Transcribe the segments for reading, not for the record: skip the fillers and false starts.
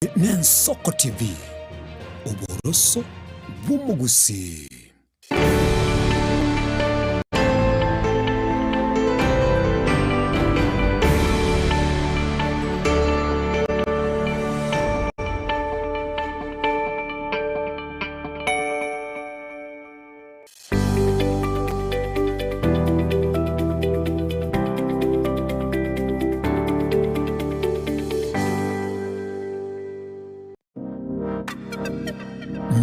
Nensoko TV, oboroso bw'omogusii.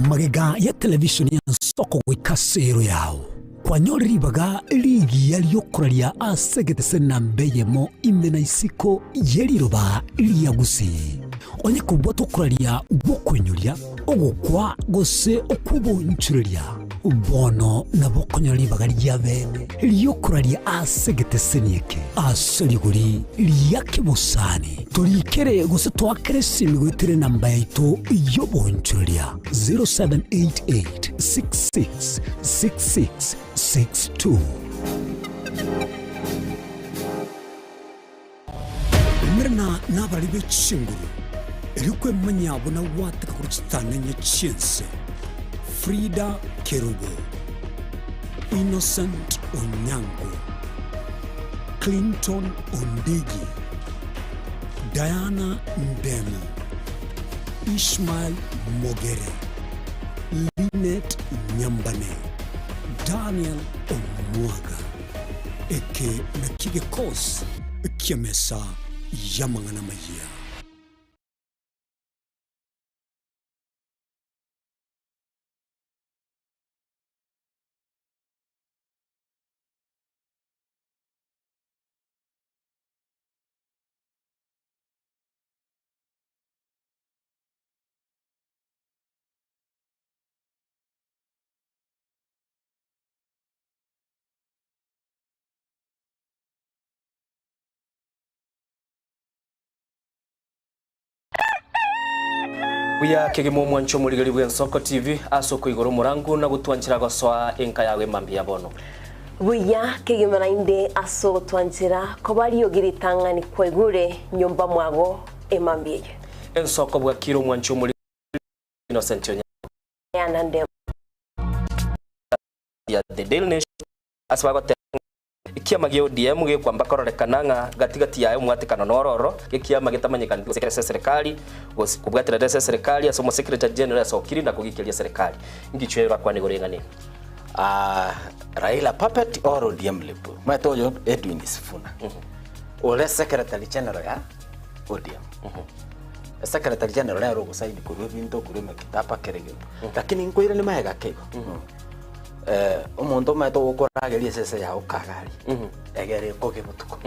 Magega ya televisheni ya Nsoko goika ase ero yao, kwanyore ribaga rigiya riokoraria ase egetese namba eyemo ime na isiko ye riroba ria Gusii. Onye kobwata okoraria gw'okoinyoria, ogokwa, gose okw'oboonchoreria, bono nabo okonyora ribaga ria bene ri'okoraria ase egeteseni eke ase rigori ria kebosani. Torikere gose toakere esimi goetera enamba yaito y'oboonchoreria 0788 66 66 62. Umerana nabarari be chinguru, erio kwemanyia buna gwateka korwa chitang'ani chi'ense. Frida Kerubo, Innocent Onyango, Clinton Ondigi, Diana Ndemo, Ishmael Mogere, Linet Nyambane, Daniel Omwaga. Eke nakio gekosi ki'emesa y'amang'ana amayia. Buya kegima omwancho omorigeri bw'Ensoko TV ase okoigora omorangu na gotwanchera gosoa enka yago emambia ya bono. Buya kegima naende ase ogotwanchera koba riogi ritang'ani kwaigure nyomba mwago emambia eye. Ensoko bwakire omwancho omorigeri Innocent Onyango. Yana nde. Ya The Daily Nation ase bagoteba ng'a ekiama gia ODM gekwamba kororekana ng'a gati gati yaye omwatekano nororo, ekiama getamanyekaneti gose kere ase eserekari gose kobwaterete ase eserekari ase omosecretary general asokiri na kogikeria eserekari. Ngichwe orakwane igoro y'eng'ana eye? Ah, Raila puppet or ODM lip? Omanyete oyo Edwin Sifuna ore secretary general ya ODM. Secretary general nere ogosaini korwa ebinto korwa emekitaba kera egento. Lakini nkoiranie magega ake igo. Omonto omanyete ogokorageria esese yao kagari, egere ekoge botuko.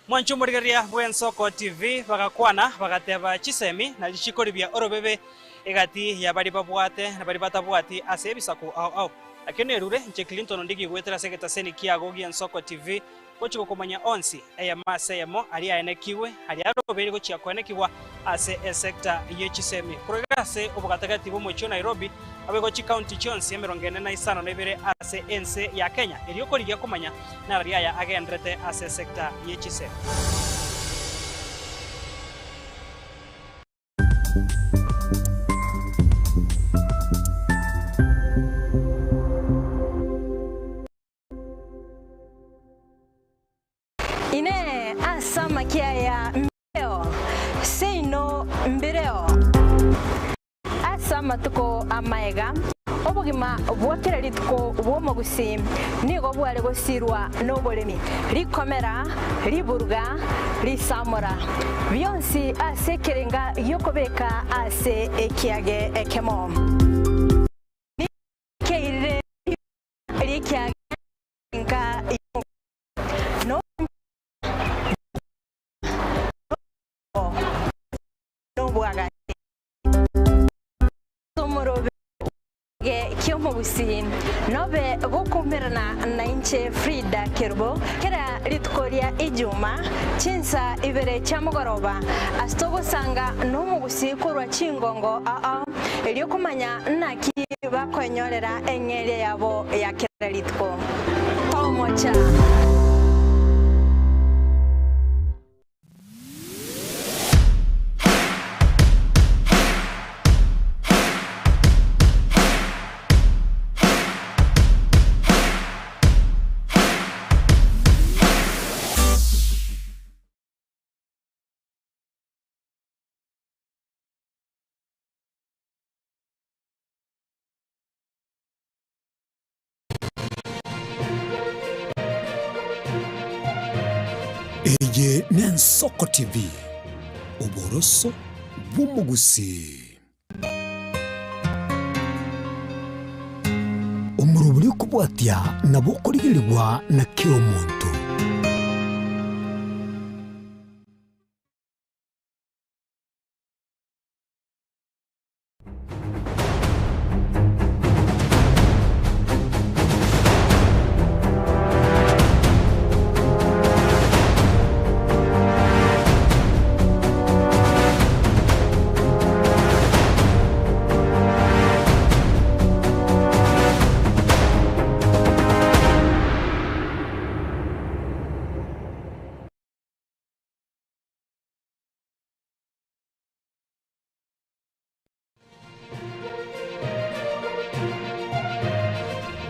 Mwanche omorigereria bw'Ensoko TV bagakwana bagateba chisemi na richiko ribia orobebe egati ya baria babwate na baria batabwati ase ebisaku ao ao. Nakio nerure inche Clinton Ondigi goetera ase egetaseni kiago gi'Ensoko TV Gochia gokomanya onsi, eyemo ase eyemo, aria aenekigwe, aria arobeire gochia koenekigwa ase esecta ye chisemi. Korwa iga ase obogatagati bw'omochie o Nairobi, abaigwa chikaunti chionsi emerongo ene na isano na ibere ase ense ya Kenya, erio korigia komanya narari aya agenderete ase esecta ye chisemi. Inee! Ase amakia aya mbireo? Seino mbireo. Ase amatuko amaega, obogima bwa kera rituko bw'omogusii nigo bware gosirwa noboremi, rikomera, riburuga, risamora, bionsi ase ekerenga gi'okobeka ase ekiage ekemo. Nigo keirire ri'ekiage nka nobwagachi omorobe ki'omogusii nobe gokumerana nainche Frida Kerubo kera rituko ria Ijuma chinsa ibere chia mogoroba ase togosanga nomogusii korwa chingongo ao erio komanya naki bakoenyorera eng'eria yabo ya kera rituko. Tomocha. Eye n'Ensoko TV, oboroso bw'omogusii. Omorobori okobwatia nabo okorigerigwa na kera omonto.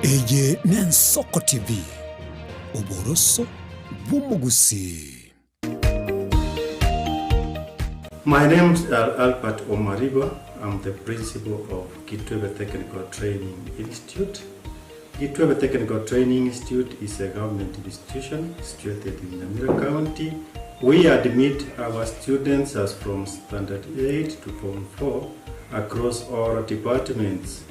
Eye n'Ensoko TV, oboroso bw'omogusii. My name is Albert Omariba. I'm the principal of Kitwebe Technical Training Institute. Kitwebe Technical Training Institute is a government institution situated in Nyamira County. We admit our students as from Standard 8 to Form 4 across all departments.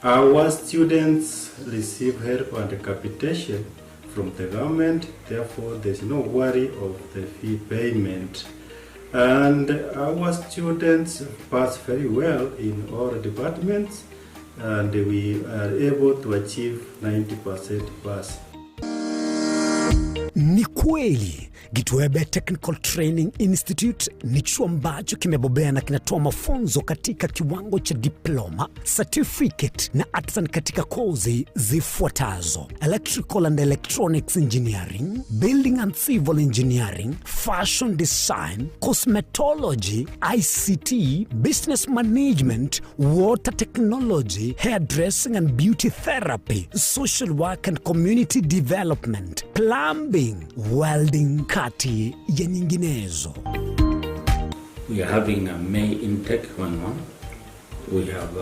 Our students receive help and capitation from the government, therefore there's no worry of the fee payment. And our students pass very well in all departments and we are able to achieve 90% pass. Ni kweli Gitwebe Technical Training Institute ni chuo ambacho kimebobea na kinatoa mafunzo katika kiwango cha diploma, certificate na artisan katika kozi zifuatazo: electrical and electronics engineering, building and civil engineering, fashion design, cosmetology, ICT, business management, water technology, hairdressing and beauty therapy, social work and community development, plumbing, welding, kati ya nyinginezo. We are having a May intake going on. We have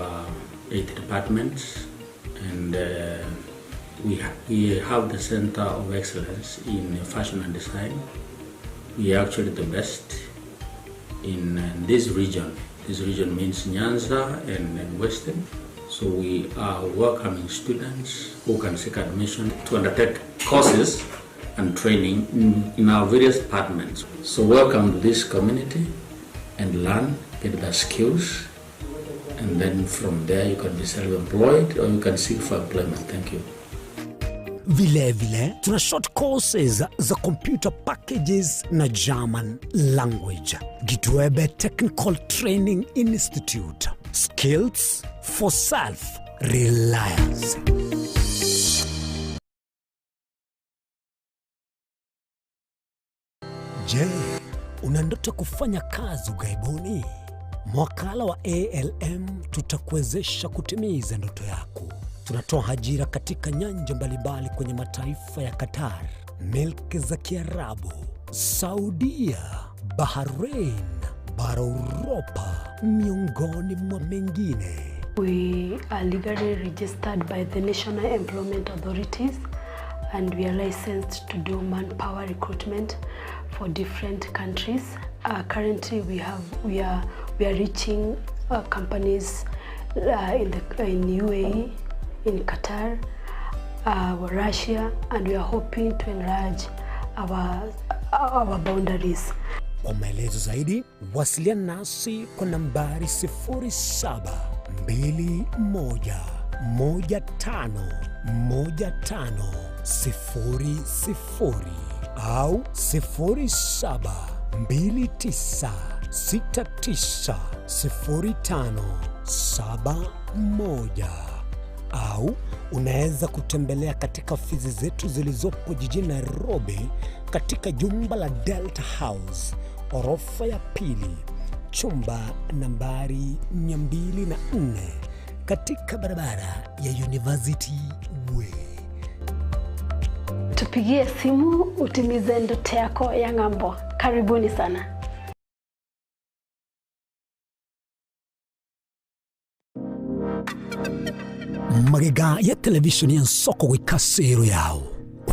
8 departments and we have the Center of Excellence in Fashion and Design. We are actually the best in this region. This region means Nyanza and Western. So we are welcoming students who can seek admission to undertake courses and training in our various departments. So welcome to this community and learn, get the skills, and then from there you can be self-employed or you can seek for employment. Thank you. Vilevile tuna short courses za computer packages na German language. Gitwebe Technical Training Institute. Skills for self-reliance. Je, una ndoto kufanya kazi ughaibuni? Mwakala wa ALM tutakuwezesha kutimiza ndoto yako. Tunatoa ajira katika nyanja mbalimbali kwenye mataifa ya Qatar, milki za Kiarabu, Saudia, Bahrain, bara Uropa, miongoni mwa mengine. We are legally registered by the National Employment Authorities and we are licensed to do manpower recruitment for different countries. Currently we are reaching companies in UAE, in Qatar, Russia, and we are hoping to enlarge our boundaries. Kwa maelezo zaidi wasiliana nasi kwa nambari sifuri saba mbili moja moja tano moja tano sifuri sifuri au sifuri saba mbili tisa sita tisa sifuri tano saba moja au unaweza kutembelea katika ofisi zetu zilizopo jijini Nairobi katika jumba la Delta House orofa ya pili chumba nambari 204 katika barabara ya University Way. Tupigie simu utimize ndoto yako ya ng'ambo. Karibuni sana. Magega ya televisheni ya Nsoko gwika sero yao.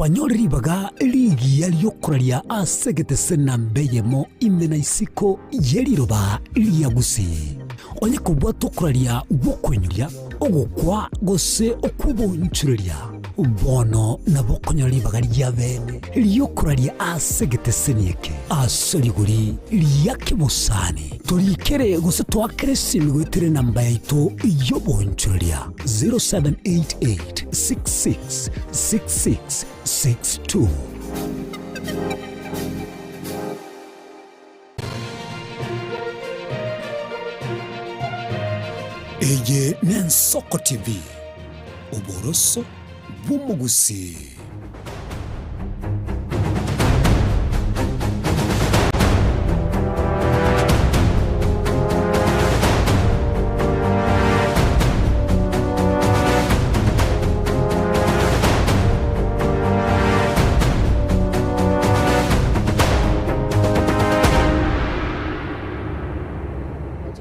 Kwanyore ribaga rigiya ri'okoraria ase egetese namba eyemo ime na isiko ye riroba ria Gusii. Onye kobwata okoraria gw'okoinyoria, ogokwa, gose okw'obonchoreria, bono nabo okonyora ribaga ria bene ri'okoraria ase egeteseni eke ase rigori ria kebosani. Torikere gose toakere esimi goetera enamba yaito y'obonchoreria 0788 66 66 62. Eye n'Ensoko TV, oboroso bw'omogusii.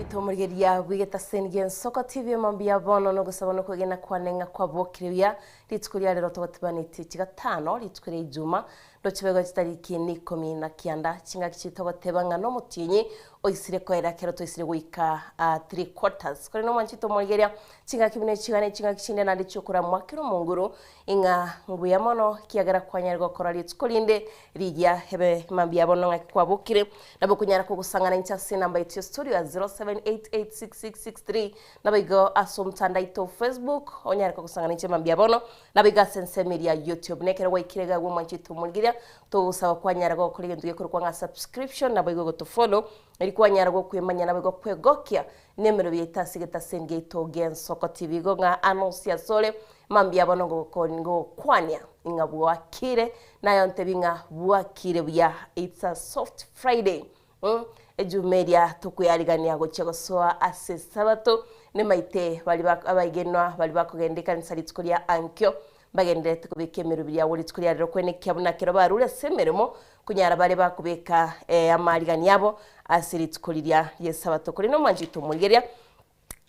Tomorigeria bw'egetaseni gi'Ensoko TV mambia bono nogosaba nokwegena kwane ng'a kwabokire buya rituko ria rero togotibanetie chigatano rituko ria ijuma ndochibegwa chitariki ni ikomi na kianda chingaki chitogoteba ng'a nomotienyi oisire koera kero toisire goika three quarters korende omwanchi tomorigeria chingaki buna echi iga ne chingaki chinde naende chiokoramwa kera omonguru Ing'a mbuya mono, ekiagera kwanyare gokora rituko rinde rigiya ebe mambia bono ng'aki kwabokire, nabo okonyara kogosang'ana inche ase enamba yaito ya studio ya 07886663 nabo igo ase omotandao aito o Facebook onyare kogosang'ana inche mambia bono, nabo igo ase ensemo eria ya YouTube. Na ekero gwaikire iga agwo mwanchete omorigereria, togosaba kwanyara gokora egento gekorokwa ng'a subscription nabo igo gotofollow, eri kwanyara gokwemanya nabo igo kwegokia nemerobio yaito ase egetaseni giaito gi'Ensoko TV. Igo ng'a anonsi asore Mambia bono ngokwania ng'a bwakire, naye ontebi ng'a bwakire buya, it's a soft Friday mm, ejuma eria tokweyarigania gochia gosoa ase esabato, nemaite baria ba abaigenwa baria bakogenda ekanisa rituko ria ankio, mbagendererete kobeka emeroberi yabo rituko ria rero kwenekia buna ekero barure ase emeremo, konyara bare bakobeka amarigani abo ase rituko riria ri'esabato. Korende omwanchete omorigereria.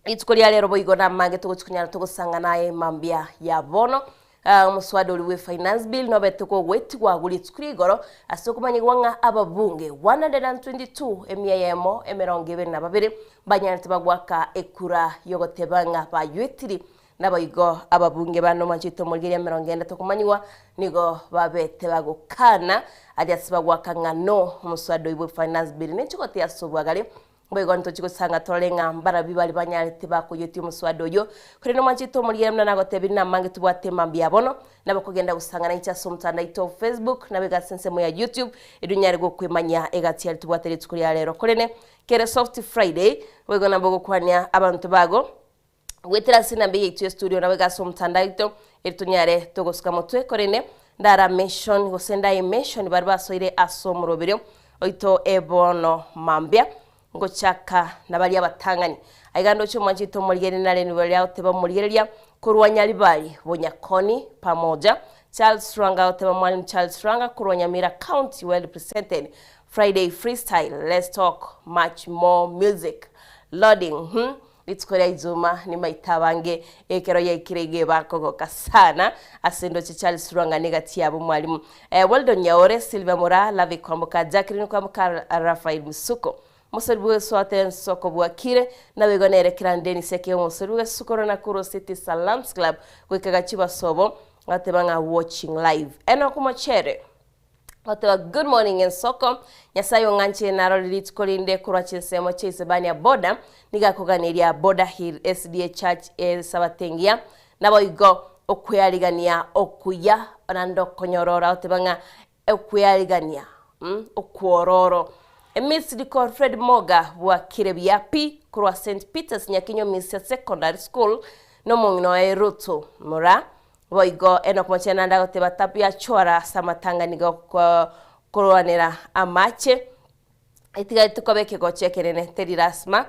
Rituko ria rero boigo namange togochi konyara togosang'ana aye mambia ya bono. Ah, omoswada oria bwe finance bill nobete kogwetigwa agwo rituko ria igoro ase okomanyigwa ng'a ababunge 122 emia eyemo emerongo ebere na babere mbanyarete bagoaka ekura yogoteba ng'a bayuetiri naboigo ababunge bande omwanchete omorigereria emerongo ende tokomanyigwa nigo babete bagokana aria ase bagoaka ng'a no omoswada oyio bwe finance bill nenchigote ase obwagare Boigo ntochie gosanga torore ng'a mbarabwo baria banyarete bakoyetia omoswada oyio. Korende omwanchete omorigereria buna nagotebirie namange tobwate mambia bono, nabo kogenda gosang'ana inche ase omotandao oito o Facebook, nabo iga ase ensemo ya YouTube, erio onyare gokwemanyia egati yaria tobwate rituko ria rero. Korende kere soft Friday, boigo nabo ogokwania abanto bago, Goetera ase enamba yaito ya studio nabo iga ase omotandao oito, eri tonyare togosuka motwe korende ndara mention gose ndae mention baria basoire ase omoroberio oito e bono mambia ngochaka na baria abatang'ani. Aiga ndoche omwanchi oito omorigereria nare nigo riria agoteba omorigereria korwa Nyaribari Bonyakoni pamoja Charles Rwanga agoteba Mwalimu Charles Rwanga korwa Nyamira County well represented Friday freestyle let's talk much more music loading hmm Rituko ria Ijuma nimaite abange ekero yaikire iga ebakogoka sana ase ndoche Charles Rwang'ani egati yabo mwalimu eh, Weldon Nyaore, Sylvia Moraa, Lavi Kwamboka, Jacqueline Kwamboka, Raphael Musuko. Omosori bw'egeswate ensoko bwakire, naboigo nere Kiran Dennis eke omosori bw'egesusu korwa Nakuru City Salams Club goika Gachiba sobo agateba ng'a watching live. Enock Mochere. Goteba good morning ensoko, Nyasaye ong'anchire narore rituko rinde korwa chinsemo chia Isebania border, nigo akoganeria Border Hill SDA Church esabato engiya, naboigo okwearigania okuya naende okonyorora goteba ng'a okwearigania mm okwororo. Emisiri kor Fred Moga bwakire buya pi korwa St Peters Nyakinyo Misia Secondary School nomong'ina oye Ruto Mura Boigo Enock mochie naende agoteba Tabia chora ase amatang'ani gokorwanera amache, etigareti koba ekegocho ekenene teri lasima.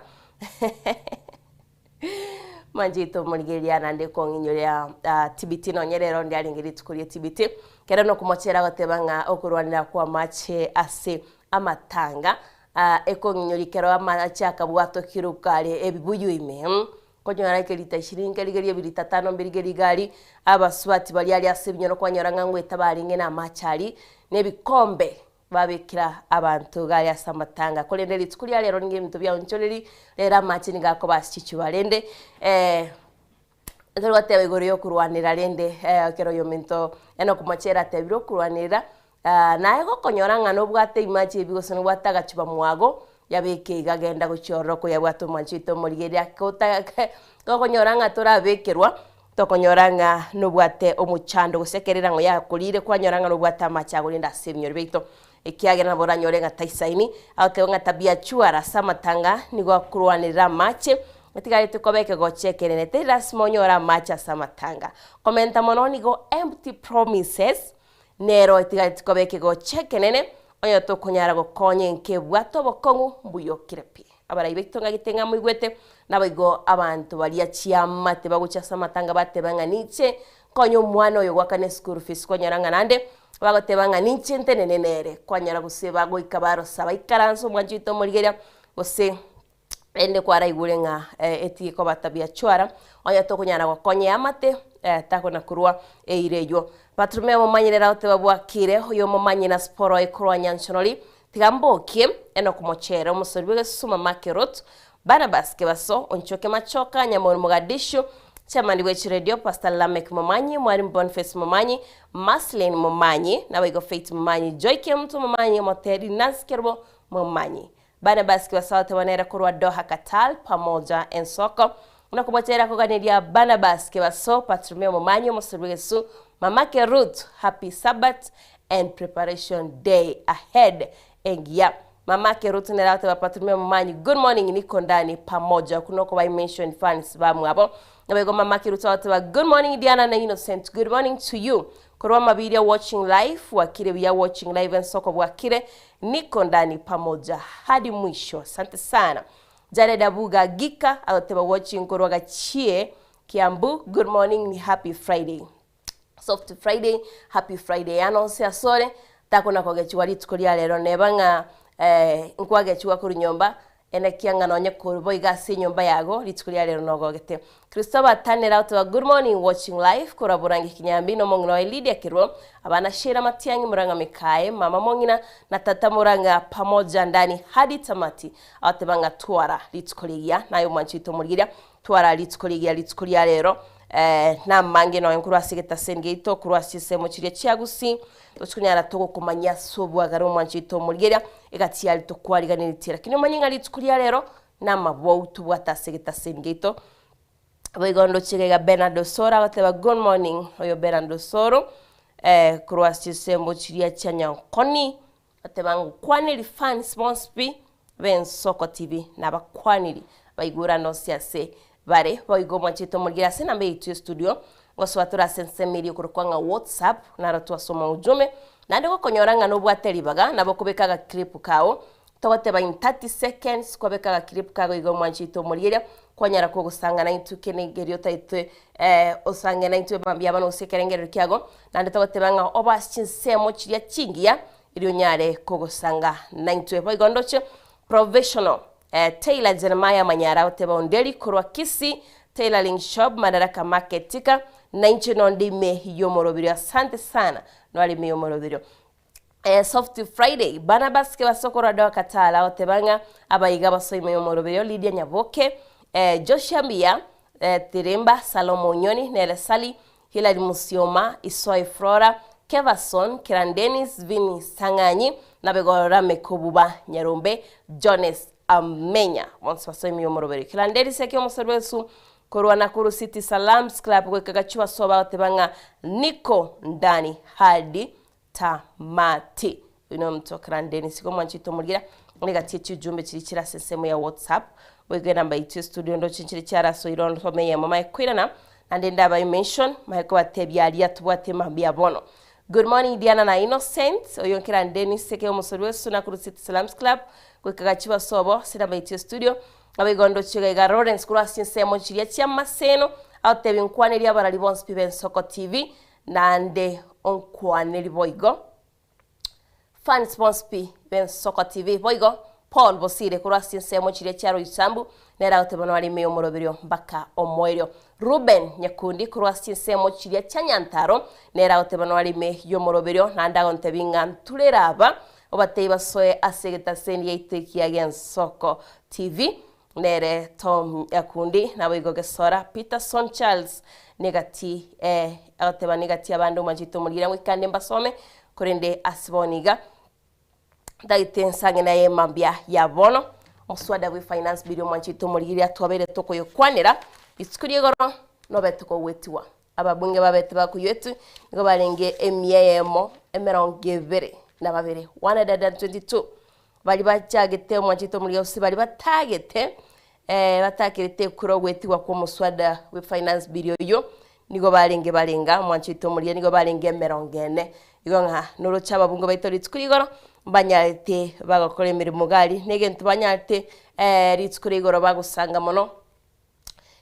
Manche omorigereria naende kong'inyoria TBT nonye rero ndiarenge rituko ria TBT, ekero Enock mochie agoteba ng'a okorwanera kwa amache ase amatanga ekong'inyoria ekero amache akabwatokire kare ebibuyu ime. Nkonyora ekerita ishirini nkerigerie ebirita tano mbirigerie iga aria, abasubati baria aria ase ebinyoro kwanyora ng'a ngoeta barenge na amache aria, na ebikombe babekera abanto iga aria ase amatanga. Korende rituko ria rero nigo ebinto biaonchoreria, rero amache nigo akoba ase chichuba rende Ekero gwateba igoro y'okorwanera rende ekero oyominto Enock Mochere atebire okorwanerera, naye gokonyora ng'a nobwate imache ebi gose nobwate agachuba mwago, yabeke iga genda gochia ororo koyabwate omwanchi oito omorigereria ake gokonyora ng'a torabekerwa, tokonyora ng'a nobwate omochando gose ekero erang'o yakorire kwanyora ng'a nobwate amache agorende ase ebinyoro biaito, ekiagera nabo oranyore ng'a taisaini, agoteba ng'a tabia chuara ase amatanga nigo akorwanerera amache, Etigareti koba ekegocha ekenene, teri lasima onyore amache ase amatanga. Komenta mono nigo empty promises nero etigareti koba ekegocha ekenene, onye tokonyara gokonya enka ebwate obokong'u mbuya okire pi. Abarai baito ng'agete ng'a moigwete, naboigo abanto baria chiamate bagocha ase amatanga bateba ng'a ninche nkonye omwana oyo goakana eschool fees kwanyora ng'a naende bagoteba ng'a ninche ntenene nere, kwanyora gose bagoika barosa baikaranse omwancho oito omorigereria gose Rende kwaraigure ng'a etige koba tabia chwara, onye tokonyara gokonya eamate, takona korwa eira eyio. Bartolomeo omomanyire agoteba bwakire, oyo omomanyire na siporo ekorwa nyanchonori, tiga mbokie, Enock Mochere, omosori bw'egesusuma Mark Ruth, Barnabas Kebaso, Onchoke Machoka, Nyamori Mogadishu, Chairman bwe chiredio Pastor Lameck Momanyi, Mwalimu Boniface Momanyi, Marceline Momanyi, naboigo Faith Momanyi, Joy Kemunto Momanyi, Omoteri Nancy Kerubo Momanyi. Barnabas Kibasote bonere korwa Doha Qatar pamoja ensoko buna kobochera koganeria Barnabas Kebaso Bartolomeo Momanyi omosori bw'egesu Mamake Ruth happy Sabbath and preparation day ahead engiya Mamake Ruth nere agoteba Bartolomeo Momanyi good morning niko ndani pamoja okwo nokoba mention fans bamwabo Naboigo Mamake Ruth agoteba good morning Diana na Innocent good morning to you Korwa amabiria watching live bwakire buya watching live ensoko bwakire Niko ndani pamoja hadi mwisho asante sana Jared Abuga Gika agoteba watching korwa Gachie Kiambu good morning ni happy Friday soft Friday happy Friday yane onsi asore takona kogechigwa rituko ria rero neba ng'a nkwagechigwa korwa nyomba Enekia ng'a nonye korwa boigo ase enyomba yago rituko ria rero nogogete. Christopher Tanera oteba good morning watching live korwa Borangi Kinyambi nomong'ina oye Lydia Kirwo, abana Sheila Matiang'i Murang'a Mikaye, mama mong'ina na tata Murang'a pamoja ndani hadi tamati. Agoteba ng'a twara rituko rigiya naye omwanchi oito omorigeria twara rituko rigiya rituko ria rero namange nonye korwa ase egetaseni giaito korwa ase chinsemo chiria chia Gusii Tochi konyara togokomanyia ase obwagare omwancho oito omorigeria, egati yaria tokwariganeretie. Lakini omanye ng'a rituko ria rero namabou tobwate ase egetaseni giaito. Boigo ndoche iga iga Bernard Osoro agoteba good morning, oyo Bernard Osoro korwa ase chinsemo chiria chia Nyankoni, agoteba ngokwaneri fans bonsi pi b'Ensoko TV nabakwaniri baigurane onsi ase bare. Boigo omwanchete omorigereria ase enamba yaito ya estudio, ngosoa tore ase ensemo eria ekorokwa ng'a WhatsApp, naro twasoma ujumbe, naende gokonyora ng'a nobwate ribaga, nabo okobeka agaclip kao, togoteba in 30 seconds, kwabeka agaclip kago iga omwanchete omorigereria, kwanyara kogosanga naintwe kende nkeria otaete osange naintwe mambia bono gose ekerengererio kiago, naende togoteba ng'a obe ase chinsemo chiria chingiya, erio onyare kogosanga naintwe. Boigo ndoche Provisional Tailor Jeremiah Manyara agoteba Onderi korwa Kisii Tailoring Shop Madaraka Market Thika nainche nonde ime y'omoroberio asante sana noare ime y'omoroberio. Soft Friday Barnabas Kebaso korwa Doha Qatar agoteba ng'a abaiga basoe ime y'omoroberio Lydia Nyaboke Joshua Mbiya Tirimba Salomo Onyoni nere Sally Hillary Musioma, Isoi Flora, Keverson, Kiran Dennis, Vinny Sang'anyi, na Begoro Lameck Obuba, Nyarombe, Jones Amenya. Bonsi basoe omoroberi. Kiran Dennis eke omosori bw'esu korwa Nakuru City Salams Club goika Gachua Soba agoteba ng'a niko ndani hadi tamati. Oyio nomonto Kiran Dennis igo mwanchete omorigia egati ye chiujumbe chiria chire ase ensemo ya WhatsApp boigo enamba yaito ya studio ndoche nchire chiarasoire onsome eyemo mae koirana naende ndabae mention mae kobatebia aria tobwate mambia bono. Good morning Diana na Innocent oyo Kiran Dennis eke omosori bwesu Nakuru City Salams Club goika gachiwa sobo ase enamba yaito ya studio Naboigo ndoche iga iga Lawrence korwa ase chinsemo chiria chiamaseno agotebia nkwanerie abarari bonsi pi b'Ensoko TV naende onkwaneri boigo. Fans bonsi pi b'Ensoko TV boigo Paul Bosire korwa ase chinsemo chiria chia Roysambu nere agoteba noare ime y'omoroberio mpaka omoerio. Reuben Nyakundi korwa ase chinsemo chiria chia Nyantaro nere agoteba noare ime y'omoroberio naende agontebia ng'a nturere aba obatebie basoe ase egetaseni giaito ekiya gi'Ensoko TV. Nere Tom Nyakundi naboigo Gesora Peterson Charles negati eh agoteba negati abande omwanchete omorigera ngoika nde mbasome korende ase bono iga Ntagete nsang'e naye mambia ya bono, omoswada bwe finance bill omwanchete omorigereria twabeire tokoyokwanera rituko ria igoro nobete kogwetigwa. Ababunge babete bakoywetu nigo barenge emia eyemo emerongo ebere na babere, 122, baria bachagete omwanchete omorigereria gose baria batagete batakerete ekura ogwetigwa kwa omoswada bwe finance bill oyio, Nigo barenge barenga, omwancho oito omoria nigo barenge emerongo ene. Igo ng'a noroche ababungo baito rituko ria igoro, mbanyarete bagokora emeremo iga aria, na egento banyarete rituko ria igoro bagosanga mono,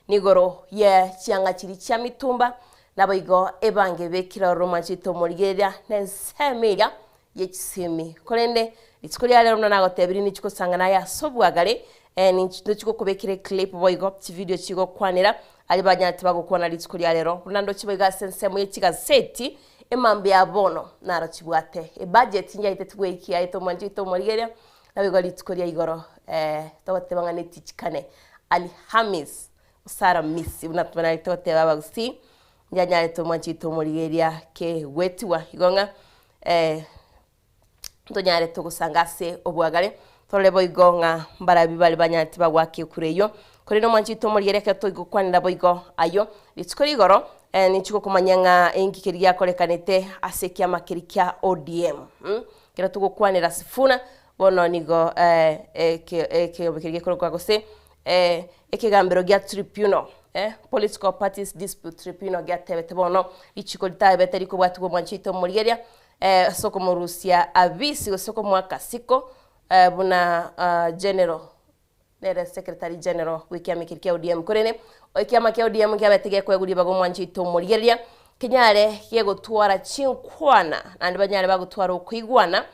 nigoro ye chianga chiria chia mitumba, naboigo ebange ebekire ororo omwancho oito omorigereria, na ensemo eria ye chisemi. Korende rituko ria rero buna nagotebirie ninchi gosangana aye ase obwagare, ninchi ndochi gokobekera eclip boigo chividio chigokwanera aria banyarete bagokwana rituko ria rero. Buna ndoche boigo ase ensemo ye chigaseti emambia ya bono naro chibwate ebudget nyaeteti goikia aete omwancho oito omorigereria naboigo rituko ria igoro togoteba ng'a netichikane Alhamis gose Aramisi buna tobanarete goteba abagusii Yanyarete omwancho oito omorigereria kegwetigwa igo ng'a ntonyarete gosanga ase obwagare, torore boigo ng'a mbarabi bare banyarete bagoaka ekura eyio. Korende omwancho oito omorigereria ekero toigokwanera boigo ayio, rituko rigoro ninchi gokomanya ng'a enki keria giakorekanete ase ekiama keria kia ODM mh, ekero togokwanera Sifuna, bono nigo eke ekeombe keria gekorokwa gose Ekegambero gia tribunal, Political Parties Dispute Tribunal, giatebete bono richiko ritabete rikobwatigwa omwanchi oito omorigereria ase okomorusia abisi gose komoa akasiko buna general nere secretary general bw'ekiama ekeri kia ODM. Korende ekiama kia ODM kiabete gekoegwa ribaga omwanchi oito omorigereria kenyare gegotwara chinkwana naende banyare bagotwara okoigwana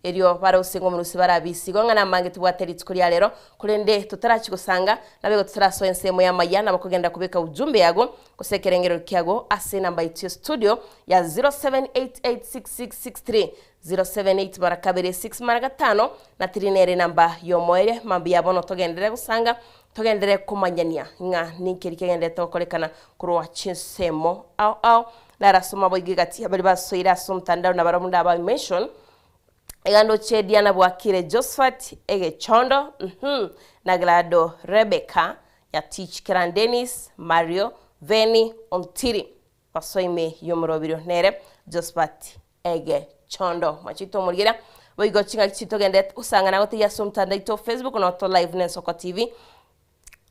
Erio barose ng'a omorusia barabisi. Igo ng'a namange tobwate rituko ria rero, korende totarachia gosanga, naboigo totarasoa ensemo y'amaya, nabo kogenda kobeka ujumbe yago, gose ekerengererio kiago ase enamba yaito ya studio ya 07886663 078 mara kabere 6 mara gatano, na tiri nere enamba y'omoerio. Mambia bono togenderere gosanga, togenderere komanyania ng'a ninki kegendererete gokorekana korwa chinsemo ao ao. Narasoma boigo egati ya baria basoire ase omotandao na barabwo ndabae mention, iga ndoche Diana Bwakire Josphat Egechondo uhum na Glado Rebecca Nyatich Kiran Dennis Mario Venny Ontiri basoa ime y'omoroberio nere Josphat Egechondo mwachete omorigera boigo ching'aki chitogenderete gosangana gotegia ase omotandao oito Facebook noto live na Ensoko TV.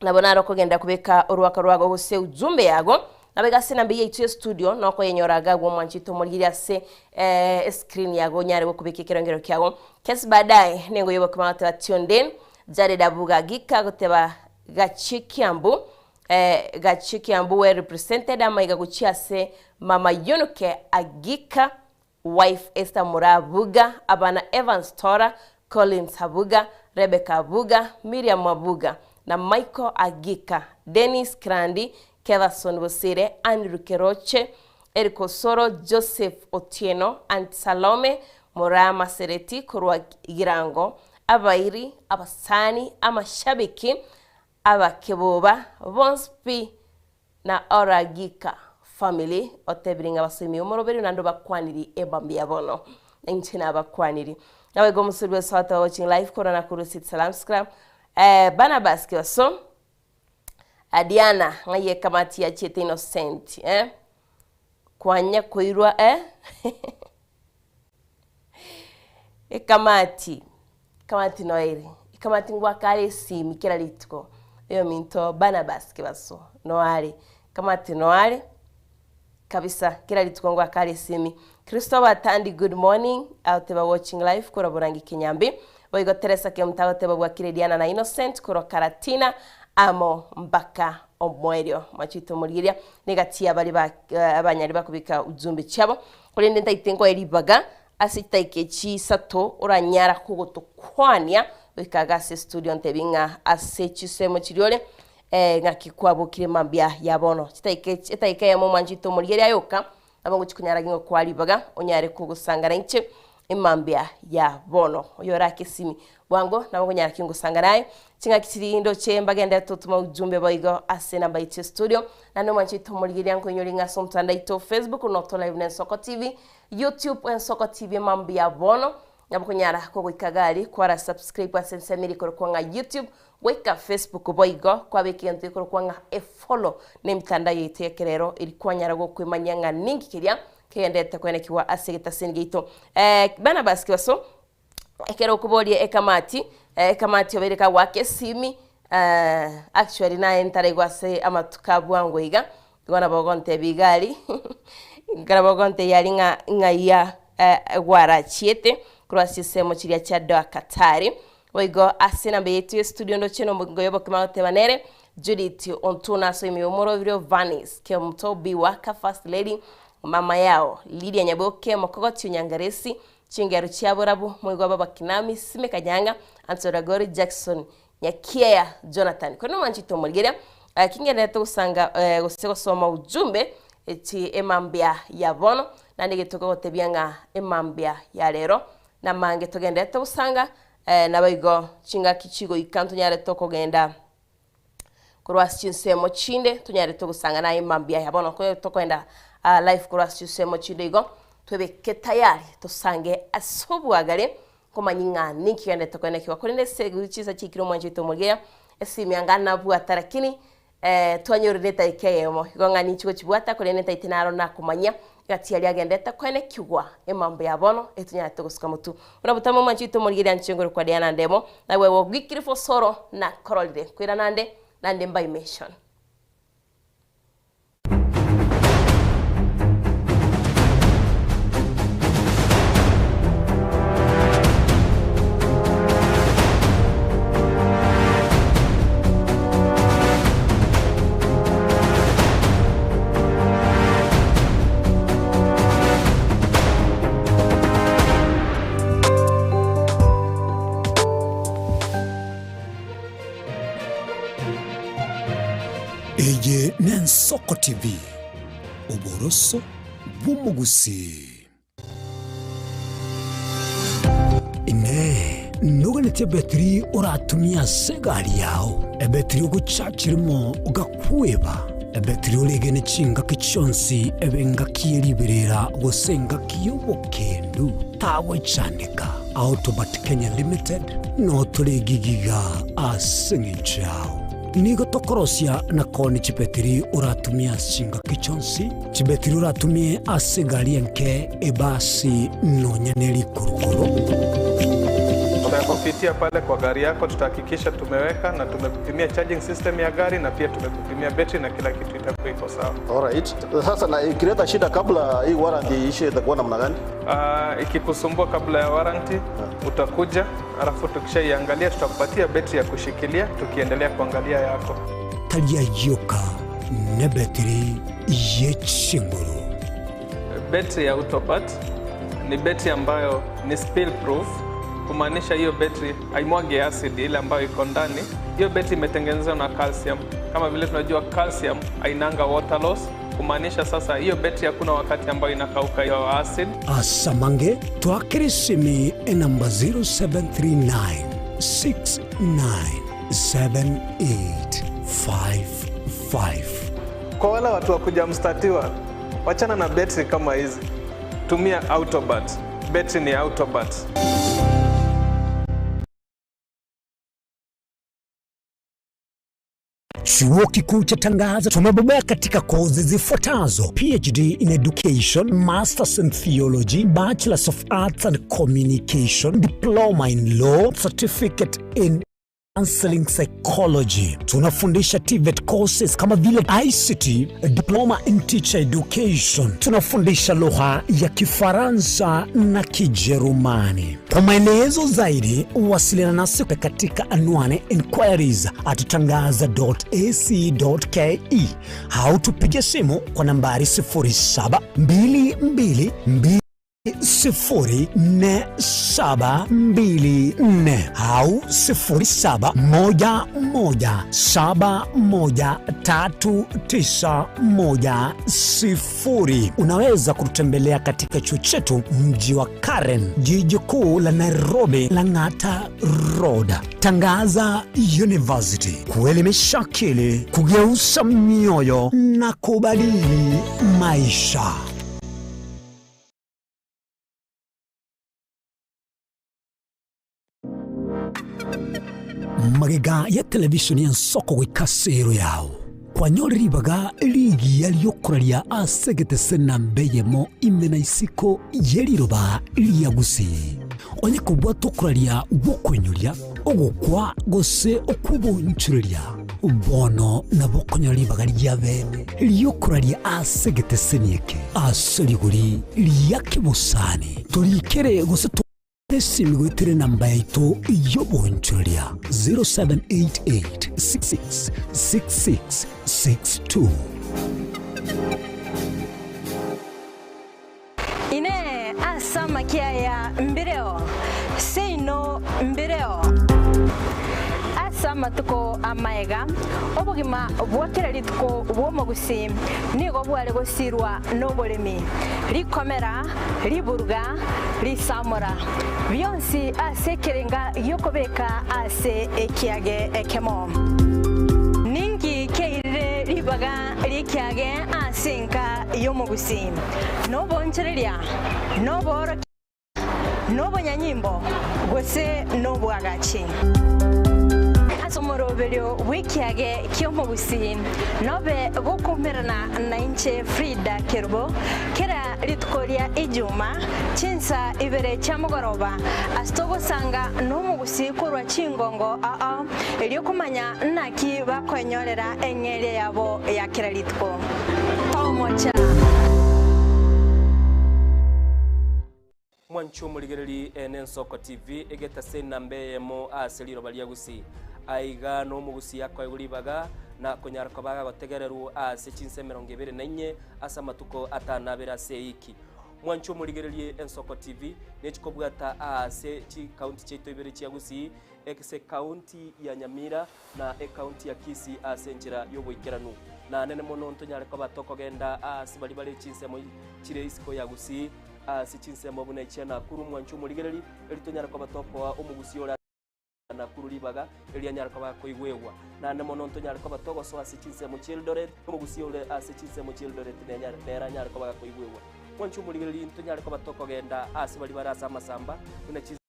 Nabo naro okogenda kobeka orwaka rwago gose ujumbe yago, nabo iga ase enamba yaito ya studio nokoyenyora iga agwo omwanchete omorigereria ase escreen yago onyare gokobeka ekerongero kiago. Kiasi baadaye nengo yobokima goteba Tionden Jared Abuga Gika goteba gachie Kiambu gachie Kiambu well represented amaiga gochia ase Mama Yunuke Agika Wife Esther Moraa Abuga, abana Evans Tora, Collins Abuga, Rebecca Abuga, Miriam Abuga, na Michael Agika, Dennis Kirandi, Ketherson Bosire, Andrew Keroche, Eric Osoro, Joseph Otieno, Aunt Salome Moraa Masereti korwa Girango, abairi, abasani, amashabiki, abakeboba, bonsi pi Na Oragika family otebire ng'a basomi omoroberio naende obakwaniri ebambi ya bono. Na inche nabakwaniri. Naboigo omosori bwe Sauti watching live korwa Nakuru City Salams Club. Eh, Barnabas Kibaso, Diana ng'ai ekamati yachiete Innocent eh? Kwanya koirwa eh? Ekamati, ekamati noere, ekamati ngwaka are esimi kera rituko, oyominto Barnabas Kebaso noare, ekamati noare kabisa kera rituko ngwaka are esimi. Christopher Tandi good morning, agoteba watching live korwa Borangi Kinyambi, boigo Teresa Kemunto agoteba bwakire Diana na Innocent korwa Karatina amo mpaka omoerio. Mwachete omorigereria negati ya baria ba abanyari bakobeka ujumbe chiabo. Korende ntaite nkoe ribaga ase chidakika echi isato oranyara kogotokwania. Goika iga ase estudio ntebi ng'a ase chisemo chiria ore eh, ng'aki kwabokire mambia ya bono. Chitaika echi etaika eyemo omwanchete omorigereria aye oka, nabo ngochia konyara ng'a okoa ribaga onyare kogosangana inche emambia ya bono. Oyorake esimi bwango nabo nkonyara ki ngosangana aye, ching'aki chiria ndoche mbagende totoma ujumbe boigo ase enamba yaito ya estudio, naende omwanchete omorigereria nkoinyore ng'a ase omotandao oito o Facebook noto live na Ensoko TV, YouTube Ensoko TV emambia ya bono. Nabo konyara kogoika gari kwara subscribe ase ensemo eria ekorokwa ng'a YouTube, goika Facebook boigo kwabeka egento gekorokwa ng'a efollow na emitandao yaito y'ekerero eri kwanyara gokwemanyia ng'a ninki keria kegenderete koenekigwa ase egetaseni giaito. Eh, Barnabas Kibaso, ekero okoboria ekamati, eh, ekamati obeire kagoaka esimi, eh, actually naye ntaraigwa ase amatuko a bwango iga, Igo nabo ogontebia iga aria, nabo ogontebia aria ng'a ng'ai gwarachiete korwa ase chinsemo chiria chia Doha Qatar. Boigo ase enamba yaito ya estudio ndoche na omogingo y'obokima agoteba nere Judith Ontuna ase oime y'omorobiri Vanis Kemuto B Waka First Lady Mama yao Lydia Nyaboke Mokogoti Onyangaresi Chingero chia Borabu Moigwa Baba Kinami Sime Kanyang'a Anthony Ragori Jackson Nyakiea Jonathan. Korende omwanchete omorigereria, kingendererete gosanga gose gosoma ujumbe eti emambia ya bono, naende egetoka gotebia ng'a emambia ya rero namange togendererete gosanga, naboigo chingaki chigoika ntonyarete okogenda korwa ase chinsemo chinde tonyarete gosanga naye emambia ya bono. Tokoenda live korwa ase chinsemo chinde igo, twebeke tayari tosange ase obwagare Nkomanyia ng'a ninki kegenderete koenekigwa, korende ase eguru chinsa chiaikire omwancho oito omorigereria, esimi anga nabwata lakini twanyorire edaika eyemo, igo ng'a ninchi gochibwata korende ntaete naro nakomanyia egati aria agenderete koenekigwa emambo ya bono etonyarete gosuka motwe. Buna botambe omwancho oito omorigereria nche ngorokwa Diana Ndemo, naigwe gogikire fosoro nakororire nkoirana nde naende mbae mention. Eye n'Ensoko TV, oboroso bw'omogusii. Inee! Noganetie ebetiri oratumie ase egari yao? Ebetiri ogochachi rimo ogakweba? Ebetiri oregene chingaki chionsi ebe engaki ye riberera gose engaki y'obokendu? Tagochandeka. Autobat Kenya Limited notore gigiga ase eng'encho yao. Nigo tokorosia na koonia chibetiri oratumie ase chingaki chionsi, chibetiri oratumie ase egari enke, ebasi, nonya ne rikurukuru. Tutakupitia pale kwa gari yako, tutahakikisha tumeweka na tumekupimia charging system ya gari na pia tumekupimia betri na kila kitu itakuwa iko sawa. Alright. Sasa na ikileta shida kabla hii warranty iishe itakuwa namna gani? Uh, ikikusumbua kabla ya warranty utakuja, alafu tukishaiangalia tutakupatia betri ya kushikilia tukiendelea kuangalia yako. Tari ayioka nebetiri ye chinguru. Betri ya Autobat ni betri ambayo ni spill proof, kumaanisha hiyo betri haimwagi acid ile ambayo iko ndani. Hiyo betri imetengenezwa na calcium. Kama vile tunajua calcium hainanga water loss, kumaanisha sasa hiyo betri hakuna wakati ambayo inakauka hiyo acid. Asamange twakere esimi enamba 0739 697855. Kwa wale watu wa kujamstatiwa, wachana na betri kama hizi, tumia Autobat. Betri ni Autobat. Chuo Kikuu cha Tangaza tumebobea katika kozi zifuatazo: PhD in Education, Masters in Theology, Bachelors of Arts and Communication, Diploma in Law, Certificate in Counseling Psychology. Tunafundisha TVET courses kama vile ICT, Diploma in Teacher Education. Tunafundisha lugha ya Kifaransa na Kijerumani. Kwa maelezo zaidi wasiliana nasi katika anwani inquiries at tangaza.ac.ke au tupige simu kwa nambari 072220. 0 4 7 2 4 au 07 1 1 7 1 3 9 1 0. Unaweza kututembelea katika chuo chetu mji wa Karen, jiji kuu la Nairobi, Lang'ata Road. Tangaza University, kuelimisha akili, kugeuza mioyo na kubadili maisha. Magega ya televishoni ya nsoko goika ase ero yao kwanyore ribaga rigiya riokoraria ase egetese namba eyemo ime na isiko ye riroba ria Gusii. Onye kobwata okoraria gw'okoinyoria, ogokwa, gose okw'obonchoreria, bono nabo okonyora ribaga ria bene ri'okoraria ase egeteseni eke ase rigori ria kebosani. Torikere gose Esimi goetera enamba yaito y'obonchoreria 0788 66 66 62. Inee! Ase amakia aya mbireo? Seino mbireo. Ase amatuko amaega, obogima bwa kera rituko bw'omogusii nigo bware gosirwa noboremi, rikomera, riburuga, risamora, bionsi ase ekerenga gi'okobeka ase ekiage ekemo. Ninki kiairire ribaga ri'ekiage ase enka y'omogusii? Nobonchoreria, noboorokia, nobonyanyimbo, gose nobwagachi. Ase omoroberio bw'ekiage ki'omogusii nobe gokoumerana nainche Frida Kerubo kera rituko ria Ijuma chinsa ibere chia mogoroba ase togosanga nomogusii korwa chingongo ao erio komanya naki bakoenyorera eng'eria yabo ya kera rituko. Tomocha. Mwanche omorigereri ene Ensoko TV egetase enamba eyemo ase riroba ria Gusii. Aiga nomogusii akoegwa ribaga na konyara koba agotegererwa ase chinsa 24 ase amatuko atanabere ase eiki. Mwanche omorigererie Ensoko TV nechikobwata ase chikaunti chiaito ibere chia Gusii ase ekaunti ya Nyamira na ekaunti ya Kisii ase enchera y'oboikeranu. Nanene mono ntonyare koba tokogenda aase baria bare chinsemo chire isiko ya Gusii, ase chinsemo buna echia Nakuru, mwanche omorigereri, erio tonyare koba tokoa omogusii ore ase Nakuru ribaga, erio anyare koba akoigwegwa. Naende mono ntonyare koba togosoa ase chinsemo chi'Eldoret, omogusii ore ase chinsemo chi'Eldoret nere anyare koba gakoigwegwa. Mwanche omorigereri, ntonyare koba tokogenda aase baria bare ase amasamba, buna chinsemo.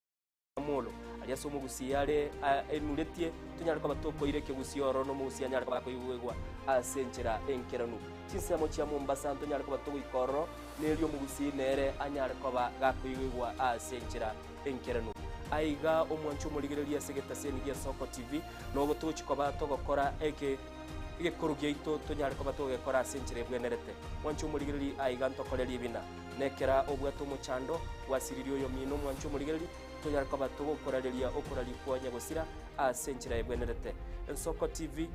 Amolo, aria ase omogusii are enuretie, tonyare koba tokoira ekegusii ororo na omogusii anyare koba akoigwegwa ase enchera enkeranu. Chinsemo chia Mombasa ntonyare koba togoika ororo, na erio omogusii nere anyare koba gakoigwegwa ase enchera enkeranu. Aiga omwanche omorigereria ase egetaseni gia Soko TV, nobo togochia koba togokora eke egekoro giaito tonyare koba togekora ase enchera ebwenerete. Mwanche omorigereria aiga ntokore ribina. Nekera obwate omochando, gwasiririe oyomino omwanche omorigereria, tonyare koba togokorareria okoraria kwa nyagosira ase enchera ebwenerete. Ensoko TV,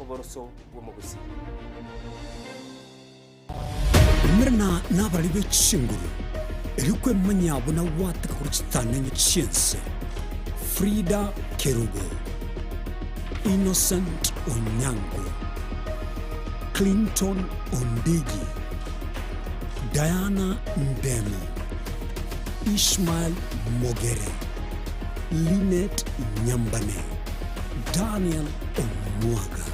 oboroso bw'omogusii. Umerana nabarari be chinguru, erio kwemanyia buna gwateka korwa chitanenyo chi'ense. Frida Kerubo, Innocent Onyango, Clinton Ondigi, Diana Ndemo, Ishmael Mogere, Linet Nyambane, Daniel Omwaga.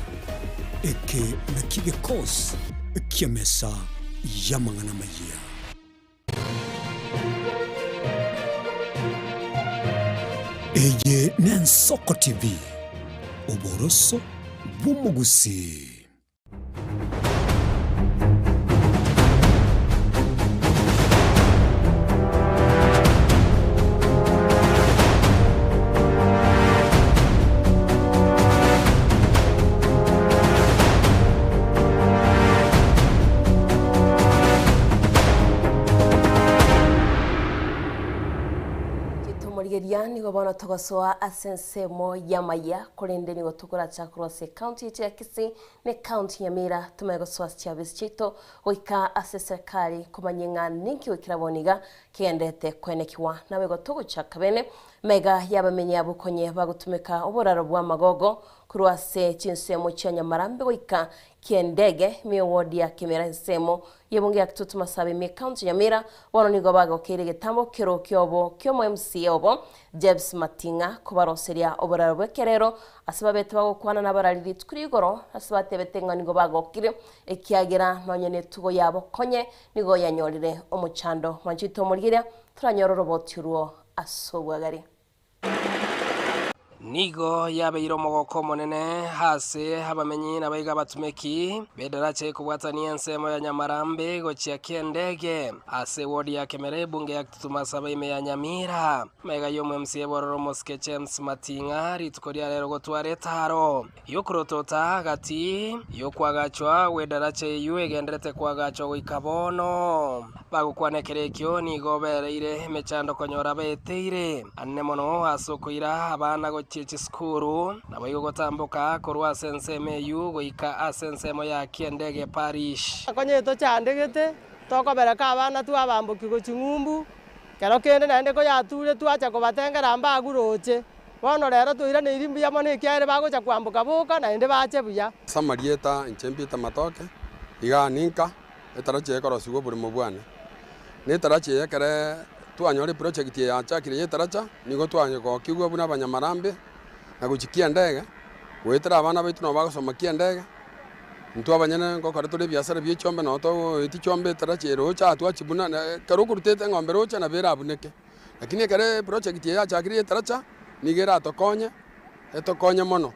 Eke nakio gekosi ki'emesa y'amang'ana amayia. Eye n'Ensoko TV, oboroso bw'omogusii. Chitomorigeria nigo. Nigo bono togosoa ase ensemo y'amaya, korende nigo tokoracha korwa ase ekaunti yaito ya Kisii na ekaunti ya Nyamira tomanye gosoa ase chiabisi chiaito goika ase eserekari komanya ng'a ninki goikera bono iga kegenderete koenekigwa. Naboigo togochaka bene mega y'abamenyi abwo konye bagotumeka oboraro bw'amagogo korwa ase chinsemo chia Nyamarambe goika ki'endege, ime y'eward ya Kimera ensemo y'ebunge ya Kitutu Masaaba ime y'ecounty ya Nyamira, bono nigo bagokeire egetambo kero kiobo ki'omo MCA obo Jebs Mating'a kobaroseria oboraro bw'ekerero ase babete bagokwana nabarari rituko rigoro ase batebete ng'a nigo bagokire ekiagera nonye netugo yabo konye nigo yanyorire omochando. Mwanchete omorigereria toranyore oroboti orwo ase obwagare. Nigo yabeire omogoko omonene ase abamenyi nabaiga abatumeki b'edaracha ekobwatania ensemo ya Nyamarambe gochia Kiendege ase ewodi ya Kemera ebunge ya Kitutu Masaba ime ya Nyamira. Magega y'omo-MCA bw'ororo omosike James Mating'a rituko ria rero gotwara etaaro y'okorotota gati y'okoagachwa gw'edaracha eyio egenderete koagachwa goika bono. Bagokwana ekero ekio nigo bereire emechando konyora beteire anene mono ase okoira abana gochia chisukuru, naboigo gotamboka korwa ase ensemo eyio goika ase ensemo ya Kiendege Parish. Konya etochandegete, tokobereka abana twabambokia gochia ng'umbu, kero kende naende koyature twacha kobatengera mbagu roche. Bono rero toiraneirie mbuya mono ekiagera bagocha kwamboka boka naende bache buya. Ase amarieta inche Peter Matoke, igaa ninka. Etarachi eye ekorosigwa oboremo bwane. Na etarachi eye ekere twanyora eproject eye yachakire ya etaracha, nigo twagokigwa buna abanyamarambe na gochikia endege, goetera abana baito nabo bagosoma kia endege, intwe abanyene ngokora tore ebiasara bia chiombe nabo togoetia chiombe etarachi eye roche aa twachibuna na ekero okorutete eng'ombe roche nabo erabuneke. Lakini ekero eproject eye yachakire ya etaracha, nigo eratokonye, etokonye mono.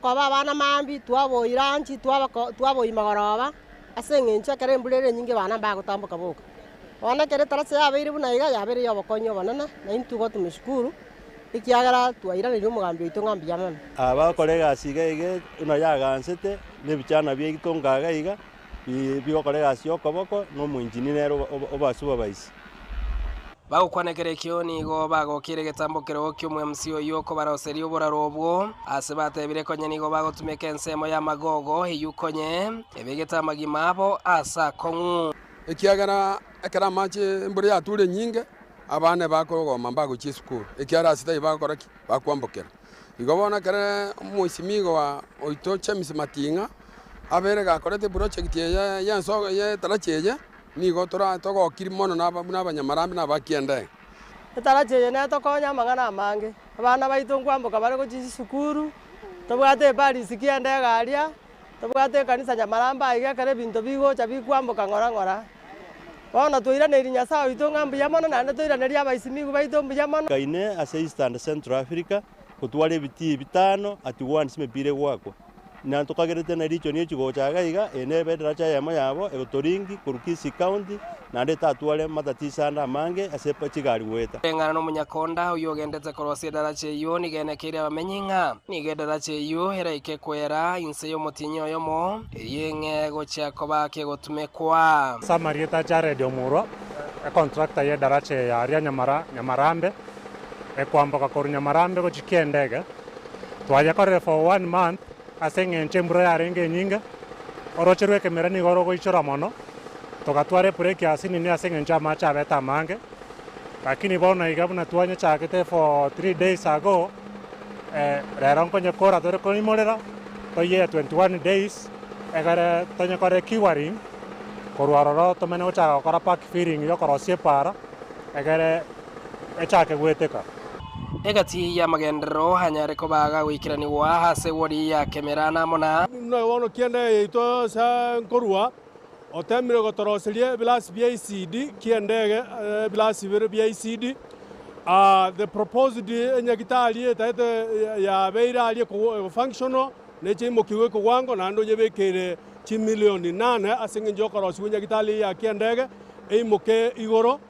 Koba abana mambia, twaboyia lunch, twaboyia mogoroba, ase eng'encho ekero embura ere enyinge abana mbagotamboka boka. Bono ekero etarasa yabeire buna iga, yabeire ya obokonyi obonene, na intwe igo tumeshukuru, ekiagera twairaneire omogambi oito ng'a mbuya mono. Aba bagokora egasi iga iga buna yagansete, na ebichana biaito nkaga iga, bigokora egasi ya okoboko, na omoengineer nere obasupervise. Bagokwana ekero ekio nigo bagokeire egetambo kerogo ki'omwemsi oyio okobaroseria oboraro obwo, ase batebire konye nigo bagotumeka ensemo y'amagogo eyio konye ebegete amagima abo ase akong'u. Ekiagera ekero amache embura yature enyinge, abana bakogoma mbagochia esukuru, ekiagera ase taibo bagokora ki? Bakwambokera. Igo bono ekero omoisimigwa oito James Mating'a abeire gakorete eproject eye y'enso y'etarachi eye, Nigo togokiri mono buna abanyamarambe na abakiendege. Etaracha eye netokonya amang'ana amange. Abana baito nkwamboka bare gochia chisukuru, tobwate eparisi kiendege aria, tobwate ekanisa nyamarambe aiga ekero ebinto bigocha bikwamboka ng'ora ng'ora. Bono twairaneirie Nyasae oito ng'a mbuya mono naende toiranerie abaisimigu baito mbuya mono. Kaine ase East and Central Africa, gotwara ebitii bitano at once emepira egoakwa. Na ntokagerete na riicho nigo chigocha iga iga, eye nebe edaracha eyemo yabo egotoringi korwa Kisii County, naende etatware matatiso ande amange ase chigari goeta. Koreng'ana nomonyakonda oyio ogendete korosia edaracha eyio, nigo enekeire abamenyi ng'a nigo edaracha eyio eraike kwera inse y'omotienyi oyomo, erio eng'e gochia koba kegotumekwa. Ase amarieta a Jared Omurwa, econtractor y'edaracha eye aria Nyamarambe, ekwamboka korwa Nyamarambe gochia Kiendege, Twayekorire for one month ase eng'encho embura yarenge enyinge, oroche rw'ekemera nigo rogoichora mono, togatwara ebreak asinini ase eng'encho amache abete amange, lakini bono iga buna twanyechagete for 3 days ago, rero nkonyekora tore koimorera, toyie 21 days, egere tonyekore curing, korwa ororo tomanye gochaka gokora back filling yokorosia epara, egere echake goeteka. Egati y'amagenderero anyare koba agagoikeranigwa ase ewodi ya kemera na amo na. Buna bono ki'endege yaito ase nkorua, otemire gotoroseria ebilasi bia ECD ki'endege, ebilasi bire bia ECD. The proposed enyagitari etaete yabeire aria functional, neche imokigwe ekogwango naende onyebekeire chimilioni nane ase eng'encho y'okorosiwa enyagitari eye ya ki'endege eimoke igoro.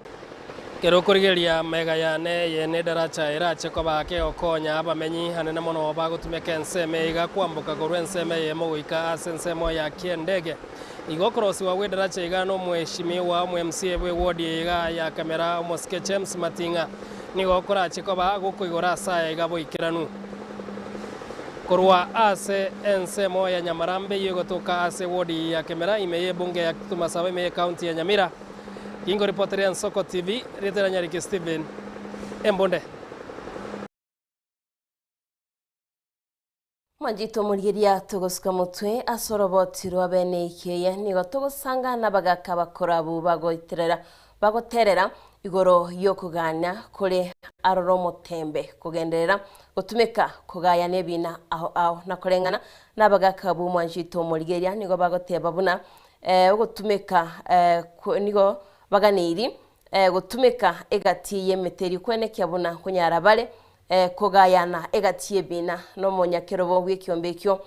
Ekero okorigereria amaiga yane eye nedaracha erache koba kegokonya abamenyi anene mono bagotumeka ensemo eye iga kwamboka korwa ensemo eyemo goika ase ensemo ya kiendege. Igo okorosiwa gw'edaracha iga nomoeshimiwa omo MCA bwe ward eye iga ya Kamera omosike James Mating'a. Nigo korache koba gokoigora ase aya iga boikeranu. Korwa ase ensemo ya Nyamarambe eyio egotoka ase ward ya Kemera ime y'ebunge ya Kitutu Masaba ime y'ecounty ya Nyamira, Gingoripoteria Ensoko TV, rieta ria Nyariki Stephen Embunde. Mwanchete omorigeria togosuka motwe ase oroboti rwa bene ekieye, nigo togosanga nabagaka bakoro abwo bagoiterera bagoterera igoro y'okogania kore aroro omotembe kogenderera gotumeka kogayana ebina ao ao na koreng'ana nabagaka abwo mwanchete omorigeria nigo bagoteba buna ogotumeka nigo baganeiri gotumeka egati y'emete erio kwenekia buna konyara bare Kogayana egati y'ebina nomonyakerobo bw'ekiombe ekio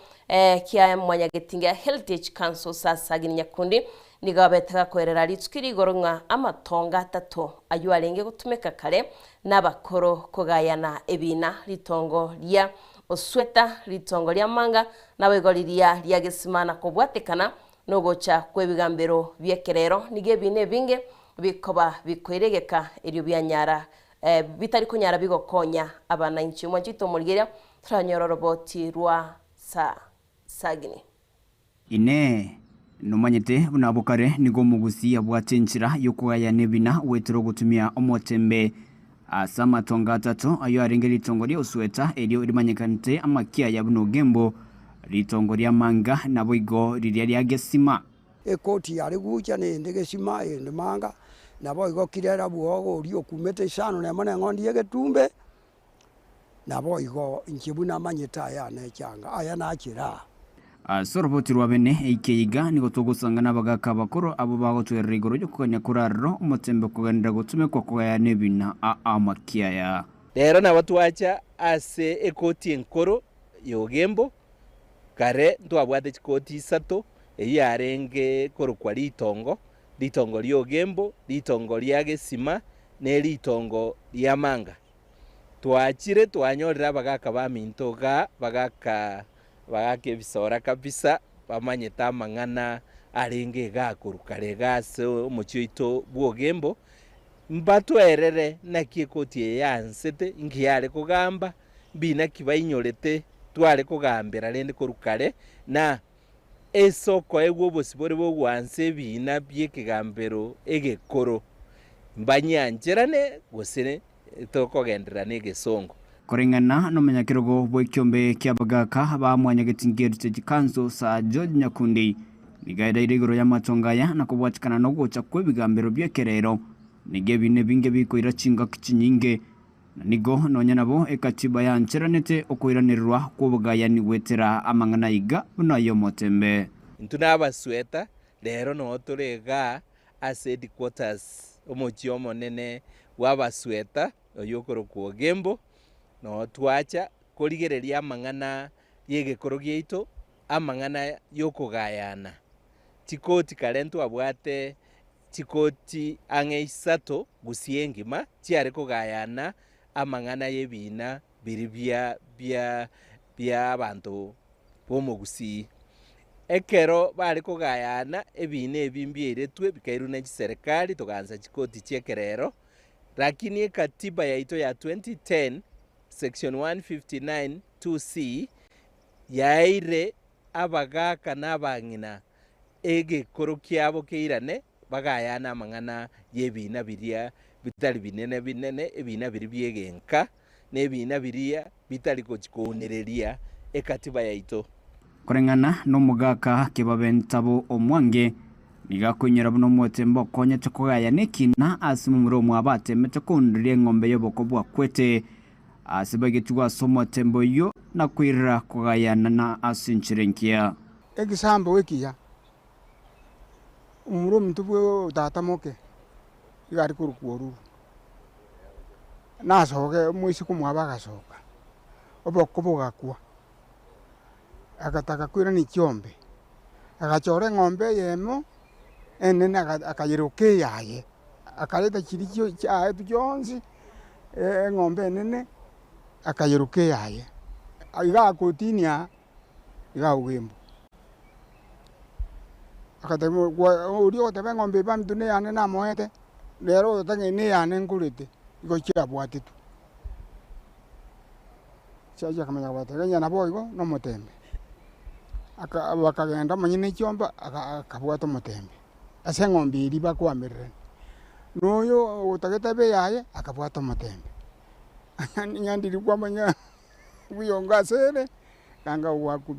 kia Mwanyagetinge Heritage Council Sasagini Nyakundi nigo abete gakoerera rituko rigoro ng'a amatongo atato ayio arenge gotumeka kare nabakoro kogayana ebina, ritongo ria Osweta, ritongo ria Manga, naboigo riria ria Gesima na kobwatekana nogocha kw'ebigambero bi'ekerero nigo ebina ebinge bikoba bikoiregeka erio bianyara Bitari konyara bigokonya abanainchi. Omwanchete omorigereria, toranyore oroboti rwa sa sagini. Inee! Nomanyete buna abwo kare nigo omogusii abwate enchera y'okogayana ebina goetera ogotumia omotembe ase amatongo atato ayio arenge ritongo ria osweta erio rimanyekanete amakiaya buna ogembo, ritongo ri'amanga, naboigo riria ria gesima. Ekoti yare gucha nende gesima ende manga, naboigo kirera bwogo oria okumete isano nemo na eng'ondi y'egetumbe, naboigo inche buna manyete aya nechanga, aya nachire aa. Ase oroboti rwa bene eike iga nigo togosanga nabagaaka abakoro abwo bagotwerera igoro y'okogania kore aroro omotembe okogenderera gotumekwa kogayana ebina a amakiaya. Rero nabo twacha ase ekoti enkoro y'Ogembo, Kare ntwabwate chikoti isato, eyio yarenge korokwa ritongo, ritongo ri'ogembo, ritongo ria gesima, ne ritongo ri'amanga. Twachire twanyorire abagaka baminto igaa, bagaka bagaka ebisora kabisa, bamanyete amang'ana arenge igaa korwa kare igaa ase omochie oito bw'ogembo, mbatwerere naki ekoti eye yansete, inki yare kogamba, Mbinaki bainyorete tware kogambera rende korwa kare, na ase okoegwa obosibore bw'ogwansa ebiina bi'ekegambero egekoro, mbanyancherane gose tokogenderera negesongo. Koreng'ana nomonyakerogo bw'ekiombe ki'abagaaka ba Mwanyagetinge Heritage Council Sir George Nyakundi, nigo airaire igoro y'amatongo aya na kobwatikana nogocha kw'ebigambero bi'ekerero, nigo ebiina ebinge bikoira chingaki chinyinge Na nigo nonya nabo ekatiba yancheranete okoiranererwa kw'obogayani goetera amang'ana aiga buna ay'omotembe. Intwe nabasweta, rero noo tore igaa ase headquarters omochie omonene bw'abasweta oyio okorokwa Ogembo, noo twacha korigereria amang'ana y'egekoro giaito, amang'ana y'okogayana. Chikoti kare ntwabwate Chikoti ang'e isato gusii engima chiare kogayana amang'ana y'ebiina biria bia bia bia abanto b'omogusii. Ekero bare kogayana ebiina ebi mbiairetwe bikairwa ne chiserekari togaansa chikoti chi'ekerero, lakini ekatiba yaito ya 2010 section 159 2C yaeire abagaaka na abang'ina egekoro kiabo keirane, bagayane amang'ana y'ebiina biria bitari binene binene, ebiina biria bi'egenka, na ebiina biria bitari gochia kounereria ekatiba yaito. Koreng'ana nomogaka kebabentabo omwange, nigo akoinyora buna omotembe okonyete kogayana ekina ase momura omwabo atemete kounereria eng'ombe y'oboko bwakwete ase baigetigwe ase omotembe oyio na koirera kogayana na ase enchera engiya. Egesambo ekiya, omomura ominto bwe tata moke, iga are korokwa oruru, nasoke omoiseke omwabo agasoka, oboko bogakwa, agataka koirania chiombe, agachora eng'ombe eyemo enene akayeroka eyaye, akareta chiria chio chiaetwe chionsi, eng'ombe enene akayeroka eyaye, iga agotinia. iga ogembo. Agateba oria ogoteba eng'ombe eye baminto neyane namoete, nere oyotang'aini neyane nkorete, igo chiabwatetwe. Chiachi akamanya kobatebia onye naboigo nomotembe. Aka bakagenda omonyene chiombe aka akabwata omotembe, ase eng'ombe eria bakoamererania. Na oyo otagete ebe eyaye, akabwata omotembe. Ng'a ndiri kwamanya buyongo ase ere, nanga ogwakwa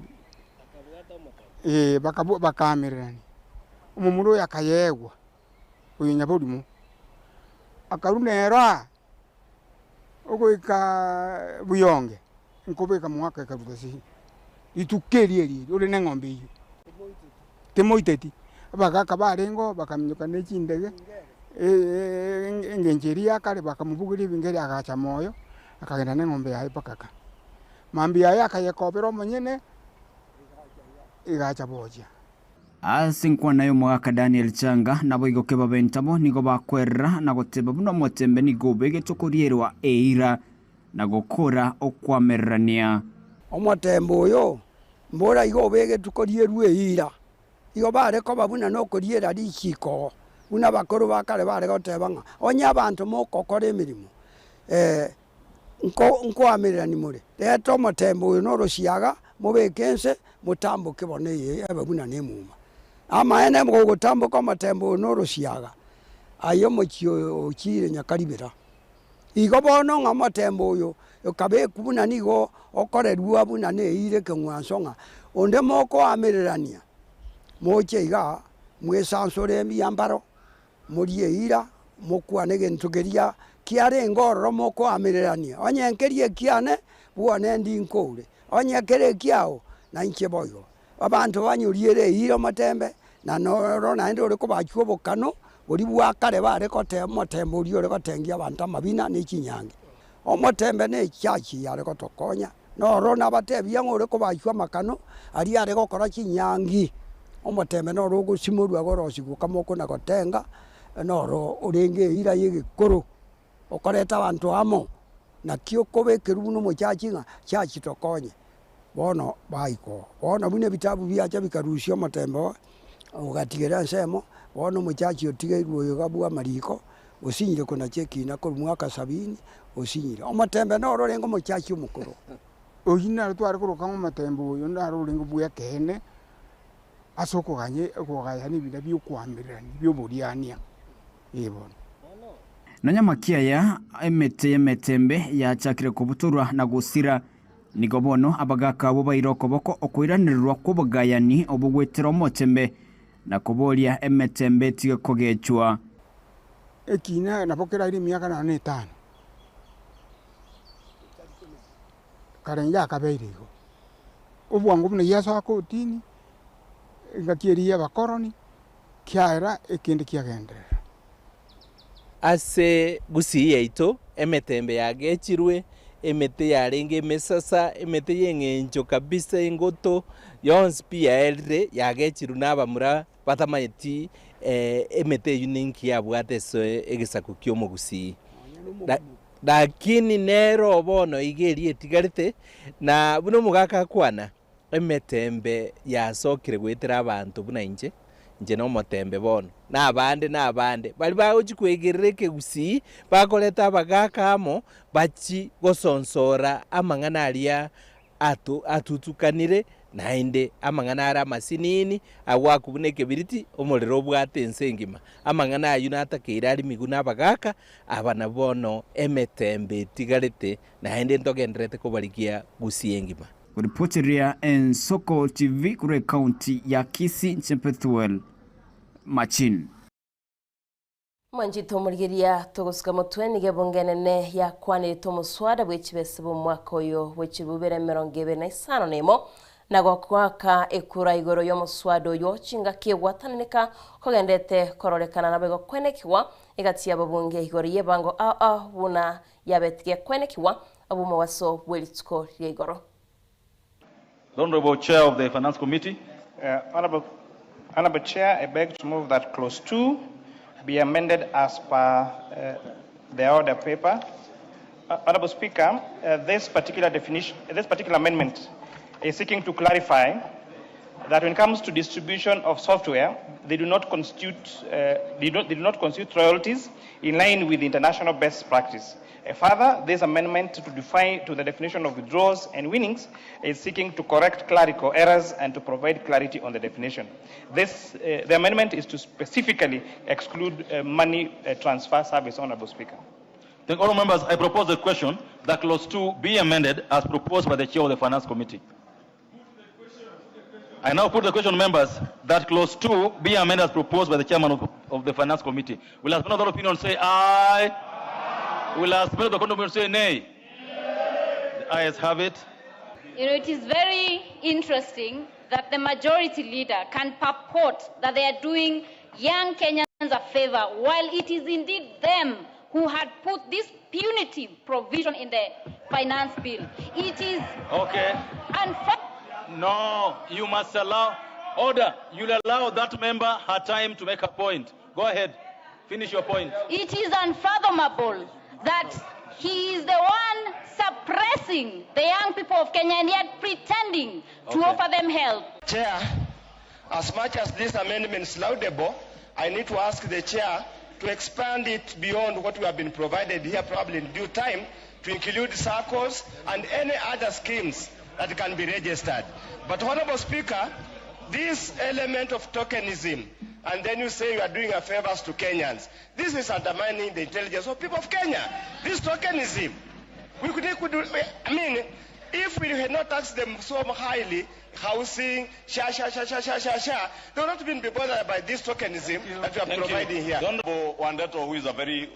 eh bakabwa bakaamererania. Omomura oyo akayeegwa, oyo nyaborimo, akarwa nere aa. Ogoika buyonge, nkobeka mwaka ekaruta ase rituko erio erio erio ore neng'ombe eyio, timoiteti. Abagaka barengeo bakaminyoka ne chindege, engencho eria ya kare bakamobugeria ebinto agacha moyo, akagenda neng'ombe yaye mpaka ka. Mambia yaye akayekobera omonyene, egacha bochia. Ase enkwana y'omogaka Daniel Changa, naboigo kebabenta bo nigo bakwerera na goteba buna omotembe nigo obegetwe korierwa eira na gokora okwamererania. Omotembe oyo mbora igo obegetwe korierwa eira, igo bare koba buna nokoriera richiko, buna abakoro ba kare bare goteba ng'a onye abanto mogokora emeremo nkoamererania more, reta omotembe oyo na orosiaga, mobeke ense, motamboke bono eye ebe buna nemuma. Amaene gogotamboka omotembe oyo na orosiaga, aye omochie oyo ochiire nyakaribera. Igo bono ng'a omotembe oyo okabekwa buna nigo okorerwa buna neire ekeng'wanso ng'a onde mokoamererania, moche igaa, mwesansore ebiambaro, Morie eira, mokwane egento keria kiarenge ororo mokoamererania, onye nkeria ekiane, bwone ndi nkoure, onye kere ekiao, nainche boigo. Abanto banyoriere eira omotembe, na noro naende ore kobachwa obokano boria bwa kare bare goteba omotembe oria ore gotengia abanto amabina ne chinyangi. Omotembe ne echachi yare gotokonya, noro nabatebia ng'a ore kobachwa amakano aria are gokora chinyangi, omotembe noro ogosimorwa gorosigwa kama okona gotenga, noro orenge eira ya egekoro, okoreta abanto amo, naki okobekerwa buna omochachi ng'a chachi tokonye. Bono baika oo. Bono buna ebitabu biacha bikarusia omotembe oo, ogatigera ensemo, bono omochachi otigeirwe oyo iga bwa amariko, osinyire konacha ekina korwa mwaka sabini, osinyire. Omotembe noro orenge omochachi omokoro. Oyio naro tware koroka ng'a omotembe oyo naro orenge bw'ekeene ase okoganya okogayana ebina bi'okoamererania bi'oboriania, ee bono. Nonya amakiaya emete y'emetembe yachakire kobutorwa na gosira, Nigo bono abagaaka abwo baire okoboko okoiranererwa kw'obogayani obwo goetera omotembe, na koboria emetembe etige kogechwa. Ekiina nabo keraire emiaka nonya na etano, kare yakabeire igo. Obwango buna Yeso akotini, engaki eria y'abakoroni, kiaera ekende kiagenderera. Ase Gusii yaito emetembe yagechirwe, emete yarenge emesasa, emete y'eng'encho kabisa engoto, yonsi pi yaerire yagechirwe na abamura batamanyeti emete eyio ninki yabwate ase egesaku kia omogusii. Lakini nero bono iga eria etigarete, na buna omogaka akwana, Emetembe yasokire goetera abanto buna inche, inche nomotembe bono, na abande na abande, baria bagochia kwegerera ekegusii, bakoreta abagaaka amo, bachie gosonsora amang'ana aria ato atutukanire, naende amang'ana are amasinini, agwakwa buna ekebiriti, omorero obwate ense engima. Amang'ana ayio natakeire arimigwe nabagaaka, aba nabwo bono emetembe etigarete, naende ntogendererete kobarigia gusii engima. Koripoteria Ensoko TV korwa ekaunti ya Kisii, inche Bethuel Machin. Mwanchete omorigeria togosuka motwe nigo ebunge enene yakwanerete omoswada bwe chibesa bw'omwaka oyo bwe chilifu bibere emerongo ebere na isano na emo na goaka ekura igoro y'omoswada oywo chingaki egwatananeka kogenderete kororekana naboigo kwenekigwa egati y'ababunge igoro y'ebango ao ao buna Yabetigie kwenekigwa ab'omobaso bwe rituko ria igoro. The Honourable Chair of the Finance Committee. Honourable, Honourable Chair, I beg to move that clause 2 be amended as per the order paper. Honourable Speaker, this particular definition, this particular amendment is seeking to clarify that when it comes to distribution of software, they do not constitute, they, do, they do not constitute royalties in line with international best practice. Further, this amendment to, define, to the definition of withdrawals and winnings is seeking to correct clerical errors and to provide clarity on the definition. This, the amendment is to specifically exclude money transfer service, Honorable Speaker. Thank all members. I propose the question that clause 2 be amended as proposed by the chair of the Finance Committee. I now put the question, members, that clause 2 be amended as proposed by the chairman of the Finance Committee. Will as many of that opinion say aye? Will as many of the contrary opinion say nay? The ayes have it. It is very interesting that the majority leader can purport that they are doing young Kenyans a favor, while it is indeed them who had put this punitive provision in the finance bill. It is Okay. unfair. No, you must allow order. You'll allow that member her time to make her point. Go ahead. Finish your point. It is unfathomable that he is the one suppressing the young people of Kenya and yet pretending to offer them help. Chair, as much as this amendment is laudable, I need to ask the chair to expand it beyond what we have been provided here, probably in due time, to include circles and any other schemes that can be registered. But, Honorable Speaker, this element of tokenism, and then you say you are doing a favors to Kenyans, this is undermining the intelligence of people of Kenya. This tokenism. We could, could, I mean, if we had not taxed them so highly, housing, sha, sha, sha, sha, sha, sha, sha, they would not even be bothered by this tokenism that we are Thank you. providing here. Honorable Wandeto, who is a very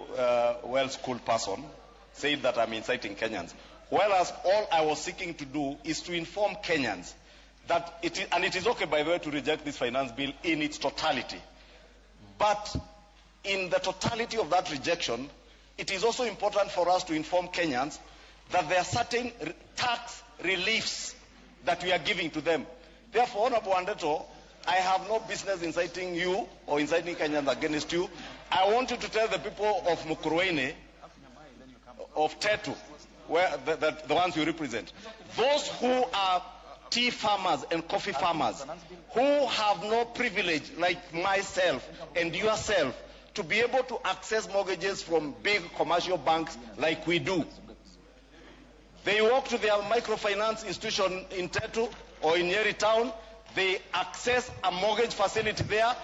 well-schooled person, said that I'm inciting Kenyans. Whereas all I was seeking to do is to inform Kenyans that it is, and it is okay, by the way, to reject this finance bill in its totality. But in the totality of that rejection, it is also important for us to inform Kenyans that there are certain tax reliefs that we are giving to them. Therefore, Honorable Wandeto, I have no business inciting you or inciting Kenyans against you. I want you to tell the people of Mukurweini, of Tetu, where the ones you represent, those who are tea farmers and coffee farmers, who have no privilege like myself and yourself to be able to access mortgages from big commercial banks like we do. They walk to their microfinance institution in Tetu or in Nyeri town. They access a mortgage facility there.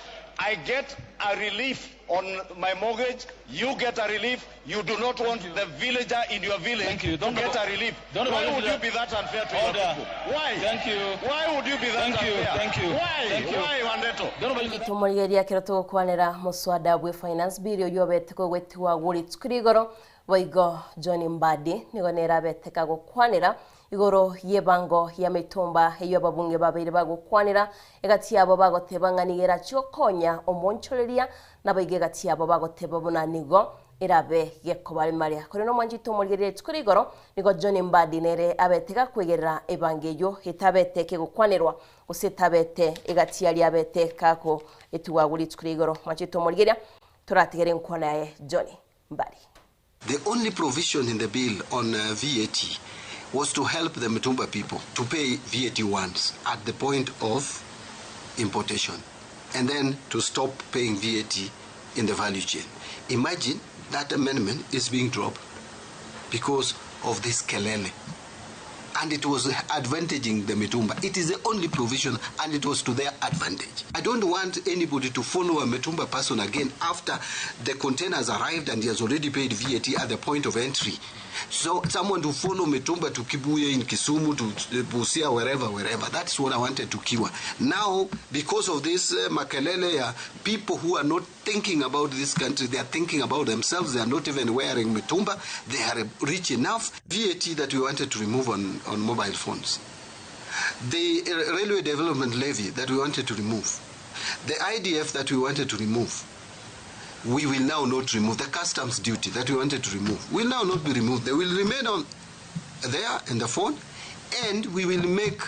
I get a relief on my mortgage. You get a relief. You do not want the villager in your village Thank you. to Don't get go- a relief. don't Why go- would you be that unfair to your Order. people? Why? Thank you. Why would you be that Thank you. unfair? Thank you. Why? Thank you. Why, Wandeto? Tumurigeria kero tugukwanira muswada bwe finance bill uyu obete kogwetiwa guritsukiri igoro boigo John Mbadi nigo nerabeteka gukwanira igoro yebango ya mitumba eyo ababunge babeire bagukwanira egati yabo bagoteba ng'anigera chiokonya omonchoreria nabaige egati yabo bagoteba buna nigo erabe gekobare maria kore no mwanji tumurigeria rituko igoro nigo John Mbadi nere abeteka kwegerera ebango eyo etabete kegukwanirwa gose etabete egati yari abete kako etuwaguri rituko igoro mwanji tumurigeria turatigere nkwana yaye John Mbadi. The only provision in the bill on VAT was to help the Mitumba people to pay VAT once at the point of importation and then to stop paying VAT in the value chain. Imagine that amendment is being dropped because of this kelele. And it was advantaging the Mitumba. It is the only provision, and it was to their advantage. I don't want anybody to follow a Mitumba person again after the container has arrived and he has already paid VAT at the point of entry. So someone to follow Mitumba to Kibuye in Kisumu, to Busia, wherever, wherever. That's what I wanted to cure. Now, because of this makelele, people who are not thinking about this country, they are thinking about themselves. They are not even wearing Mitumba. They are rich enough. VAT that we wanted to remove on mobile phones. The railway development levy that we wanted to remove. The IDF that we wanted to remove. We will now not remove. The customs duty that we wanted to remove will now not be removed. They will remain on there in the phone, and we will make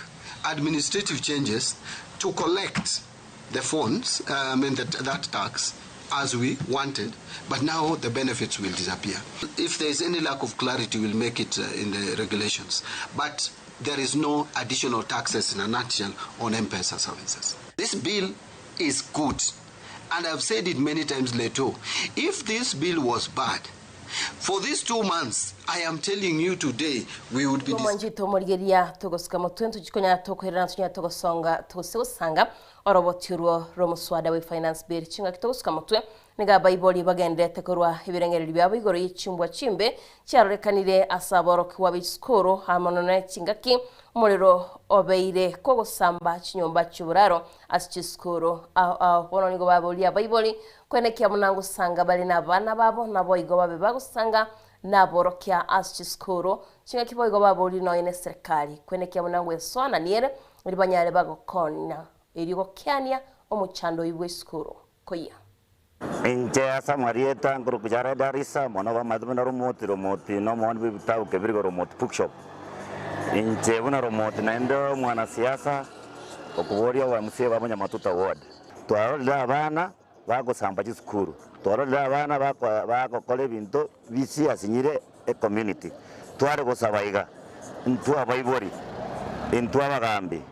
administrative changes to collect the phones, and that tax as we wanted, but now the benefits will disappear. If there is any lack of clarity, we'll make it in the regulations. But there is no additional taxes in a nutshell on M-Pesa services. This bill is good, and I've said it many times later. If this bill was bad, For these 2 months, I am telling you today, we would be Omwanchete omorigeria togosuka motwe ntochikonyara tokoirana tonyara togosonga togose gosanga oroboti orwo rw'omoswada bwe finance bill chingaki togosuka motwe niga abaibori bagenderete korwa ebirengererio biabo igoro ye chimbwa chimbe chiarorekanire ase aborokigwa ba chisukuru amo none chingaki omorero obeire kogosamba chinyomba chi'oboraro ase chisukuru ao ao. Bono nigo baboria abaibori kwenekia buna ngosanga bare na abana babo nabo igo babe bagosanga naborokia ase chisukuru chingaki boigo baboria nonya na eserikali kwenekia buna ngwesoanania ere eri banyare bagokonya erio gokeania omochando oyio bwa esukuru koyia. Inche ase amarieta nkorokwa Jared Arisa, omwana bw'amaete buna Romoti, Romoti nomooni bw'ebitabu kebirigo Romoti Bookshop. Inche buna Romoti naende omwanasiasa okoboria obo MCA bwa Monyamatuta Ward. Twarorire abana bagosamba chisukuru, twarorire abana bagokora ebinto bisiasinyire ecommunity. Tware gosaba iga, intwe abaibori, intwe abagambi,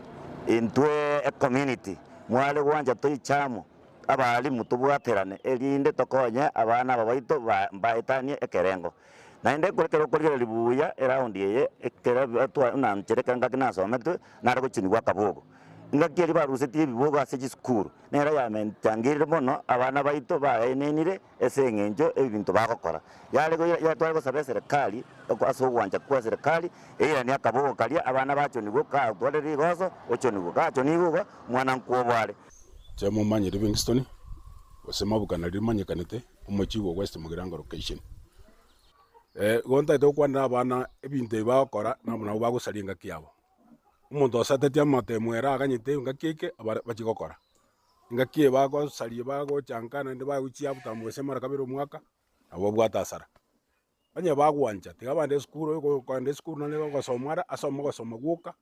intwe ecommunity, mware gwancha toiche amo, abalimu tobwaterane erinde tokonye abana aba baito mbaetanie ekerengo. Naende ekero okorigereria buya eraundi eye, ekero buna inche ekero ngaki nasometwe, nare gochinigwa akabogo. Engaki eria barusetie ebibogo ase chisukuru, nero yamenchangeire mono abana baito baenenire ase eng'encho ebinto bagokora. Yare tware gosaba eserekari, ase ogwancha kwa eserekari, eiranie akabogo karia abana bachonigwe, katware rigoso, ochonigwe, gachonigwe igo, omwana nkwobo are. Inche momanye Livingstone, gose mabukana rimanyekanete, omochibu o West Mugirango Location. Igo ntagete gokwanera abana ebinto ebi bagokora nabo nabo bagosaria engaki yabo. Omonto osatetie amatemo ere aganyete engaki eke abare bachie gokora. Engaki eye bagosaria bagocha nka naende bagochia botambe gose mara kabere omwaka, nabo babwate hasara. Onye bagwancha tiga abande esukuru oyo okogenda esukuru nonye gogosoma are asome ogosoma gwoka,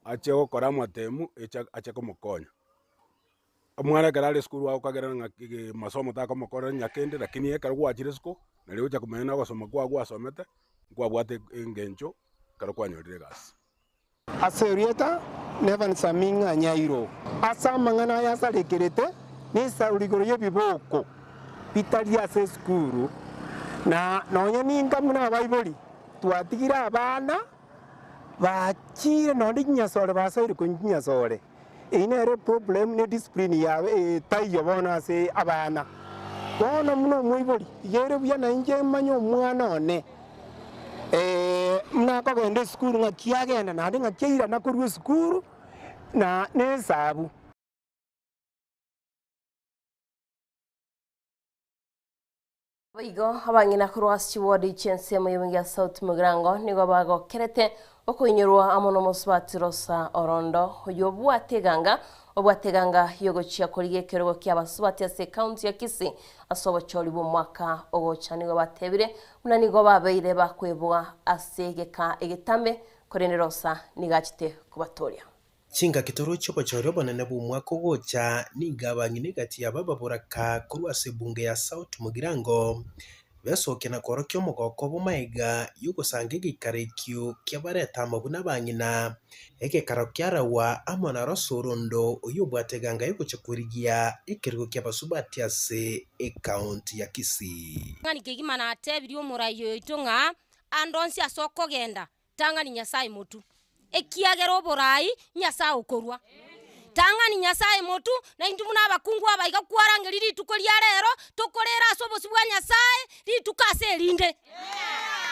ache gokora amatemu eche ache komokonya. Omwana ekero are esukuru agokagera ng'a masomo takomokorera onye kende lakini ekero gwachire isiko, nario ogocha komanya na ogosoma kwago gwasomete, nkwabwate eng'encho ekero kwanyorire egasi. Ase erieta n'Evans Aming'a Nyairo. Ase amang'ana aya asarekerete nesauri igoro y'ebiboko bitari ase esukuru, na nonya ninka buna abaibori twatigire abana bachiire nonye chinyasore basoire konywa chinyasore. Eyio nere eproblem ne discipline ya taiyo bono ase abana. Bono buna omoibori, iga ere buya nainche manye omwana one buna akogenda esukuru ng'aki agenda naende ng'aki airana korwa esukuru na nesabu. Boigo abang'ina korwa ase chiwodi chi'ensemo y'ebunge ya South Mugirango nigo bagokerete okoinyorwa amo nomosubati Rosa Orondo oyio obwate eganga obwate eganga yogochia korigia ekerogo kia abasubati ase ekaunti ya Kisii ase obochori bw'omwaka ogocha. Nigo batebire buna nigo babeire bakweboa ase egeka egetame korende Rosa nigo achete kobatoria. Chingaki toroche obochori obonene bw'omwaka ogocha, nigo abang'ina egati yabo ababoraka korwa ase ebunge ya South Mugirango besokia na koorokia omogoko obo magega y'ogosanga egeikaro ekio kiabareta amo buna abang'ina. Egekaro kiaragwa amo na Rosa Orondo oyio obwate eganga y'ogocha korigia ekerogo ki'abasubati ase ekaunti ya Kisii. Ng'ani kegima natebirie omorai oito ng'a ande onsi ase okogenda Tang'ani Nyasae motu, ekiagera oborai Nyasae okorua. Tang'ani Nyasae motu, na intwe buna abakungu aba iga kwarangeria rituko ria rero, tokorera ase obosio bwa Nyasae rituko ase erinde.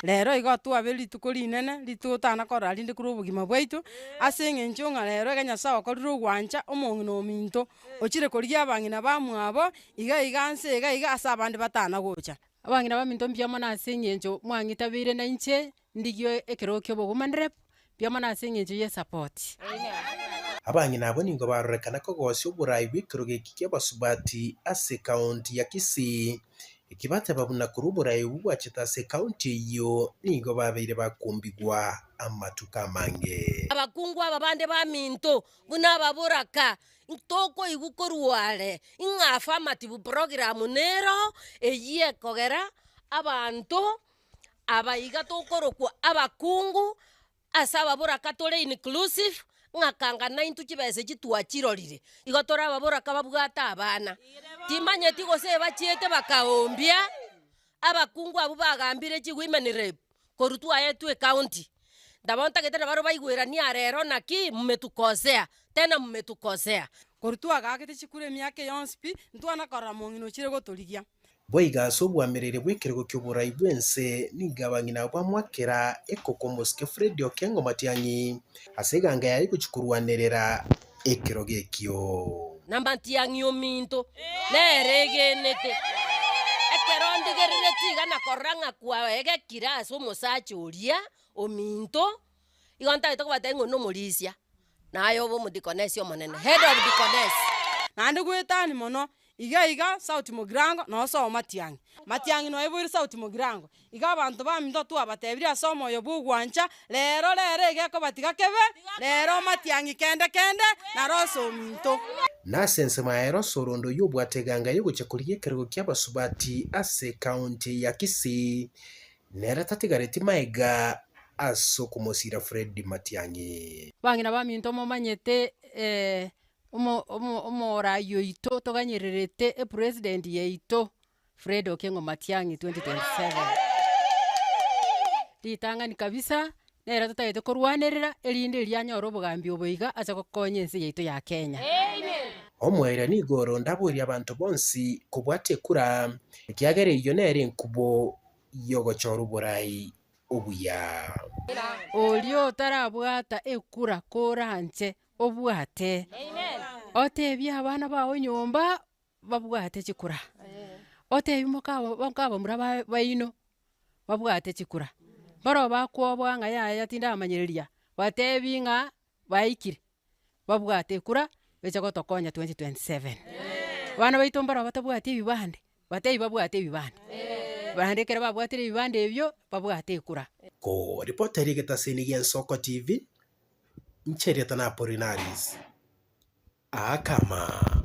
Rero igo twabe rituko rinene, rituko totana korora rinde korwa obogima bwaito, ase eng'encho ng'a rero iga Nyasae okorire ogwancha omong'ina ominto, ochire korigia abang'ina bamwabo, iga iga nse iga iga ase abande batana gocha. Abang'ina baminto mbuya mono ase eng'encho mwang'itabeire nainche, Ndigie ekerogo ki'obogumanire, mbuya mono ase engencho y'esapoti. Abang'ina abwo nigo barorekana kogosia oborai bw'ekerogo eki ki'abasubati ase ekaunti ya Kisii, eki bateba buna korwa oborai obwo bwachete ase ekaunti eyio nigo babeire bakombigwa amatuko amange. Abakungu aba bande baminto buna ababoraka, ntokoigwa korwa are ng'a affirmative program nero eyio ekogera abanto Aba iga tokorokwa abakungu, ase ababoraka tore inclusive, ng'a kanga naintwe chibesa echi twachirorire, igo tore ababoraka babwate abana. Timanyeti gose ebachiete bakaombia, Abakungu abwo bagambire chi women rep korwa twaetwe ecounty, nabo ntagete nabaro baigweranie aa rero naki mmetukosea, tena mmetukosea. Korwa twagaakete chikura emiaka yonsi pi, ntwana korora mong'ina ochire gotorigia. Boigo ase obwamereri bw'ekerogo ki'oborai bw'ense nigo abang'ina abwo bamwakera ekoko omosike Fred Okengo Matiang'i ase eganga yaye gochia korwanerera ekerogo ekio. Na Matiang'i ominto nere egenete, ekero ndigereretie iga na korora ng'a kwaegekire ase omosacha oria ominto, igo ntagete kobatebia ng'a oyo nomorisia, naye obe omodikonesi omonene, head of deaconess. Naende goetania mono, iga iga Sauti Mogirango noo sobo Matiang'i. Matiang'i noiboire Sauti Mogirango. Iga abanto baminto twabatebirie ase omoyo bw'ogwancha, rero rero iga ekobatiga kebe, rero Matiang'i kende kende, naro ase ominto. Na ase ensemo yaye Rosorondo oyio obwate eganga y'ogochia korigia ekerogo ki'abasubati ase ekaunti ya Kisii, nere tatigareti maega ase okomosira Fred Matiang'i. Bang'ina baminto momanyete omo omo omoraia oito toganyererete epresident yaito Fred Okengo Matiang'i 2027. Ritang'ani kabisa, nere totagete korwanerera erinde erio anyore obogambi obo iga ase gokonya ense yaito ya Kenya. Omoerio nigo oro ndaborie abanto bonsi kobwata ekura, ekiagera eyio nere enkubo y'ogochora oborai obuya. Oria otarabwata ekura koranche obwate, otebie abana bao nyomba babwate chikura, otebie moka moka abamura ba baino babwate chikura, barobwo bakwoboa ng'a yaya tindamanyereria, batebi ng'a baikire, babwate ekura beche gotokonya 2027. Abana baito mbarobwo batabwati ebibande, batebi babwate ebibande, naende ekero babwatire ebibande ebio, babwate ekura. Ko ripota eria egetaseni gia Ensoko TV, inche erieta na Apolinaris Aakama.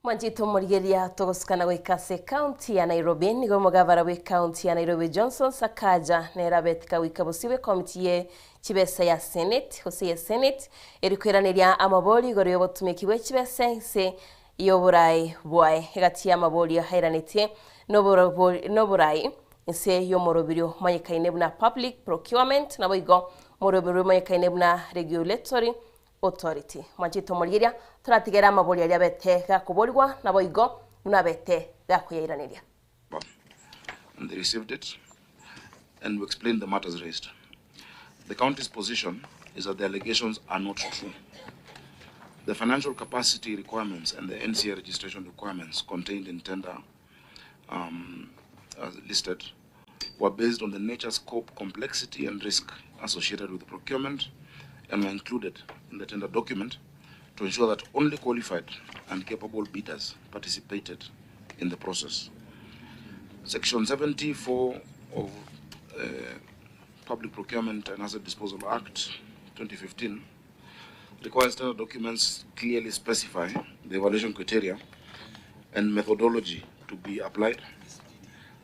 Mwanchete omorigereria togosukana goika ase ekaunti ya Nairobi. Nigo omogavana bw'ekaunti ya Nairobi Johnson Sakaja nere abetika goika bosio bw'ekomiti ye chibesa ya Senate gose ye Senate eri koiraneria amabori igoro y'obotumeki bwe chibesa inse y'oborai bwaye. Egati y'amabori airanetie noborai inse y'omoroberio omanyekaine buna Public Procurement naboigo omoroberio omanyekaine buna Regulatory Authority. Mwanchete omorigeria, toratigere amabori aria abete gakoborigwa, naboigo buna abete gakoyairaneria. And they received it and we explained the matters raised. The county's position is that the allegations are not true. The financial capacity requirements and the NCA registration requirements contained in tender as listed were based on the nature, scope, complexity, and risk associated with the procurement and were included in the tender document to ensure that only qualified and capable bidders participated in the process. Section 74 of Public Procurement and Asset Disposal Act 2015 requires tender documents clearly specify the evaluation criteria and methodology to be applied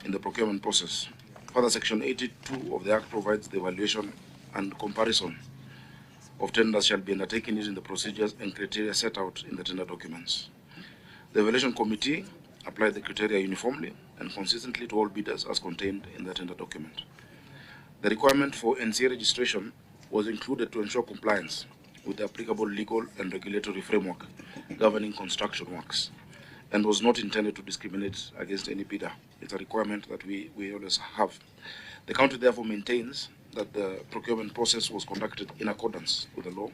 in the procurement process. Further, Section 82 of the Act provides the evaluation and comparison of tenders shall be undertaken using the procedures and criteria set out in the tender documents. The evaluation committee applied the criteria uniformly and consistently to all bidders as contained in the tender document. The requirement for NCA registration was included to ensure compliance with the applicable legal and regulatory framework governing construction works and was not intended to discriminate against any bidder. It's a requirement that we always have. The county therefore maintains that the procurement process was conducted in accordance with the law,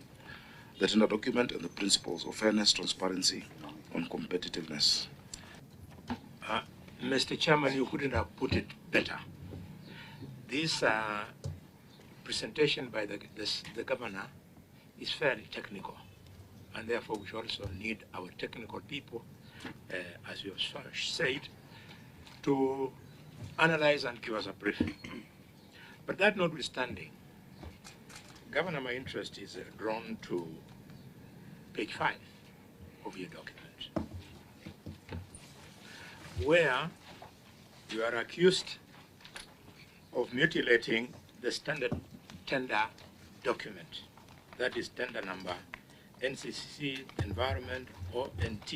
the tender document, and the principles of fairness, transparency, and competitiveness. Mr. Chairman, you couldn't have put it better. This presentation by the governor is fairly technical, and therefore we should also need our technical people, as you have said, to analyze and give us a brief. But that notwithstanding, Governor, my interest is drawn to page 5 of your document, where you are accused of mutilating the standard tender document. That is tender number NCCC Environment ONT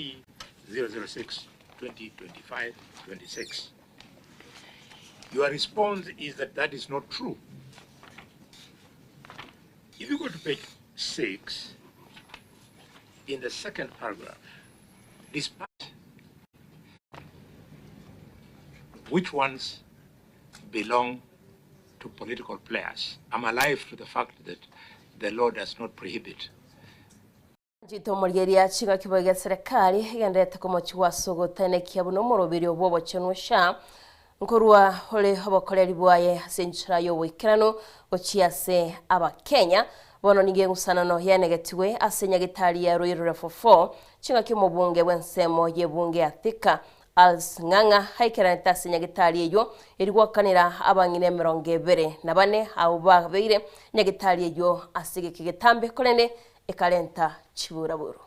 006 2025-26. Your response is that that is not true. If you go to page 6, in the second paragraph, despite which ones belong to political players, I'm alive to the fact that the law does not prohibit. Nchito morigeria ching'aki boiga serikali egenderete komochigwa ase ogotenekia buna omoroberio bwa obochenu SHA nkorwa ore obokoreri bwaye ase enchera ya oboikeranu gochia ase abakenya. Bono nigo engusanano yaenegetigwe ase nyagetari ya Ruiru Level 4 ching'aki omobunge bwa ensemo ya ebunge ya Thika Alice Ng'ang'a aikeranete ase nyagetari eywo eri gwakanera abang'ina 24 abwo babeire nyagetari eywo ase egeke getambe korende ekarenta chiburaburu.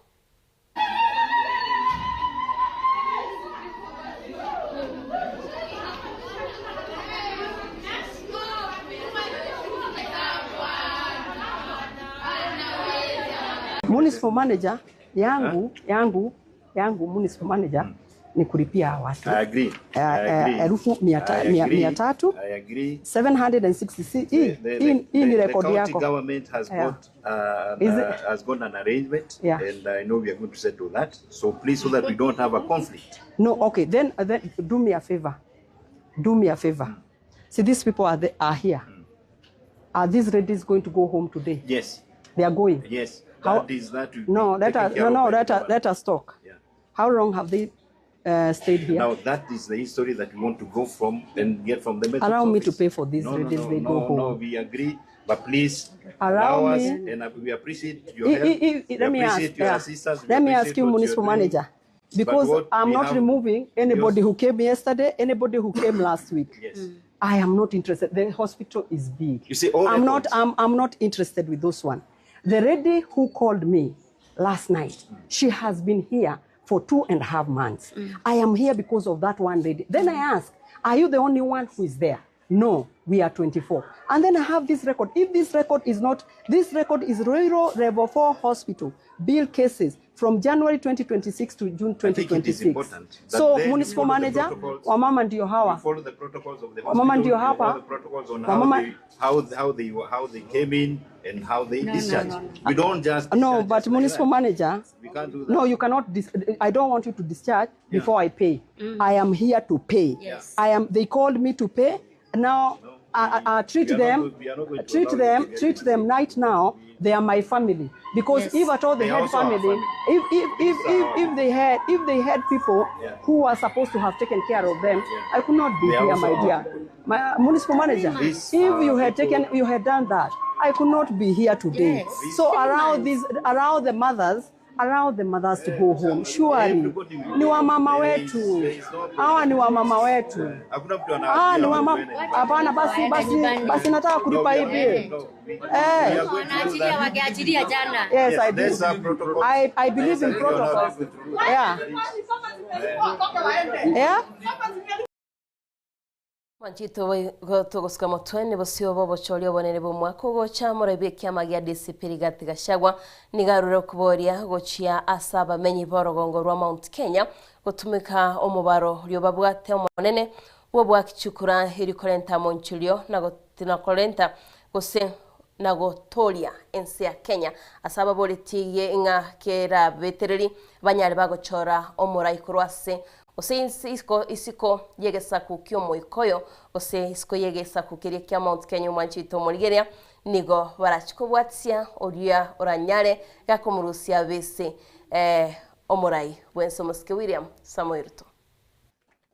Municipal manager yangu yangu yangu municipal manager ni kulipia hawa watu I agree. I agree. elfu mia I agree. mia tatu I agree. 766. Hii hii hii ni The rekodi county yako. government has Yeah. got Is it- has got an arrangement, Yeah. and I know we are going to settle that. So please, so that we don't have a conflict. No, okay. Then do me a favor. Do me a favor. See, these people are here. Are these ladies going to go home today? Yes. They are going. Yes. How- That is that. will be No, let taken us care no of no by the let us government. let us talk. How long have they stayed here? Now that is the history that we want to go from and get from the methods Allow me to office. pay for these No, no, ladies. no, They no, go home. no, we agree, but please Allow allow us, me. and we appreciate your help. I- We let me ask, appreciate your yeah. assistance. We Let me appreciate ask you, what you're municipal doing. manager, But because what I'm we not have- removing anybody who came yesterday, anybody who came last week. Yes. I am not interested. The hospital is big. You see, all I'm not. records- I'm not interested with those one. The lady who called me last night, she has been here for 2.5 months. I am here because of that one lady. Then I ask, are you the only one who is there? No, we are 24. And then I have this record. If this record is not, this record is Ruiru Level 4 Hospital, bill cases from January 2026 to June I think it is 2026. important that So then we municipal follow the manager, protocols. wamama ndio hawa. We follow the protocols of the Wamama hospital. ndio We follow hapa. the protocols on how Wamama- they, how they came in and how they No, no, discharge. no, no. We don't just No, discharge but just like municipal that. manager, We can't do that. no, you cannot. I don't want you to discharge before I pay. I am here to pay. Yes. I am. They called me to pay. Now I treat we are not them, going- we are not going to treat allow you them, to get treat them right now. They are my family because Yes. if at all they They had also are family, family. if they had if they had people who are supposed to have taken care of them, I could not be They are here, also my our dear. My municipal manager, These if are you had people- taken, you had done that, I could not be here today. Yes. So allow these, allow the mothers, allow the mothers to go home. Surely ni wamama wetu, hawa ni wamama wetu, Hakuna mtu hawa ni anawaambia wamama. watu waende. Hapana, basi basi basi, nataka kulipa No, we are- hivi no, eh. we are going to do Wanaachilia that. wakiachilia jana. Yes, I do. There's a protocol. I believe in We are not protocols. going to do that. Yeah. Yeah. Manchito tugosika motwe bosio bobochori obonene bw'omwaka ogocha morabi ekiama gia DCP Rigathi Gachagua nigarure okuboria gochia ase abamenyi b'orogongo rwa Mount Kenya gotumika omobaro oria babwate omonene bw'obwakichukura erikorenta monchilio na korenta gose na gotoria ense ya Kenya ase ababoretigie ng'a kera betereri banyare bagochora omorai korwa ase ose isiko isiko yegesaku kiomoikoyo ose isiko yegesaku keria kia Mount Kenya omwanchito omorigeria nigo barachikobwatia oria oranyare gakomurusia bese omorai bwense omosike William Samoei Ruto.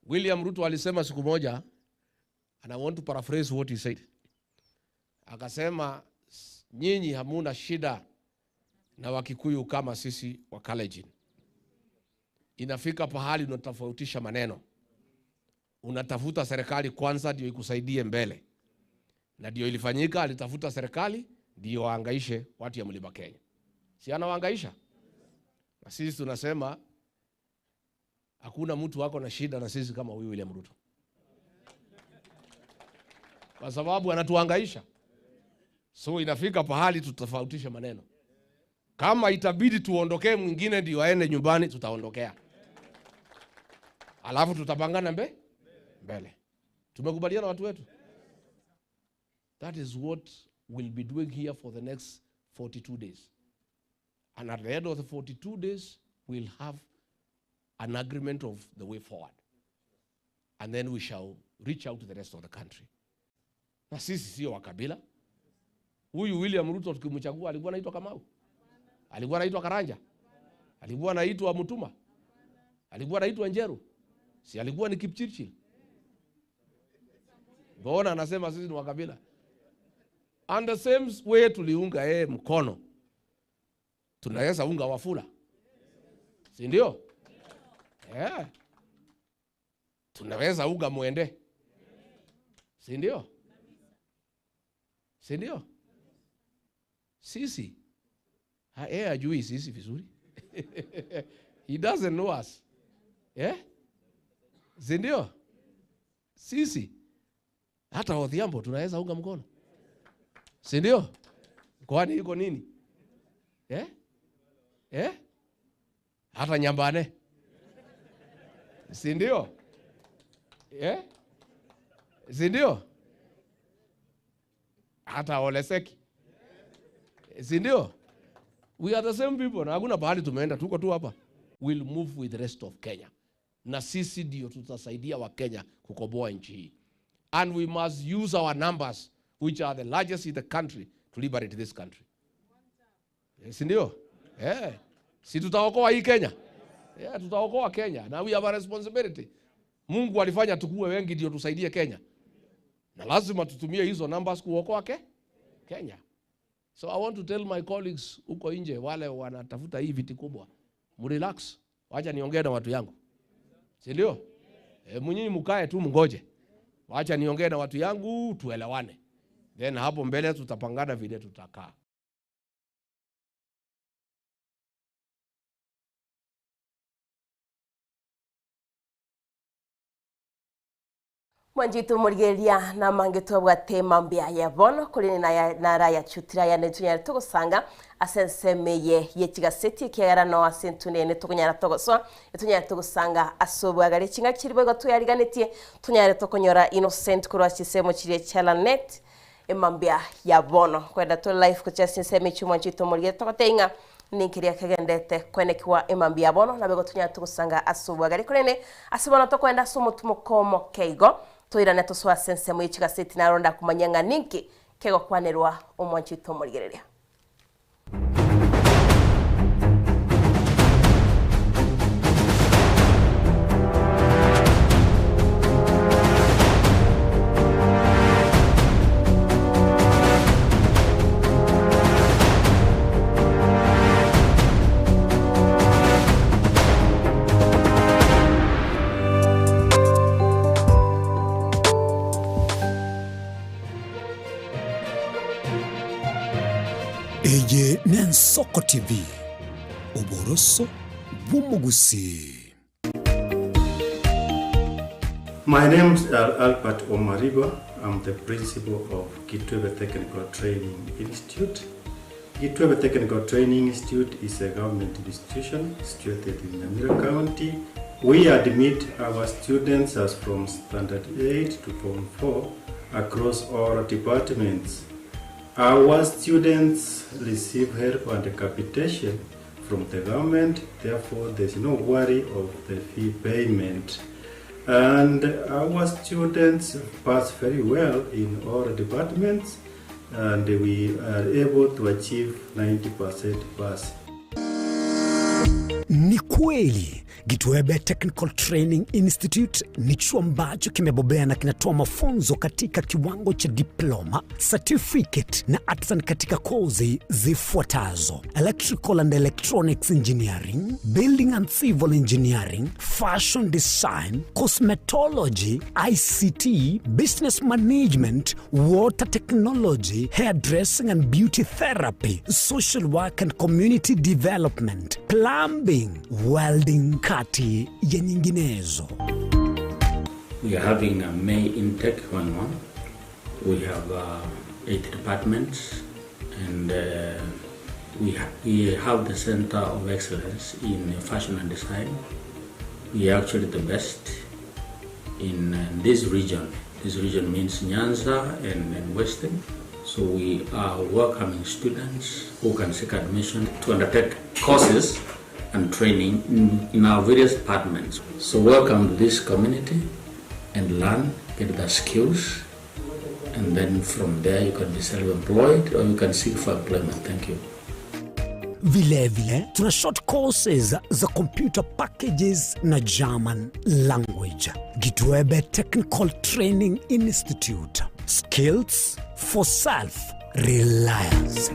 William Ruto alisema siku moja, and I want to paraphrase what he said. Akasema nyinyi hamuna shida na Wakikuyu kama sisi wa Kalenjin. Inafika pahali unatofautisha maneno, unatafuta serikali kwanza ndio ikusaidie mbele, na ndio ilifanyika. Alitafuta serikali ndio waangaishe watu ya mlima Kenya, si anawaangaisha? Na sisi tunasema hakuna mtu wako na shida na sisi kama huyu William Ruto, kwa sababu anatuhangaisha. So inafika pahali tutofautishe maneno. Kama itabidi tuondokee mwingine ndio aende nyumbani, tutaondokea, alafu tutapangana mbele. Tumekubaliana watu wetu? That is what we'll be doing here for the next 42 days. And at the end of the 42 days, we'll have an agreement of the way forward. And then we shall reach out to the rest of the country. Na sisi sio wa kabila. Huyu William Ruto tukimchagua alikuwa anaitwa Kamau? Alikuwa anaitwa Karanja? Alikuwa anaitwa Mutuma? Alikuwa anaitwa Njeru? Si alikuwa ni Kipchirchir? Mbona anasema sisi ni wa kabila? And the same way tuliunga yeye mkono, tunaweza unga Wafula, si ndio? Yeah. Tunaweza unga Mwende, si ndio? Si ndio? Sisi yeye hajui sisi vizuri he doesn't know us yeah? Si ndio? Sisi hata Odhiambo tunaweza unga mkono, si ndio? Kwani iko nini eh? Eh? Hata Nyambane, si ndio? Eh? Si ndio? Hata Oleseki, si ndio? We are the same people na hakuna pahali tumeenda, tuko tu hapa. We'll move with the rest of Kenya, na sisi ndio tutasaidia Wakenya kukomboa nchi hii, and we must use our numbers which are the largest in the country to liberate this country. Si ndio? Eh. Si tutaokoa hii Kenya? Yeah, tutaokoa Kenya. Na we have a responsibility. Mungu alifanya tukue wengi ndio tusaidie Kenya. Na lazima tutumie hizo numbers kuokoa ke? Kenya. So I want to tell my colleagues huko nje wale wanatafuta hii viti kubwa, mrelax. Wacha niongee na watu yangu. Si ndio? E, mnyinyi mkae tu mngoje. Wacha niongee na watu yangu tuelewane. Then hapo mbele tutapangana vile tutakaa. Mwanjitu murigeria na mange twabwate mambia ya bono kuri na nara ya chutira ya netunya tugusanga asensemeye yechigaseti kiagara no asentunene tukunyara togoso etunyara tugusanga asobwagare chinga chiribo tuyariganetie tunyare tokonyora innocent kurwa chisemo chirie chalanet emambia ya bono kwenda to life kucha sinseme chuma nchito murigeria togotenga ninkiria kegendete kwenekiwa emambia ya bono nabego tunyara tugusanga asobwagare kurene asibona tokwenda somotumokomo keigo twirane tuswa sensemo yechigaseti naronda kumanyanga ninki kegokwanirwa omwanchito murigereria. Eye n'Ensoko TV, oboroso bw'omogusii. My name is Albert Omariba. I'm the principal of Kitwebe Technical Training Institute. Kitwebe Technical Training Institute is a government institution situated in Nyamira County. We admit our students as from Standard 8 to Form 4 across all departments. Our students receive help and capitation from the government, therefore there's no worry of the fee payment. And our students pass very well in all departments, and we are able to achieve 90% pass. Ni kweli Gitwebe Technical Training Institute ni chuo ambacho kimebobea na kinatoa mafunzo katika kiwango cha diploma, certificate na artisan katika kozi zifuatazo: Electrical and Electronics Engineering, Building and Civil Engineering, Fashion Design, Cosmetology, ICT, Business Management, Water Technology, Hairdressing and Beauty Therapy, Social Work and Community Development, Plumbing, Welding, kati ya nyinginezo. We are having a May intake going on. We have 8 departments, and we have the Center of Excellence in Fashion and Design. We are actually the best in this region. This region means Nyanza and, and Western. So we are welcoming students who can seek admission to undertake courses and training in, in our various departments. So welcome to this community and learn, get the skills, and then from there you can be self-employed or you can seek for employment. Thank you. Vilevile tuna short courses za computer packages na German language. Gitwebe Technical Training Institute. Skills for self reliance.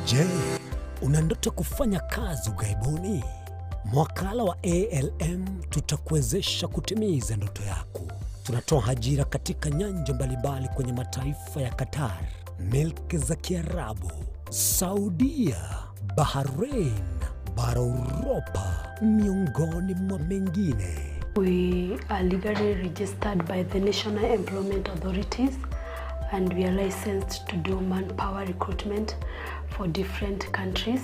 Je, una ndoto kufanya kazi ughaibuni? Mwakala wa ALM tutakuwezesha kutimiza ndoto yako. Tunatoa ajira katika nyanja mbalimbali kwenye mataifa ya Qatar, milki za Kiarabu, Saudia, Bahrain, bara Uropa, miongoni mwa mengine. We are legally registered by the National Employment Authorities and we are licensed to do manpower recruitment for different countries.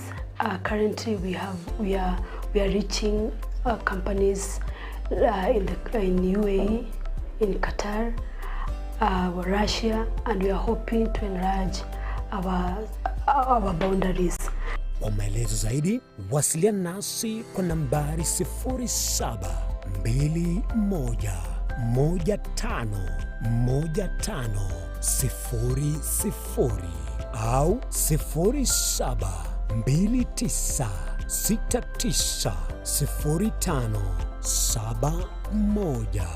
Currently we have we are we are reaching companies in the in UAE, in Qatar, Russia, and we are hoping to enlarge our our boundaries. Kwa maelezo zaidi wasiliana nasi kwa nambari 0721151500 au 0729690571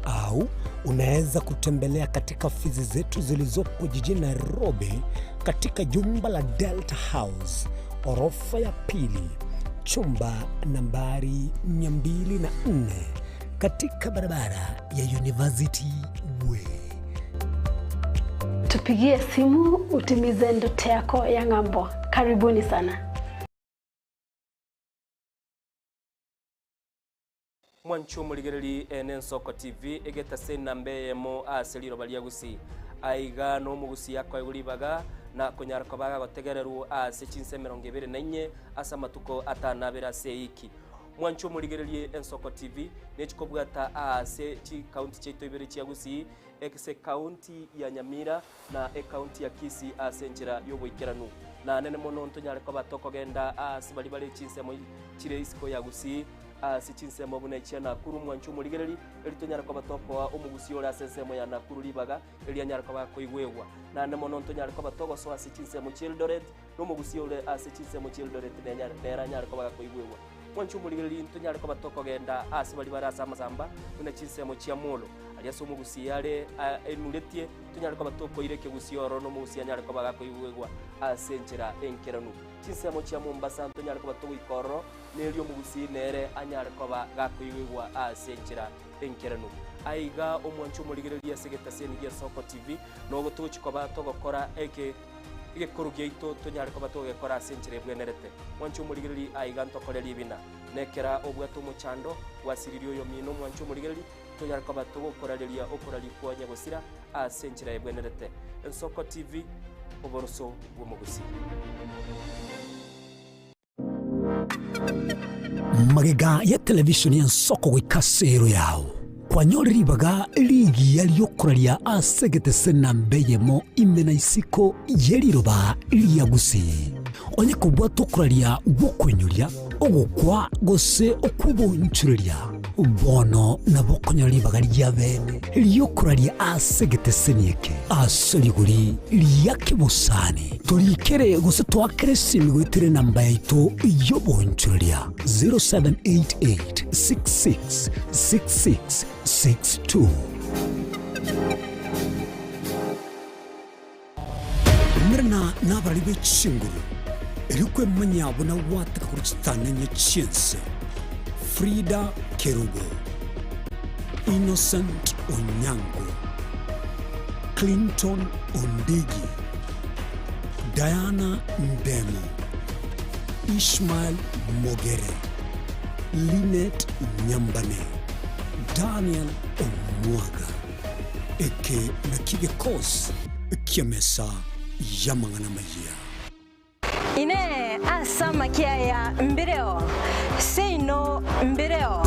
au unaweza kutembelea katika ofisi zetu zilizopo jijini Nairobi katika jumba la Delta House orofa ya pili chumba nambari 204 katika barabara ya University Way. Tupigie simu utimize ndoto yako ya ng'ambo. Karibuni sana. Mwanche omorigereri ene Ensoko TV egetase enamba eyemo ase riroba ria Gusii. Aiga nomogusii akoegwa ribaga na konyara koba agotegererwa ase chinsa emerongo ebere na inye ase amatuko atano abere ase eiki. Mwanche omorigererie Ensoko TV nechikobwata ase chikaunti chiaito ibere chia Gusii ase ekaunti ya Nyamira na ekaunti ya Kisii ase enchera yoboikeranu. Nanene mono ntonyare koba tokogenda ase baria bare chinsemo chire isiko ya Gusii ase chinsemo buna echia Nakuru mwanche omorigereri eri tonyare koba tokoa omogusi ore ase ensemo ya Nakuru ribaga eri anyare koba akoigwegwa. Naende mono ntonyare koba togosoa ase chinsemo chia Eldoret na omogusi ore ase chinsemo chia Eldoret nere anyare koba gakoigwegwa. Mwanche omorigereri ntonyare koba tokogenda ase baria bare ase amasamba buna chinsemo chia Molo aria ase omogusi are enuretie tonyare koba tokoira ekegusii ororo na omogusi anyare koba gakoigwegwa ase enchera enkeranu. Chinsemo chia Mombasa ntonyare koba togoika ororo Nerio omogusii nere anyare koba gakoigwegwa ase enchera enkeranu. Aiga omwanche omorigereria ase egetasieni gia Soko TV, nogo togochia koba togokora eke egekoro giaito tonyare koba togegekora ase enchera ebwenerete. Mwanche omorigereria aiga ntokore ribina. Nekera obwate omochando gwasiririe oyomino omwanche omorigereria, tonyare koba togokorareria okoraria kwa nyagosira ase enchera ebwenerete. Ensoko TV, oboroso bw'omogusii. Magega ya televishoni y'ensoko goika ase ero yao, kwanyore ribaga rigiya ri'okoraria ase egetese namba eyemo ime na isiko ye riroba ria Gusii. Onye kobwate okoraria gw'okoinyoria, ogokwa gose okw'obonchoreria, Bono nabo okonyora ribaga ria bene ri'okoraria ase egeteseni eke ase rigori ria kebosani. Torikere gose toakere esimi goetera enamba yaito y'obonchoreria 0788666662. Umerana nabarari be chinguru, erio kwemanya buna gwateka korwa chitang'ani chi'ense. Frida Kerubo, Innocent Onyango, Clinton Ondigi, Diana Ndemo, Ishmael Mogere, Linet Nyambane, Daniel Omwaga. Eke nakio gekosi ki'emesa y'amang'ana amayia. Inee! Ase amakia aya mbireo? Seino mbireo.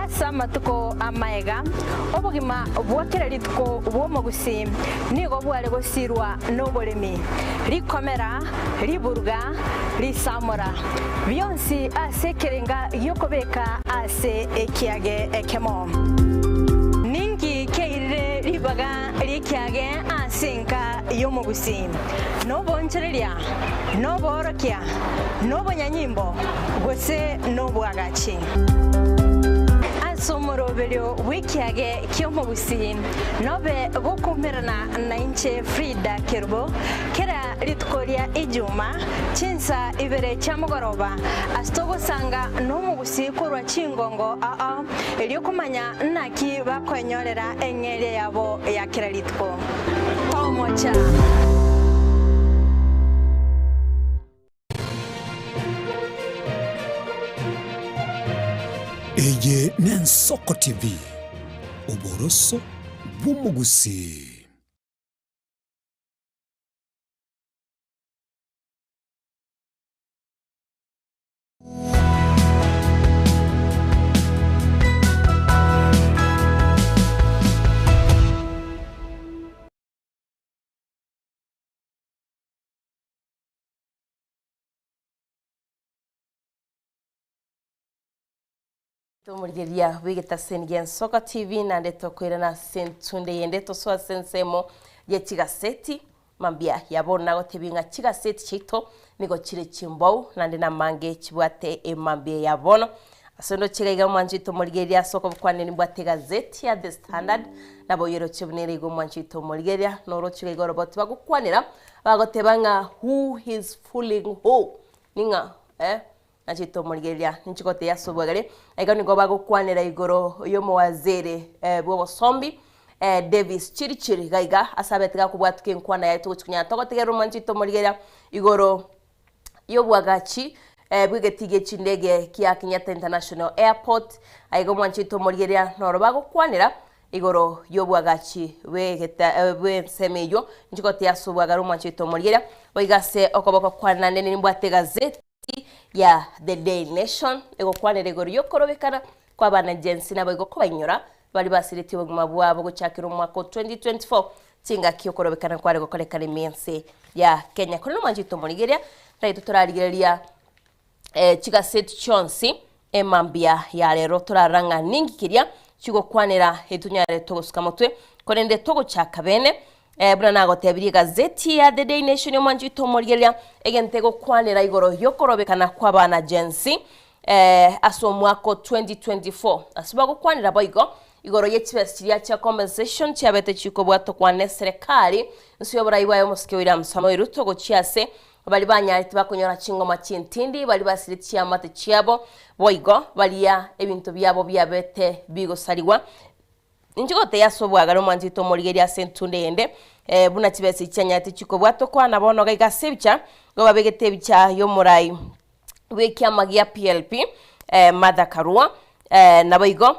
Ase amatuko amaega, obogima bwa kera rituko bw'omogusii nigo bware gosirwa noboremi, rikomera, riburuga, risamora, bionsi ase ekerenga gi'okobeka ase ekiage ekemo. Ninki kiairire ribaga ri'ekiage ase enka y'omogusii? Noboonchoreria, noboorokia, nobonyanyimbo, gose nobwagachi? Ase omoroberio bw'ekiage ki'omogusii nobe gokoumerana nainche Frida Kerubo kera rituko ria Ijuma chinsa ibere chia mogoroba ase togosanga nomogusii korwa chingongo ao erio komanya naki bakoenyorera eng'eria yabo ya kera rituko. Tomocha! Eye n'Ensoko TV, oboroso bw'omogusii. Tomorigereria bw'egetaseni gia Ensoka TV naende tokoirana ase entunde yende tosoe ase ensemo ye chigaseti mambia ya bono nagotebie ng'a chigaseti chiaito nigo chire chimbou naende namange chibwate emambia ya bono. Ase onde oche iga omwancho oito omorigereria ase okobokwanera nimbwate egazeti ya The Standard nabo oyeroche buna ere iga omwancho oito omorigereria noroche iga iga oroboti bagokwanera bagoteba ng'a who is fooling who ning'a eh. Nachete omorigereria ninche gotebia ase obwegare, iga nigo bagokwanera igoro y'omowaziri bw'obosombi Davis Chirichiri iga iga ase abete gakobwatuka enkwana yaye togochi konyara togotegerera omwanchete omorigereria igoro y'obwagachi bw'egetii gie chindege kia Kenyatta International Airport. Aiga omwanchete omorigereria noro bagokwanera igoro y'obwagachi bw'egeta bw'ensemo eyio ninche gotebia ase obwagare omwanchete omorigereria boigo ase okoboko kwane naende nimbwate egazeti. ya The Daily Nation egokwanera igoro y'okorobekana kw'abanajensi naboigo kobainyora baria basiretie obogima bwabo gochakera omwaka o 2024 chingaki okorobekana kware gokorekana ime y'ense ya Kenya. Korende omwanchete omorigereria naintwe torarigereria chigaseti chionsi emambia ya rero torarora ng'a ninki keria chigokwanera etonyare togosuka motwe korende togochaka bene Buna nagotebirie egazeti ya The Daily Nation omwanchi oito omorigereria, egento egokwanera igoro y'okorobekana kw'abana Gen Z ase omwaka o 2024. Ase bagokwanera boigo igoro ye chibesa chiria chia compensation chiabete chikobwatokwa neserekari nse y'oborai bwaye omosike William Samoei Ruto gochia ase baria banyarete bakonyora chingoma chintindi, baria basireti chiamate chiabo, boigo baria ebinto biabo biabete bigosarigwa. Inche gotebia ase obwagare omwanchete omorigereria ase entunde eyende, buna chibesa echi chianyarete chikobwatokwa, na bono gaiga ase ebicha, nigo babegete ebicha y'omorai bw'ekiama gia PLP, Martha Karua, naboigo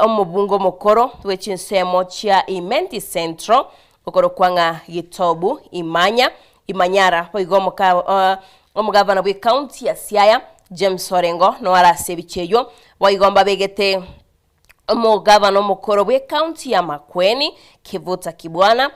omobunge omokoro bwe chinsemo chia Imenti Central, okorokwa ng'a Gitobu Imanya, Imanyara, boigo omoka omogavana bw'ecounty ya Siaya, James Orengo, noyo are ase ebicha eyio, boigo mbabegete Omogavana omokoro bw'ecounty ya Makueni, Kivuta Kibwana,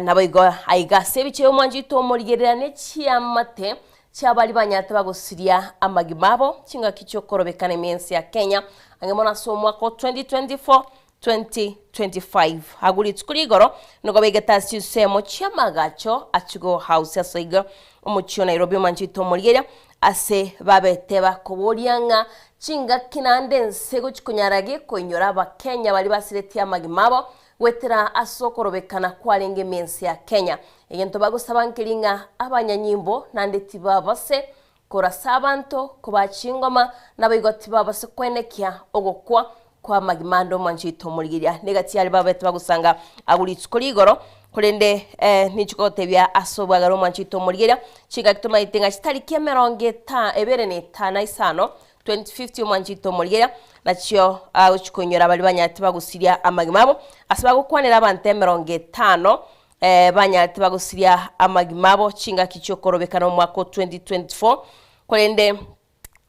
naboigo aiga ase ebicha y'omwancho oito omorigerera ne chiamate chi'abaria banyarete bagosiria amagima abo chingaki chi'okorobekana ime y'ense ya Kenya ang'e mono ase omwaka o 2024 2025. Agwo rituko ria igoro nigo begete ase chinsemo chi'amagacho a Jogoo House ase igo omochie o Nairobi omwancho oito omorigereria Ase babete bakoboria ng'a chingaki naende ense gochia konyara gekoinyora Abakenya baria basiretie amagima abo goetera ase okorobekana kwarenge ime ense ya Kenya. Egento bagosaba nkeri ng'a abanyanyimbo naende tibabase korasa abanto, kobaa chingoma, naboigo tibabase koenekia ogokwa kw'amagima ande omwancho oito omorigereria negati yaria babete bagosanga agwo rituko rigoro, korende ninche kogotebia ase obwagare omwancho oito omorigereria, chingaki tomaete ng'a chitariki emerongo eta ebere na etano isano, 2050 omwancho oito omorigereria, nachio agochia koinyora baria banyarete bagosiria amagima abo, ase bagokwanera abanto emerongo etano banyarete bagosiria amagima abo chingaki chi'okorobekana omwaka o 2024, korende.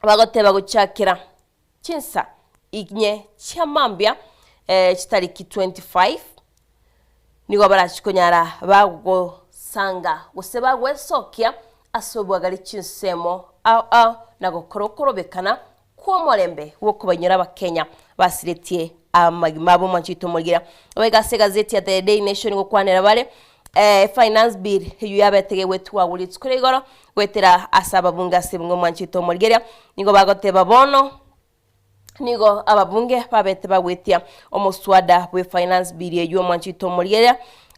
Bagoteba gochakera chinsa inye chia mambia chitariki 25 nigo barachi konyara bagosanga gose bagwesokia ase obwagare chinsemo ao ao na gokora okorobekana kw'omorembe gw'okobainyora Abakenya basiretie amagima abo omwanchete omorigereria. Boigo ase egazeti ya The Daily Nation gokwanera bare Finance Bill eyio yabete gegwetwa agwo rituko ria igoro goetera ase ababunge ase ebunge omwanchete omorigereria nigo bagoteba bono nigo ababunge babete bagwetia omoswada bwe Finance Bill eyio omwanchete omorigereria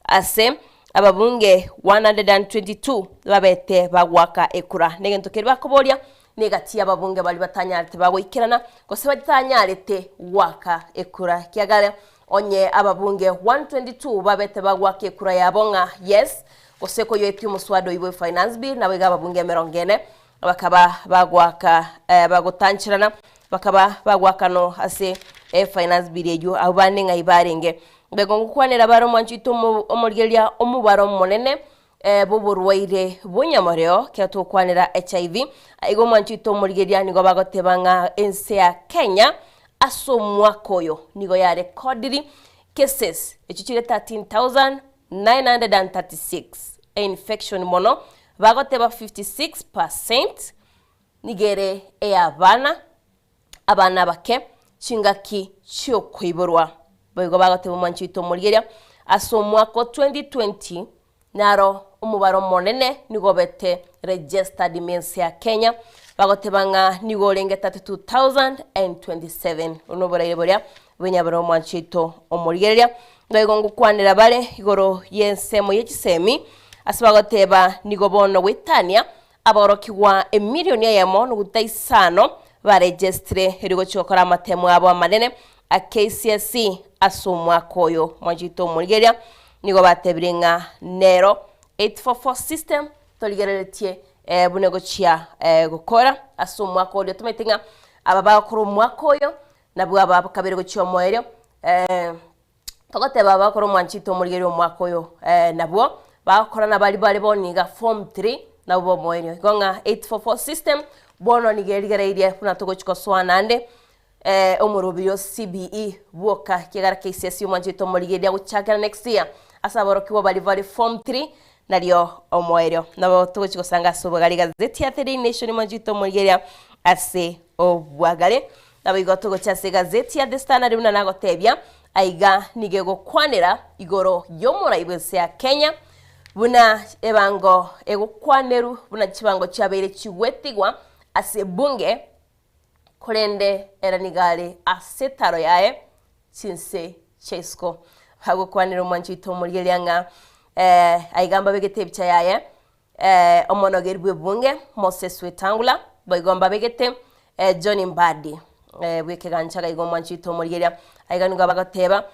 ase ababunge 122 babete bagoaka ekura. Negento keria bakoboria Negati y'ababunge baria batanyarete bagoikerana, gose batanyarete goaka ekura, ekiagera onye ababunge 122 babete bagoaka ekura yabo ng'a yes, gose koyoetia omoswada oyio bwe Finance Bill, naboigo ababunge emerongo ene bakaba bagoaka bagotancherana, bakaba bagoaka no ase efinance bill eyio, abwo bande ng'ai barenge. Nigo ngokwanera bare omwanchi oito omorigereria omobaro omonene bw'oborwaire bw'onyamoreo, ekero togokwanera HIV, igo omwancho oito omorigereria nigo bagoteba ng'a ense ya Kenya ase omwaka oyo nigo yarekodiri cases echio chire 13,936 einfection mono, bagoteba 56 percent nigo ere ey'abana. Abana abake chingaki chi'okoiborwa. Boigo bagoteba omwanchi oito omorigereria, ase omwaka o 2020 naro omobaro omonene nigo obete registered ime ense ya Kenya, bagoteba ng'a nigo orenge 32,027. Obwo noboraire boria bw'enyabera omwanchi oito omorigereria. Boigo ngokwanera bare igoro y'ensemo ye chisemi, ase bagoteba nigo bono goetania Aborokigwa emilioni eyemo noguta isano baregestire erio gochia gokora amatemo abo amanene a KCSE ase omwaka oyo. Mwanchete omorigereria nigo batebire ng'a nero 844 system torigereretie buna egochia gokora ase omwaka oria. Tomanyete ng'a aba bagokora omwaka oyo nabwo aba kabere gochia omoerio. Togoteba abakora omwanchete omorigereria omwaka oyo nabwo bagokora nabari bare bono iga form 3 nabwo bomoerio. Igo ng'a 844 system bono nigo erigereirie buna togochi kosoa naende omorobiri o CBE bwoka ekiagera KCSE omwanchete omorigereria gochakera next year ase aborokigwa baria bare form 3 nario omoerio. Nabo togochi gosanga ase obogare egazeti ya The Daily Nation omwanchete omorigereria ase obwagare. Naboigo togocha ase egazeti ya The Standard buna nagotebia, aiga nigo egokwanera igoro y'omorai bw'ense ya Kenya, buna ebango egokwaneru buna chibango chiabeire chigwetigwa ase ebunge, korende ere nigo are ase etaro yaye chinse chia isiko. Bagokwanera omwanchi oito omorigereria ng'a aiga mbabegete ebicha yaye Omonogeri bw'ebunge Moses Wetangula, boigo mbabegete John Mbadi bw'ekegancha gaiga omwanchi oito omorigereria. Aiga nigo bagoteba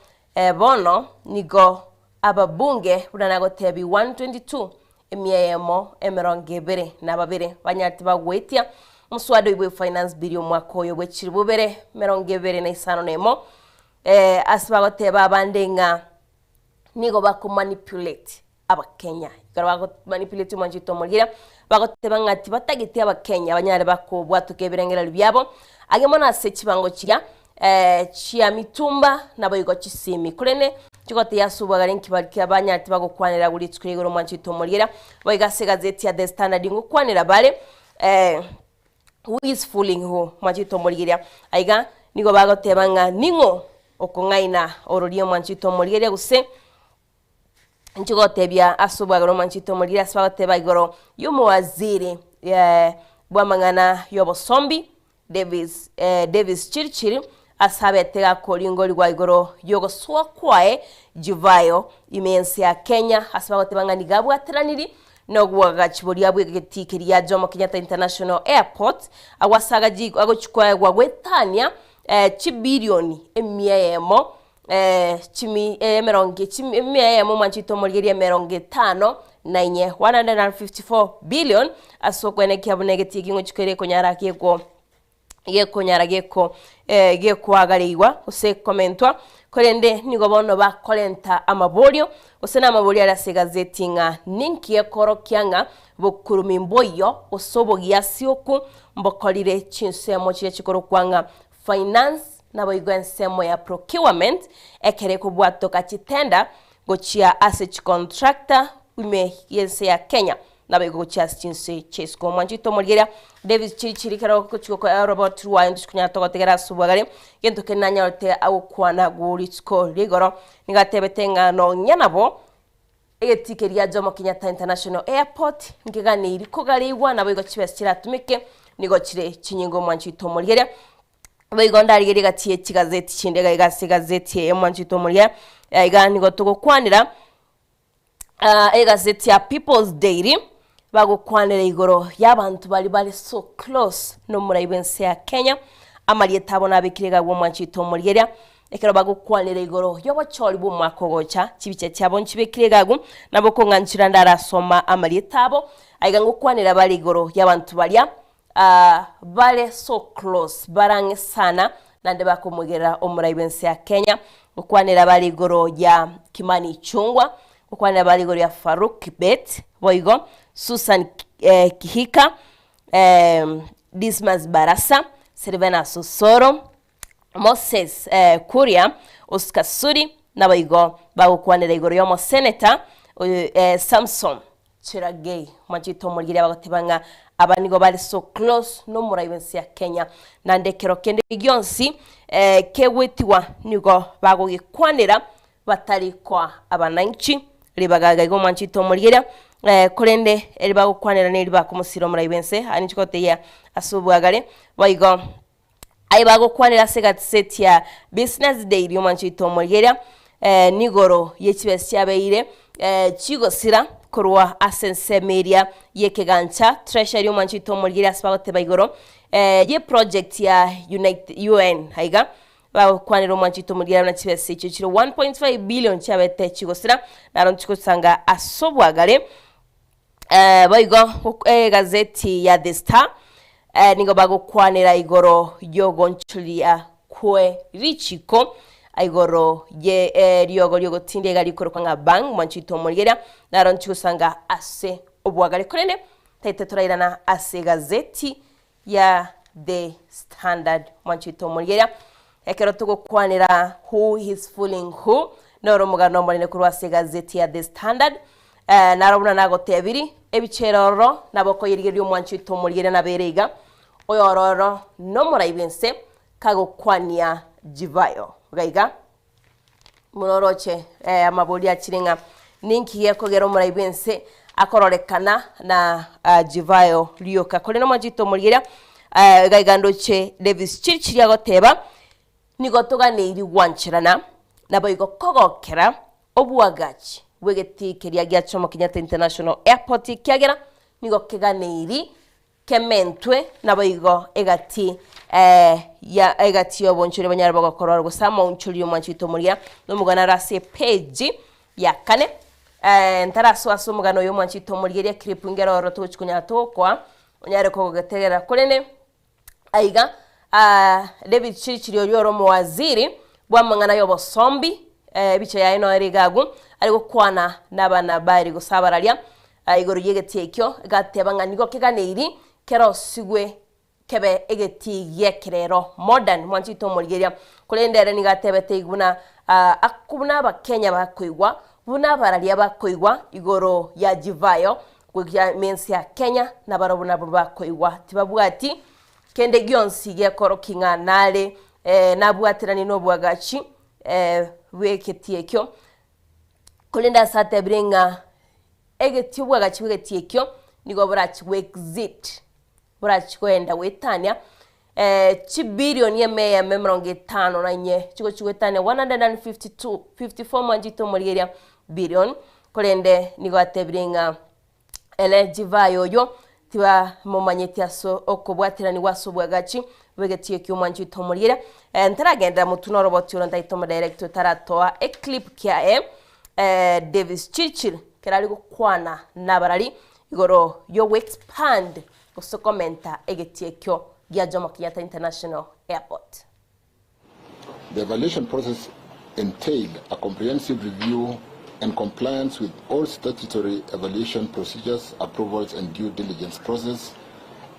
bono nigo ababunge buna nagotebi 122 emia eyemo emerongo ebere na babere banyarete bagoetia omoswada oyio bwe finance bill omwaka oyo bwe chilifu bibere emerongo ebere na isano na emo ase bagoteba abande ng'a nigo bakomanipulate Abakenya. Ekero bagomanipulate omwanchete omorigereria, bagoteba ng'a tibatageti Abakenya banyare bakobwatoka ebirengererio biabo, age mono ase chibango chiria chia mitumba naboigo chisimi. Korende chigotebia ase obwagare nki baria banyarete bagokwanera agwo rituko ria igoro omwanchete omorigereria, boigo ase egazeti ya The Standard ngokwanera bare Who is fooling who? Omwanchete omorigereria. Aiga nigo bagoteba ng'a ning'o okong'aina ororia omwanchete omorigereria gose Inche gotebia ase obwagare omwanchete omoriri ase bagoteba igoro y'omowaziri bw'amang'ana y'obosombi Davis Davis Chirchir ase abete gakoringorigwa igoro y'ogosoa kwaye Jivayo ime y'ense ya Kenya ase bagoteba ng'a nigo abwateraniri nobwagachi boria bw'egetii keria Jomo Kenyatta International Airport agwo ase agachi agochi koegwa goetania chibilioni emia eyemo chimi emerongo chimi emia eyemo mwanchete omorigereria emerongo etano na inye, 154 billion, ase okwenekia buna egetii ekio ngochia kere konyara gekwo Gekonyara geko gekoagareigwa gose komentwa, korende nigo bono bakorenta amaborio, gose namaborio are ase egazeti ng'a ninki gekorokia ng'a bokurumi mboiyo gose obogiasi oku mbokorire chinsemo chiria chikorokwa ng'a finance naboigo ensemo ya procurement ekero ekobwatoka chitender gochia ase chicontractor ime y'ense ya Kenya. Naboigo gochia ase chinse chia isiko. Omwanchete omorigereria Davis Chirichiri ekero ogochia gokoa oroboti rwaye ntochi konyara togotegera ase obwagare, gento kende nanyorete agokwana go rituko ria igoro, nigo atebete ng'a nonya nabo egetii keria Jomo Kenyatta International Airport nkeganeiri kogareigwa naboigo chibesa chiratumeke nigo chire chinyinge omwanchete omorigereria. Boigo ndarigerie gati ye chigazeti chinde iga iga ase egazeti eye omwanchete omorigereria, iga nigo togokwanera. Egazeti ya People's Daily bagokwanera igoro y'abanto baria bare so close nomorai bw'ense ya Kenya, amarieta abo nabekire iga agwo omwanchete omorigereria, ekero bagokwanera igoro y'obochori bw'omwaka ogocha, chibicha chiabo nchibekire iga agwo, nabo okong'anchera ndarasoma amarieta abo, aiga ngokwanera bare igoro y'abanto baria bare so close, bare ang'e sana, naende bakomoigerera omorai bw'ense ya Kenya, gokwanera bare igoro ya Kimani Ichung'wa, gokwanera bare igoro ya Farouk Kibet, boigo Susan Kihika, Dismas Barasa, Silvanus Osoro, Moses Kuria, Oscar Sudi, naboigo bagokwanera igoro y'omoseneta oyo Samson Cherargei. Omwanchete omorigereria bagoteba ng'a aba nigo bare so close nomorai bw'ense ya Kenya, naende ekero kende gionsi kegwetigwa nigo bagogekwanera batari koa abananchi ribaga iga iga omwanchete omorigereria, korende eri bagokwanera neri bakomosira omorai bw'ense, aya ninche gotebia ase obwagare, boigo Aye bagokwanera ase egaseti ya Business Daily omwancho oito omorigereria nigoro ye chibesa chiabeire chigosira korwa ase ensemo eria y'ekegancha Treasury omwancho oito omorigereria ase bagoteba igoro ye project ya Unite UN aiga bagokwanera omwancho oito omorigereria buna chibesa echio chire 1.5 billion chiabete chigosira naro nchigosanga ase obwagare. Boigo egazeti ya The Star nigo bagokwanera igoro y'ogonchoria kwe richiko igoro ye riogo riogotindia iga rikorokwa ng'a bang mwanchete omorigereria naro nchigosanga ase obwagare korende taete torairana ase egazeti ya The Standard mwanchete omorigereria ekero togokwanera who is fooling who noro omogano omonene korwa ase egazeti ya The Standard eh, naro buna nagotebiri ebichera ororo nabo okoyerigereria omwanchete omorigereria nabere iga oyo ororo nomorai bwense kagokwania Jivayo gaiga Mororoche amabori achire ng'a ninki gekogera omorai bw'ense akororekana na Jivayo rioka. Korende omwanchete omorigereria iga iga ndoche Davis Chirchiri agoteba, nigo toganeiri gwancherana naboigo kogokera oboagachi bw'egetii keria gia Jomo Kenyatta International Airport ekiagera nigo keganeiri Kementwe naboigo egati ya egati y'obonchori banyare bogokorwa gose amaonchori y'omwanchi oito omoria nomogano are ase epeji ya kane. Ntarasoa ase omogano oyo omwanchi oito omoria eria clip ngere ororo togochi konyara togokoa onyare kogotegerera korende aiga David Chirichiri oyio ore omowaziri bw'amang'ana y'obosombi ebicha yaye noyo ere iga agwo are gokwana nabana baria gose abararia Igoro y'egetii ekio egateba ng'a nigo keganeiri kerosigwe kebe egetii gi'ekerero, modern, mwanchete omorigereria. Korende ere nigo atebete iga buna buna abakenya bakoigwa, buna abararia bakoigwa igoro ya Jivayo goika ime ense ya Kenya nabarabwo nabwo bakoigwa. Tibabwati kende gionsi gekorokia ng'a nare nabwateranie noboagachi bw'egetii ekio. Korende ase atebire ng'a egetii obwagachi bw'egetii ekio nigo borachie goexceed, borachie koenda goetania chibilioni ime eyemo emerongo etano na inye chigochia goetania 152, 54 mwanchete omorigereria billion, korende nigo atebire ng'a Ere Jivayo oyio tibamomanyeti ase okobwateranigwa ase obwagachi bw'egetii ekio omwanchete omorigereria. Ntaragenderera motwe noroboti oro ntaete omodirect otaratoa eclip kiaye Davis Chirchir ekero are gokwana nabarari igoro yogoexpand gose komenta egetii ekio. gia Jomo Kenyatta International Airport. The evaluation process entailed a comprehensive review and compliance with all statutory evaluation procedures, approvals, and due diligence process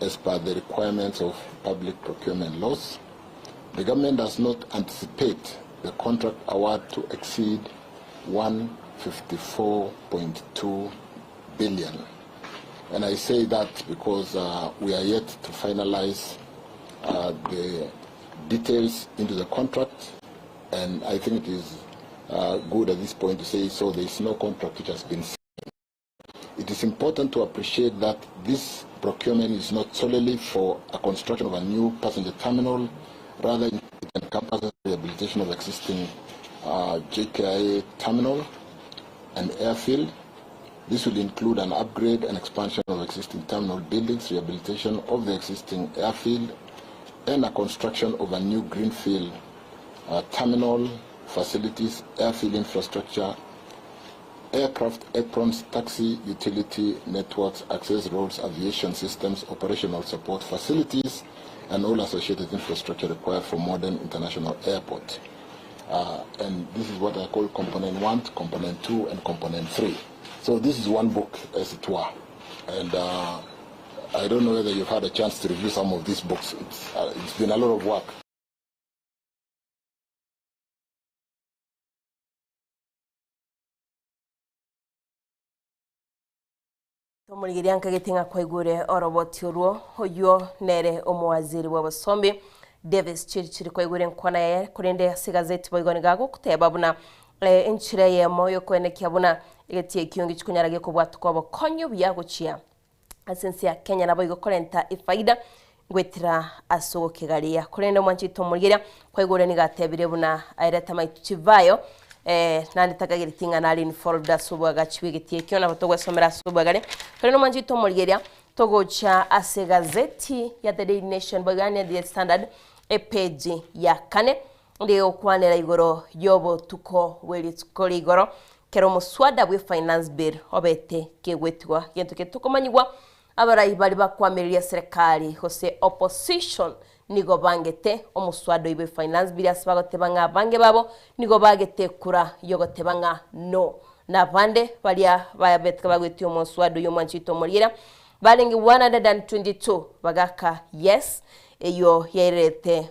as per the requirements of public procurement laws. The government does not anticipate the contract award to exceed 154.2 billion. And I say that because uh, we are yet to finalize uh, the details into the contract, and I think it is uh, good at this point to say so there is no contract which has been signed. It is important to appreciate that this procurement is not solely for a construction of a new passenger terminal, rather it encompasses rehabilitation of existing JKIA terminal and airfield. This will include an upgrade and expansion of existing terminal buildings, rehabilitation of the existing airfield, and a construction of a new greenfield terminal, facilities, airfield infrastructure, aircraft aprons, taxi, utility networks, access roads, aviation systems, operational support facilities, and all associated infrastructure required for modern international airport. And this is what I call component 1, component 2, and component 3. So this is one book, as it were. And I don't know whether you've had a chance to review some of these books. It's been a lot of work. Tomorigeria nkagete ng'a kwaigure oroboti orwo oywo nere omowaziri bw'obosombi Davis Chirichiri kwaigure nkwana yaye korende ase egazeti boigo nigo agogoteba buna eh, enchera eyemo yokoenekia buna egetie ekio ngechikonyara gekobwatuka obokonyi obuya gochia ase ense ya Kenya naboigo korenta efaida goetera ase ogokegaria. Korende omwanchete omorigereria, kwaigure nigo atebire buna aerete amaitu chivayo eh, naende takagereti ng'a nare involved ase oboagachi bw'egetii ekio, nabo togwesomera ase obwagare. Korende omwanchete omorigereria, togocha ase egazeti ya The Daily Nation boigo yaani The Standard, epage ya kane, nigo egokwanera igoro y'obotuko bwe rituko ria igoro, Kera omoswada bwe Finance Bill obete kegwetigwa gento getokomanyigwa, abarai baria bakoamereria serikali gose opposition nigo bangete omoswada oyio bwe Finance Bill ase bagoteba ng'a abange babo nigo bagete ekura yogoteba ng'a no. Na abande baria babete bagwetia omoswada oyio omwanchete omoriera barenge 122 bagaka yes eyio yairerete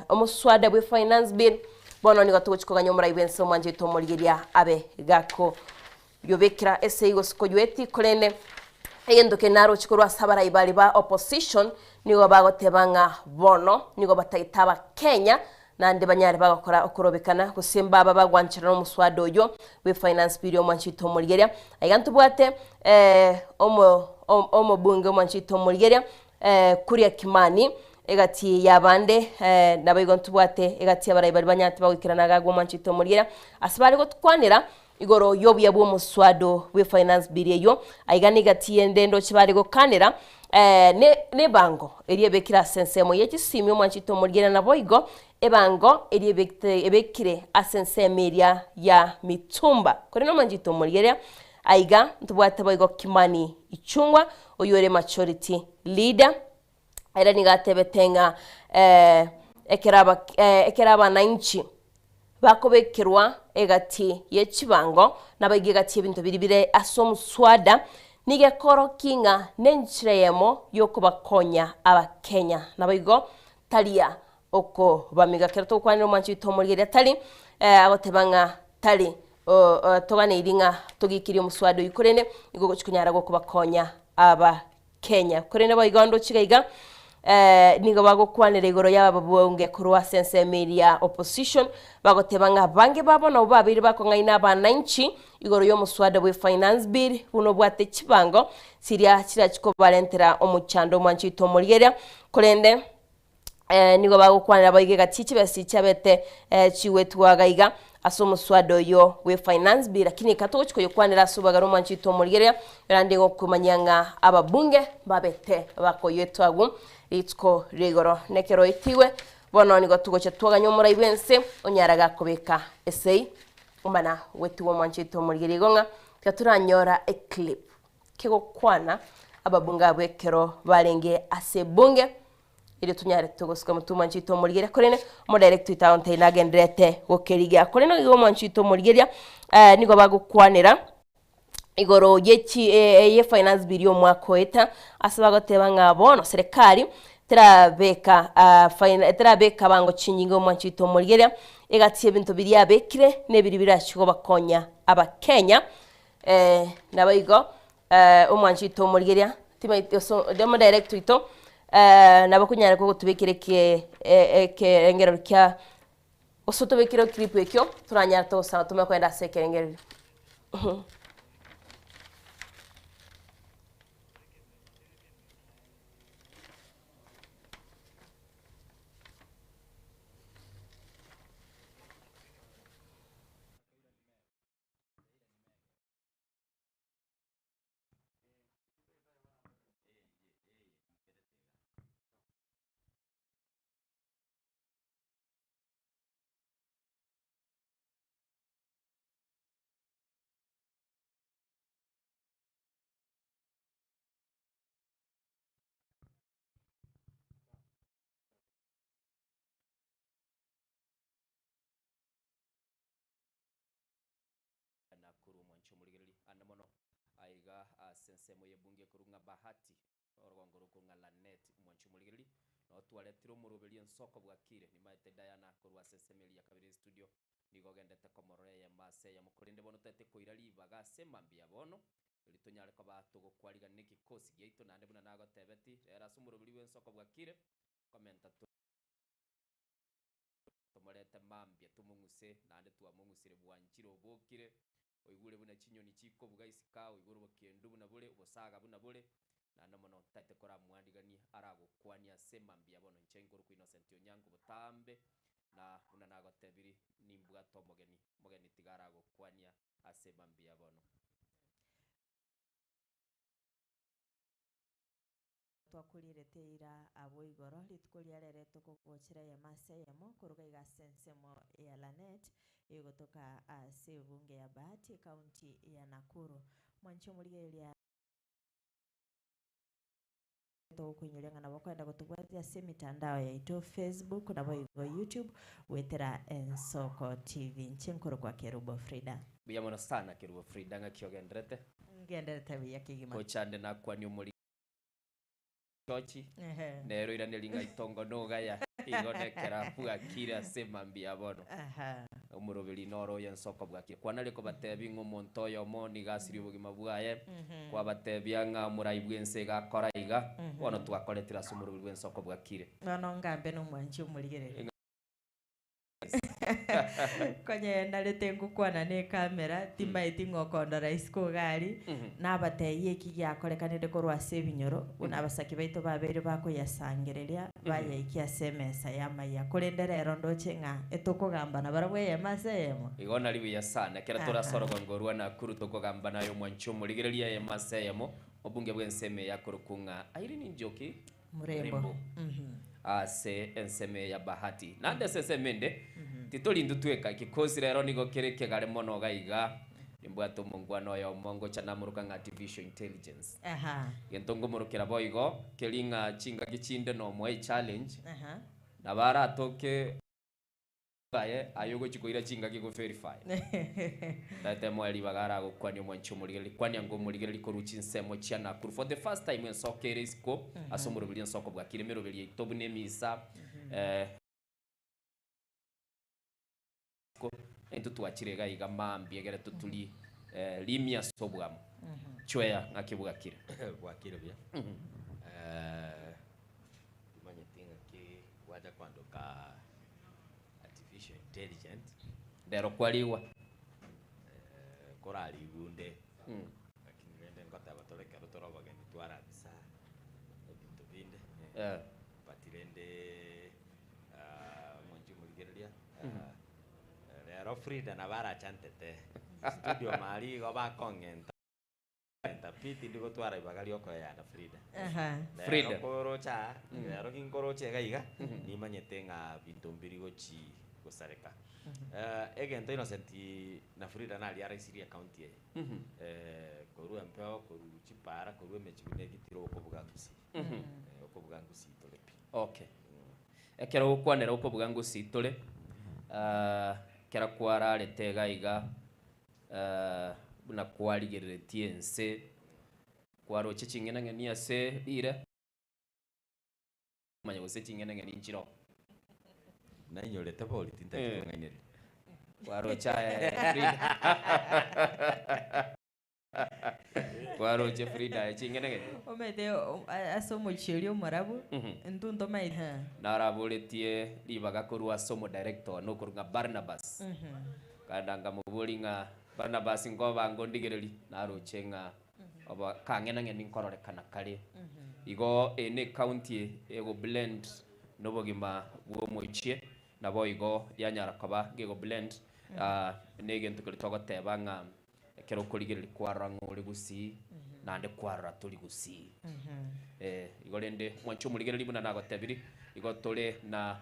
omoswada bwe Finance Bill. Bono nigo togochia koganya omorai bw'ense omwanchete omorigeria abe gakoyobekera esegi gose koywetia, korende egento kende naroche korwa ase abarai baria ba opposition nigo bagoteba ng'a bono nigo batagete abakenya naende banyare bagokora okorobekana gose mbaba bagwancherana omoswada oyio bwe finance bill omwanchete omorigeria. Aiga ntobwate omo omobunge omwanchete omorigeria Kuria Kimani, egati y'abande, naboigo ntobwate egati y'abarai baria banyarete bagoikerana agagwa omwanchete omoriera, ase bare gotokwanera igoro y'obuya bw'omoswado bwe finance bill eyio. Aiga negati y'ende ndoche bare gokanera ne nebango eria ebekire ase ensemo ye chisimi omwanchete omoriera naboigo ebango eria ebekte ebekire ase ensemo eria ya mitumba. Korende omwanchete omorigereria Aiga ntobwate boigo Kimani Ichung'wa, oyore majority leader, ere nigo atebete ng'a ekero aba ekero abananchi bakobekerwa egati ye chibango, naboigo egati y'ebinto biria bire ase omoswada, nigo ekorokia ng'a nenchera eyemo yokobakonya abakenya. Naboigo taria okobamiga ekero togokwanera omwanchi oito omorigereria tari agoteba ng'a tari Toganeiri ng'a togikirie omoswada oyio, korende nigo ogochia konyara gokobakonya Abakenya. Korende boigo ndoche iga iga, nigo bagokwanera igoro y'ababunge korwa ase ensemo eria ya opposition, bagoteba ng'a abange babo nabwo babeire bakong'aina abananchi igoro y'omoswada bwe Finance Bill buna obwate chibango chiria chirachie kobarentera omochando omwanchi oito omorigereria, korende nigo bagokwanera boigo egati chibesa chiabete chigwetwa iga iga ase omoswada oyo bwe finance bill lakini eka togochi koyokwanera ase obwagare omwanchi oito omorigereria erande gokomanyia ng'a ababunge mbabete bakoyetwa agwo rituko ria igoro nekero oetigwe bono nigo togocha twaganya omorai bwense onyara gakobeka esei omana gwetigwa omwanchi oito omorigereria igo ng'a tiga toranyora eclip kegokwana ababunge abwo ekero barenge ase ebunge. Erio tonyare togosuka motwe omwanchi oito omorigereria, korende omodirect oito agontebia nagendererete gokerigia. Korende nigo omwanchi oito omorigereria nigo bagokwanera igoro ye chi ye finance bill ya omwaka oeta, ase bagoteba ng'a bono serikali terabeka fina terabeka bango chinyinga omwanchi oito omorigereria, egati y'ebinto biria abekire na ebiria birachie kobakonya abakenya naboigo Omwanchi oito omorigeria, timaeti ase omodirect oito, nabo okonyara gotobekera eke ekerengererio kia gose otobekere eclip ekio, toranyare togosaba tomanye kogenda ase ekerengererio. Nakuru omwanchi omorigereria ande mono aiga ase ensemo y'ebunge ekorwa ng'a Bahati orogongo rokorwa ng'a Lanet omwanchi omorigereria noo twaretire omoroberio ensoko bwakire nimaete Diana korwa ase ensemo eria ya kabere estudio nigo ogendete komorora eyemo ase eyemo korende bono toete koira ribaga ase mambia bono erio tonyare koba togokwarigana nekikosi giaito naende buna nagotebeti rero ase omoroberio bw'ensoko bwakire komenta to. Tomorete mambia, tomong'use, naende twamong'usire bwanchire obokire, oigure buna chinyoni chikobuga isiko ao, oigure obokendu buna bore, obosaga buna bore, naende mono otaete koramwandiganie aragokwanie ase mambia bono. Inche nkorokwa Innocent Onyango botambe, na buna nagotebiri nimbwate omogeni, omogeni tiga aragokwania ase mambia bono. Twakorierete eira abwo igoro, rituko ria rero tokogochera eyemo ase eyemo koruga iga ase ensemo ya Lanet egotoka ase ebunge ya Bahati ekaunti ya Nakuru. Mwanche omorigereria togokoinyoria ng'a nabo okoenda gotobwatia ase emitandao yaito Facebook naboigo YouTube goetera Ensoko TV. Inche nkorokwa Kerubo Frida. Mbuya mono sana Kerubo Frida ng'aki ogenderete? Ngenderete buya kegima. Gochande nakwanie omori. Chochi, nere oiranerie ng'a itongo nogaya, igo nekera bwakire ase mambia bono. Omoroberi noro oyo ensoko bwakire. Kwanare kobatebia ng'a omonto oyomo nigo asirie obogima bwaye, kwabatebia ng'a omorai bw'ense iga akora iga, bono twakoretire ase omoroberi bw'ensoko bwakire. Bono ngambe nomwanchi omorigereria. Konye narete ngokwana na ecamera, timaeti ng'a okondora isiko iga aria, nabatebie eki giakorekanire korwa ase ebinyoro, buna abasake baito babeire bakoyasangereria, bayaikia ase emesa y'amaiya. Korende rero ndoche ng'a etokogamba nabarabwo eyemo ase eyemo. Igo nari buya sana, ekero tore ase orogongo rwa Nakuru tokogamba naye omwanchi omorigereria eyemo ase eyemo, obunge bw'ensemo eye akorokwa ng'a Irene Njoki Murembo. Ase ensemo eye ya Bahati. Naende ase ensemo ende, titori intwe tweka, ekikosi rero nigo kere ekegare mono iga iga, nimbwate omongwana oyomo ngocha namoroka ng'a artificial intelligence. Egento ngomorokera boigo, keri ng'a chingaki chinde nomoe echallenge, nabo aratoke. Aye aye ogochia koira chingaki go verify. Tata moe ribaga aragokwania omwanchi omorigereria kwania ngo omorigereria korwa chinsemo chia Nakuru for the first time ensoko ere isiko ase omoroberi ensoko bwakire emeroberi yaito buna emisa eh, isiko intwe twachire iga iga mambia egere toturi eh, rimi ase obwamo chweya ng'aki bwakire. Bwakire buya. Timanyeti ng'aki gwacha kwandoka artificial intelligent. Rero kwarigwa. Korarigwe onde, lakini rende ngoteba tore ekero tore obogeni twarabisa ebinto binde, but rende omonche omorigereria, rero Frida nabo arachantete, studio maria igo bakong'enta. Pi tindi gotwara ibaga riokoeyana Frida. Rero Frida. koroche aa, rero ginkoroche iga iga, nimanyete ng'a binto mbiri gochi gosareka. Egento Innocent na Frida naria araisirie ecounty eye, korwa empeo, korwa chipara, korwa emechi buna egitire okobuga Gusii, okobuga Gusii tore pi. Okay. Ekero ogokwanera okobuga ngosii tore, ekero kwararete iga iga, buna kwarigereretie ense, kwaroche ching'enang'eni ase rire. Manya gose ching'enang'eni nchiroo. Nainyorete bori tintaki Eh. kong'ainereria. Kwaroche aye Frida. Kwaroche Frida aye ching'enang'eni. Omanyete o- a- ase omochie oria omorabu, Mhm. intwe ntomaete. Naraboretie ribaga korwa ase omodirector one okorwa ng'a Barnabas. Nkaenda nkamoboria ng'a Barnabas nkobange ondigererie, naroche ng'a Obo kang'enang'eni nkororekana kare. Igo eye ne ecounty ego blend nobogima bw'omochie, naboigo yanyara koba ngego blend na egento keria togoteba ng'a ekero okorigereria kwarora ng'a ore gusii naende kwarora tori gusii. Igo rende mwanche omorigereria buna nagotebirie, igo tore na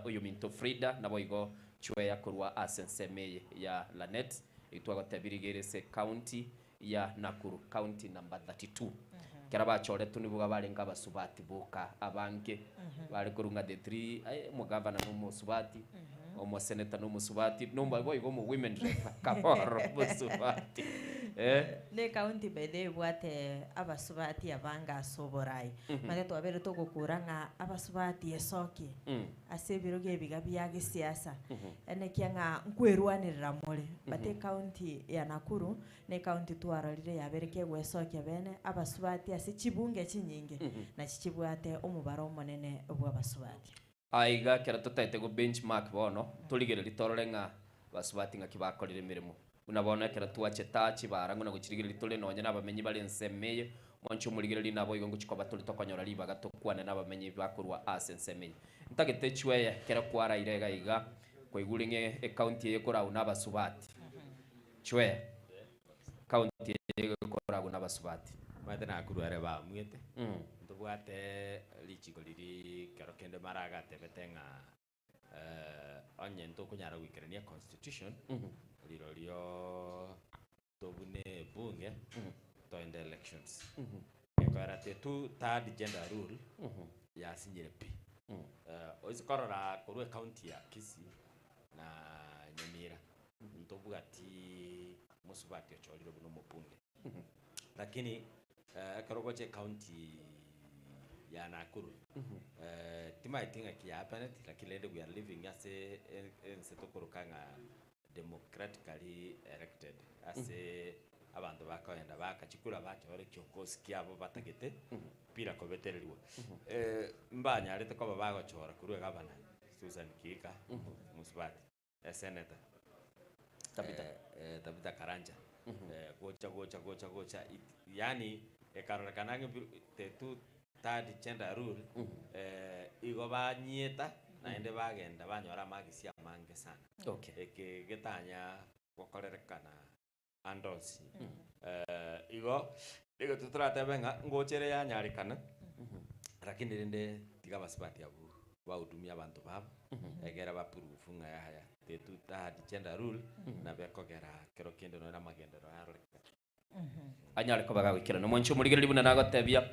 oyominto Frida naboigo Chweya korwa ase ensemo eye ya Lanet, eyio twagotebirie iga ere ase ecounty ya Nakuru, county number 32. Ekero bachoretwe nigo barenge abasubati boka abange, bare korwa ng'a the three, aye omogavana na omosubati, omoseneta na omosubati, na omo boigo omo women rep akaba ororo omosubati eh. Ne county by the way ebwate abasubati abange ase oborai. Manya twabeire togokura ng'a abasubati esokie. Ase ebirogo ebiga bia gesiasa, enekia ng'a nkwerwanerera more. But ecounty ya Nakuru, ne ecounty twarorire yabere kegwesokia bene, abasubati ase chibunge chinyinge, nachi chibwate omobaro omonene bw'abasubati. Aiga ekero totaete go benchmark bono, torigererie torore ng'a abasubati ng'aki bakorire emeremo. Buna bono ekero twachete chibara ng'o na gochirigereria tore nonya nabamenyi bare ensemo eye, mwanche omorigereria naboigo ngochia koba tore tokonyora ribaga tokwane nabamenyi bakorwa ase ensemo eye. Ntagete echweye ekero kwaraire iga iga, kwaigure ng'a ecounty eye ekoragwa nabasubati. Chwee, county eye ekoragwa nabasubati. Omanyete Nakuru are baamuete, ntobwate richiko riria kero kende maraga atebete ng'a Onye ntokonyara goikerania constitution, rirorio tobune ebunge toende elections. Gekoera the two third gender rule yasinyire pi. Oise korora korwa ecounty ya Kisii na Nyamira ntobwati mosubati ochorire buna omobunge. Lakini ekero ogocha ecounty ya Nakuru, timaeti ng'aki ya happened, lakini rende we are living ase ense tokoroka ng'a democratically elected, ase abanto bakoenda baaka chikura bachora ekiongozi kiabo batagete bila kobetereriwa. Mbanyarete koba bagochora korwa egavana Susan Kihika, mosubati. Esenator Tabitha. Tabitha Karanja gocha gocha gocha gocha yaani ekarorekana ng'a the two third gender rule igo banyieta naende bagenda banyora amagisi amange sana. Okay. Eke getanya gokorerekana ande onsi. Igo nigo toratebe ng'a ngocha ere yanyarekana, lakini rende tiga abasubati abwo bahudumie abanto babo, egere ba prove ng'a yaya the two third gender rule nabo ekogera kero kende nonya na amagenderero arorekane. Anyare koba gagoikerana. Omwanche omorigereria buna nagotebia,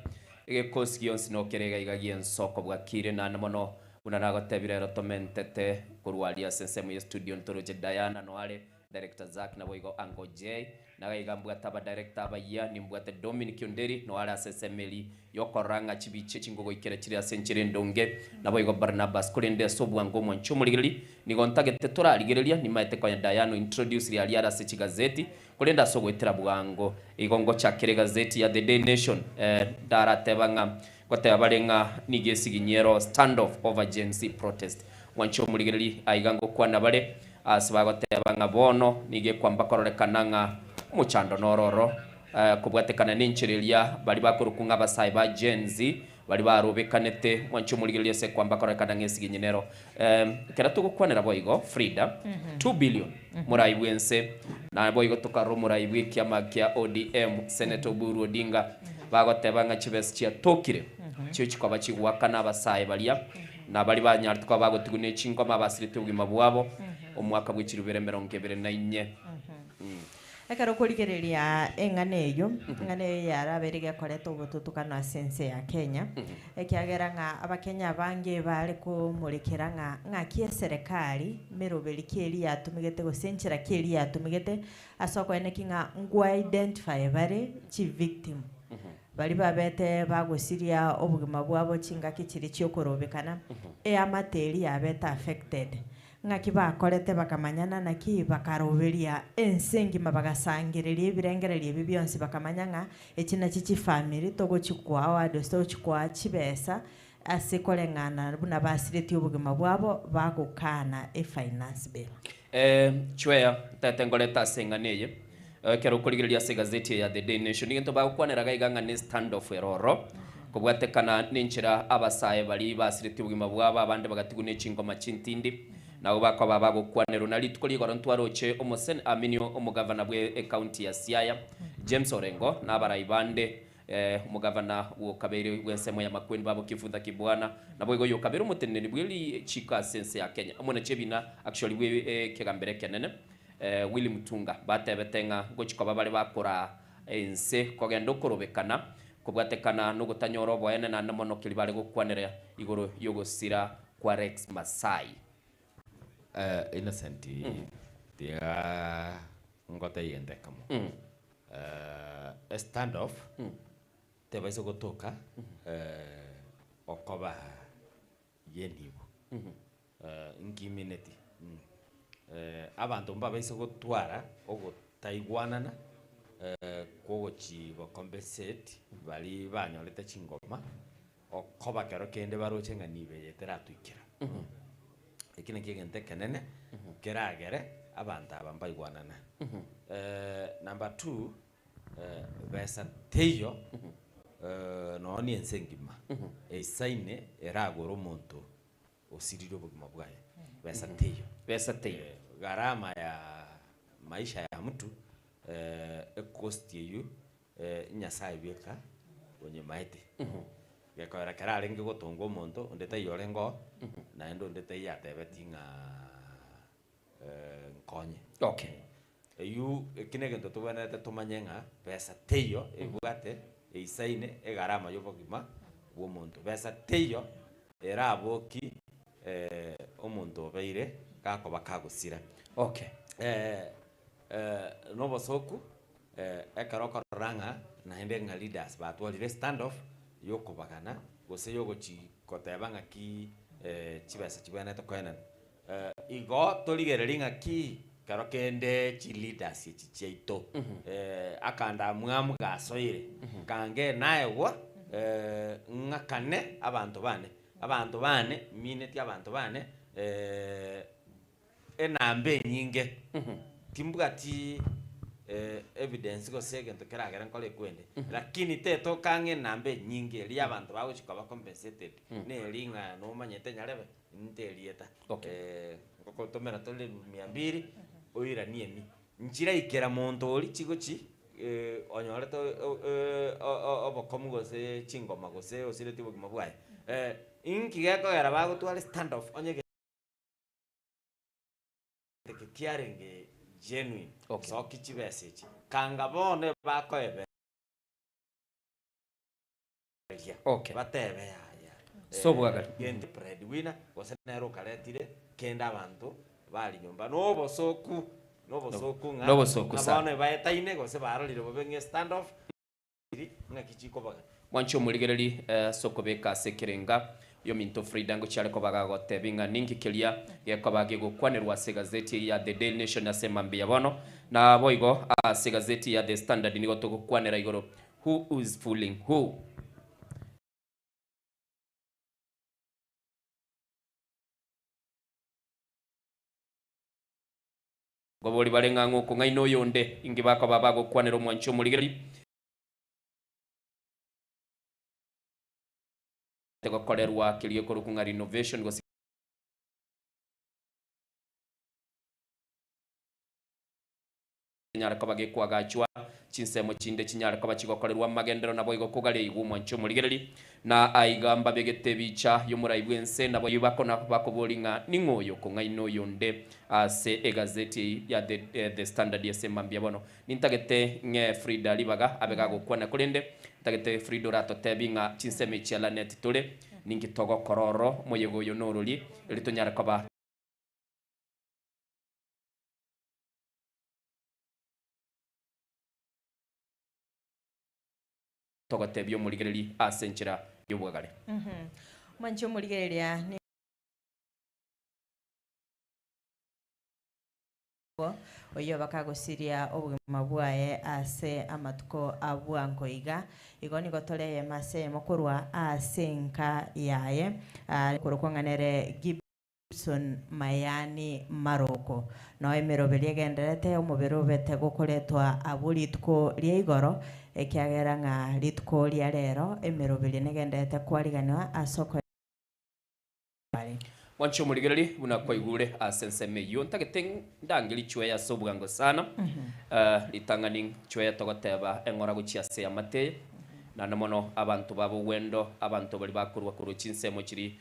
egekosi gionsi nokere iga iga gi'ensoko bwakire, naende mono buna nagotebia rero tomentete korwa aria ase ensemo ye studio ntoroche Diana noare, Director Zack naboigo Uncle Jay, nagaiga mbwate aba director abayia, nimbwate Dominic Onderi noare ase ensemo eria yokorora ng'a chibicha echi ngogoikera chire ase enchera endonge, naboigo Barnabas, korende ase obwango omwanche omorigereria, nigo ntagete torarigereria, nimaete konya Diana ointroduce riaria are ase chigazeti, korende ase ogoetera bwango, igo ngochakera egazeti ya The Daily Nation, eh, ndarateba ng'a ngoteba bare ng'a nigo esiginyero standoff over Gen Z protest. Mwanche omorigereria, aiga ngokwana bare, Ase bagoteba ng'a bono nigo ekwamba kororekana ng'a omochando noro oro, kobwatekana nenchera eria baria bakorokwa ng'a abasae ba Gen Z baria barobekanete mwanche omorigereria ase ekwamba kororekana ng'a esigenyi nero. Ekero togokwanera boigo Frida, 2 billion morai bwense na boigo tokarora omorai bw'ekiama kia ODM Senator Oburu Odinga bagoteba ng'a chibesa chiatokire chio chikoba chigoakana abasae baria Na baria banyarete koba bagotigwa ne chingoma abasirete obogima bwabo omwaka bwe chirubere emerongo ebere na inye. Ekero okorigereria eng'ana eyio, eng'ana eyio yarabeire gekoreta obotutukano ase ense ya Kenya, ekiagera ng'a abakenya abange bare komorekera ng'a ng'aki eserekari meroberi ki eria yatumegete gose enchera ki eria yatumegete ase okoeneki ng'a nkwa identify bare chivictim baria babete bagosiria obogima bwabo chingaki chiria chiokorobekana, eamate eria yabete affected. Ng'aki bakorete bakamanyana naki bakaroberia ense engima bagasangereria ebirengererio ebi bionsi bakamanya ng'a echi nachi chifamiri togochikoa award gose togochikoa chibesa ase koreng'ana buna basiretie obogima bwabo bagokana efinance bill. Eh, chweya, ntagete nkorete ase eng'ana eye. Ekero okorigereria ase egazeti eye ya The Daily Nation, egento bagokwanera iga iga ng'a ne standoff ere ororo, kobwatekana nenchera abasae baria basiretie obogima bwabo abande bagatigwa ne chingoma chintindi, nabo bakoba bagokwanerwa. Na rituko rigoro ntwaroche omosen aminio omogavana bwe ecounty ya Siaya, James Orengo, na abarai bande, omogavana bw'okabeire bw'ensemo ya Makueni babo Kivutha Kibwana, naboigo oyokabeire omoteneneri bwe richiko ase ense ya Kenya, omonachi ebina actually bwe ekegambero ekenene, Willy Mutunga, batebete ng'a ngochia koba bare bakoraa ense kogenda okorobekana kobwatekana nogotanyora oboene naende mono keria bare gokwanera igoro y'ogosira kwa Rex Masai. Innocent, tiga ngotebie egento ekemo. Estand off tebaisa gotoka okoba y'enibo. Nkimineti, abanto mbabaise gotwara ogotaigwanana kwogochi gocompensate baria banyorete chingoma, okoba kero kende baroche ng'a nibo eye teratwikera. Eki nakio egento ekenene keragere abanto aba mbaigwanana. Number two, Besa teiyo nonya na ense engima eisaine eragore omonto osirire obogima bwaye. Besa teiyo. Besa teiyo. Gharama ya maisha ya mtu ecost eywo Nyasaye bweka onyemaete. Gekoera kero arenge gotonga omonto onde taiyo orenge oo naende onde taiyo atebetie ng'a nkonye. Okay. Eywo eki negento tobwenerete tomanye ng'a besa teiyo ebwate eisaine egarama yobogima bwa omonto. Besa teiyo eraboki omonto obeire gakoba kagosira. Okay. Nobosoku ekero okorora ng'a naende ng'a leaders batwarire stand off yokobagana gose yogochi koteba ng'aki chibesa chibwenerete koenana. Igo torigererie ng'aki kero kende chileaders echi chiaito akandamwamu gasoire kange naegwa ng'akane abanto bane, abanto bane mineti abanto bane enamba enyinge timbwati evidence gose egento keragere nkore ekwende, lakini tetoka ang'e enamba enyinge eria abanto bagochi koba compensated neri ng'a nomanyete nyarebe. Inte erieta. Ngogotomera tore elfu mia mbili, oiranie emi. Nchiraikera monto oria chigochi onyorete obokomu gose chingoma gose osiretie obogima bwaye. Inki gekogera bagotwara stand off onye egento eke kiarenge genuine, soki chibesa echi. Kanga bono ebakoebereria batebe yaya So bwagari. Gento breadwinner gose nere okaretire kende abanto bari nyomba nobosoku nobosoku ng'a Nobosoku ng'a sana. bono ebaetaine gose barorire bobe ng'a stand off ng'aki chikobaga. Mwanche omorigereri ase okobeka ase ekerenga yominto Frida ngochia are koba gagotebia ng'a ninki keria gekoba gegokwanerwa ase egazeti eye ya The Daily Nation ase mambia bono. Naboigo ase egazeti ya The Standard nigo togokwanera igoro Who is fooling who? Nkobori bare ng'a ng'a okong'aina oyonde, inki bakoba bagokwanera omwanchi omorigereria? Gokorerwa keria gekorokwa ng'a renovation gose kenyare koba gekoagachwa, chinsemo chinde chinyare koba chigokorerwa amagenderero naboigo kogareigwa omwanche omorigereri, na aiga mbabegete ebicha y'omorai bw'ense, naboigo bakona bakoboria ng'a ning'o oyo okong'aina oyonde ase egazeti eye ya The, The Standard ase mambia bono. Nintagete ng'ee Frida ribaga abe gagokwana korende ntagete Frida oratotebi ng'a chinsemo echi chia Lanet tore, ninki togokora ororo, omoyega oyo norori, erio tonyare koba. Togotebia omorigereri ase enchera y'obwagare. Mwanche omorigereria nigo oyio bakagosiria obogima bwaye ase amatuko a bwango iga. Igo nigo tore eyemo ase eyemo korwa ase enka yaye, korokwa ng'a nere Gibson Mayani Maroko. Noo emeroberi egendererete omobere obete gokoretwa abwo rituko ria igoro, ekiagera ng'a rituko ria rero emeroberi negendererete kwariganwa ase okoe. Mwanche omorigererie buna kwaigure ase ensemo eyio. Ntagete ndangerie chweya ase obwango sana. Ritang'ani chweya togoteba eng'ora gochia ase eamate eye, naende mono abanto ba bogwendo, abanto baria bakorwa korwa chinsemo chiria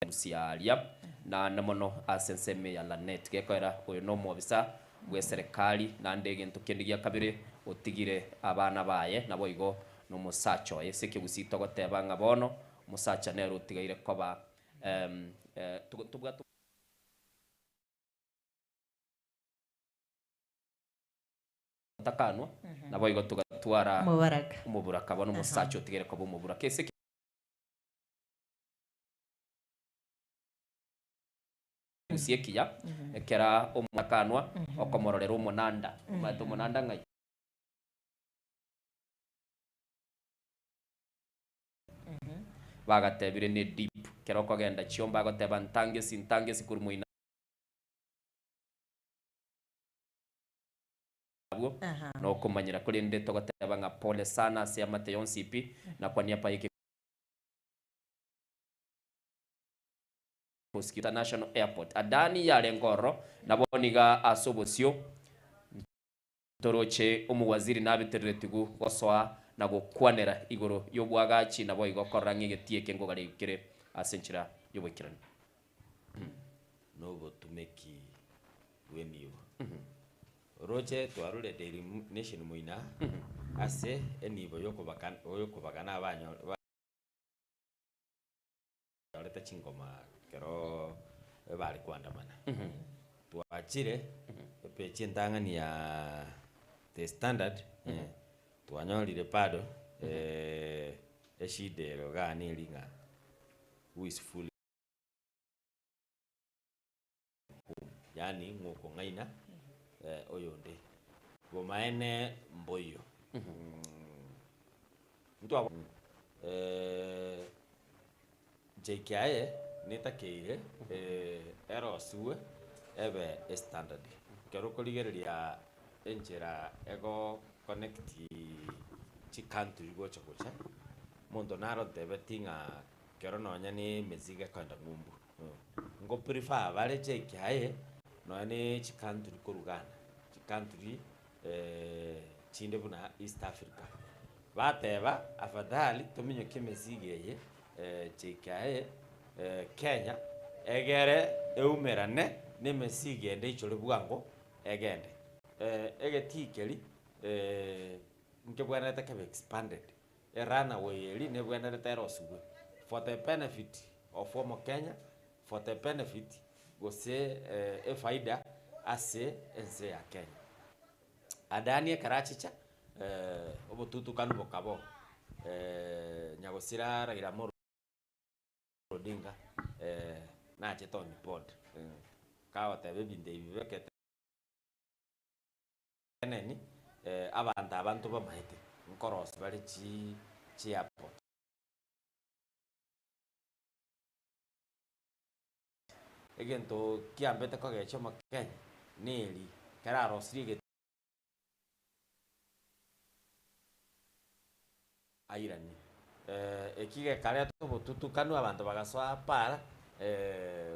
Musiaria, naende mono ase ensemo ya Lanet. Gekoera oyo nomobisa bw'eserekari, naende egento kende gia kabere otigire abana baye, naboigo nomosacha oye. Ase ekegusii togoteba ng'a bono omosacha nere otigaire koba tobwate. Otakanwa, naboigo togatwara Omobaraka. omoburaka. Bono omosacha otigaire koba omoburaka. Ase. Gusii ekiya, ekera omoakanwa okomororera omonanda. Omanyete omonanda ng'ai? Bagatebire ne deep. Ekero okogenda chiombe agoteba ntangesi ntangesi korwa moino abwo, nokomanyera korende togoteba ng'a pole sana ase amate yonsi pi, nakwania pai eke. International Airport. Adani yarenge ororo, na bono iga ase obosio ntoroche omowaziri nabitereretigwe gosoa na gokwanera igoro y'obwagachi, naboigo korora ng'a egetii eke nkogareigwa kere ase enchera y'oboikeranu. Nobotumeki bw'enibo. Oroche twarure Daily Nation moina ase enibo yokobagana abanyore. Twarete chingoma ekero bare koandamana. Twachire epeji entang'ani ya The Standard, twanyorire bado eshida ere igaa neri ng'a who is fooling whom, yaani ng'o okong'aina oyonde. Bomaene mboiyo. Ntwa JKIA netakeire erosiwe ebe estandard. Ekero okorigereria enchera ego connect chicountry gocha gocha, omonto naro otebeti ng'a ekero nonya na emesigo ekoenda ng'umbu, ngo prefer bare JKIA nonya na chicountry korwa Ghana, chicountry chinde buna East Africa. Bateba afadhali tominyokie emesigo eye JKIA Kenya egere eumerane na emesigo ende eichore bwango egende. Egetii keria nkebwenerete kebe expanded, erunway eria nebwenerete erosigwe for the benefit of omokenya, for the benefit gose efaida ase ense ya Kenya. Adani ekero achicha, obotutukanu bokaba oo, nyagosira Raila Amolo Odinga nachete on board, kagoteba ebinto ebi bibekete neni, abanto aba ntobamaete, nkorosia bare chi chiairport. Egento kiambete kogechia omokenya neri, ekero arosirie egeti airanie. Eki gekareta obotutukanu abanto bagasoa para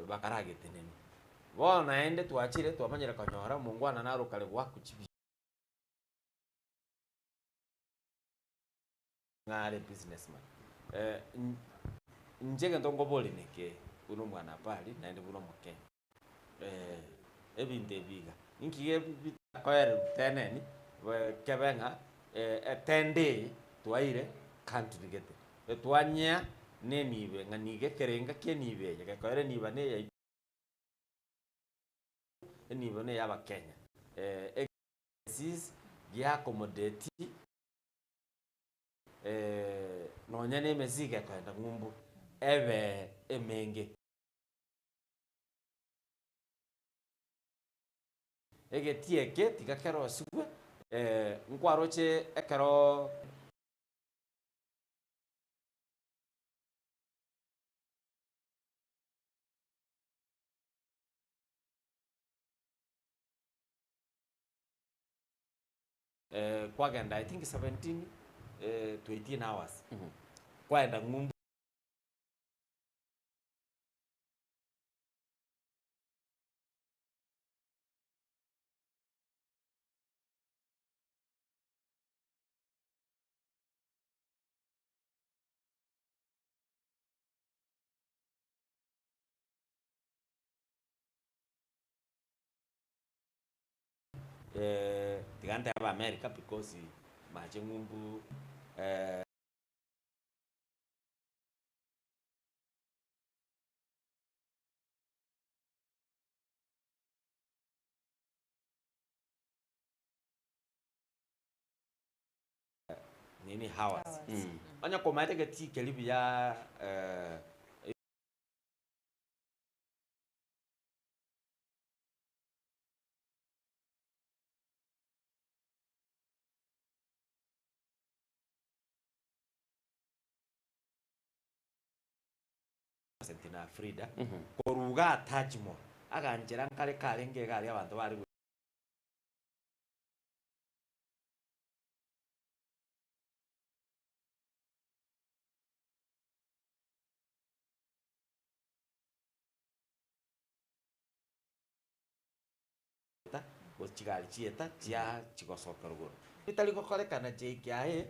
bakaragetenenia. Bono naende twachire twamanyire konyora omongwana naro okare goakwa chibi. Ng'a are businessman. Inche egento nkoboria neke, buna omwanapari naende buna omokenya, ebinto ebi iga, inki bitakoererwa teneni, kebe ng'a etende eye twaire country gete, etwanyea na enibo ng'a nigo ekerenga kia enibo eye, gekoera enibo na eyaito, enibo na eya abakenya, egesis gia accommodate. Nonya nemesigo ekoenda ng'umbu ebe emenge. Egetii eke tiga kerosigwe, nkwaroche ekero. Kwagenda I think 17 to 18 hours kwaenda ng'umbu. Tiga ntebe America because mache ng'umbu. Nini hours. Onye komaete getii keria buya. Na Frida korwa iga attachment aganchera nkare karenge iga aria abanto bare. Gose chigari chieta chia chigosoka rogoro. Bitari gokorekana chiaike aye.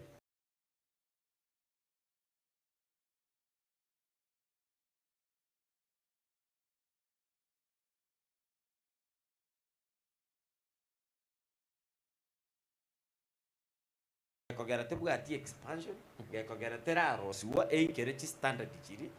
Gekogera tebwati expansion, gekogera terarosiwa eikere chistandard chiria.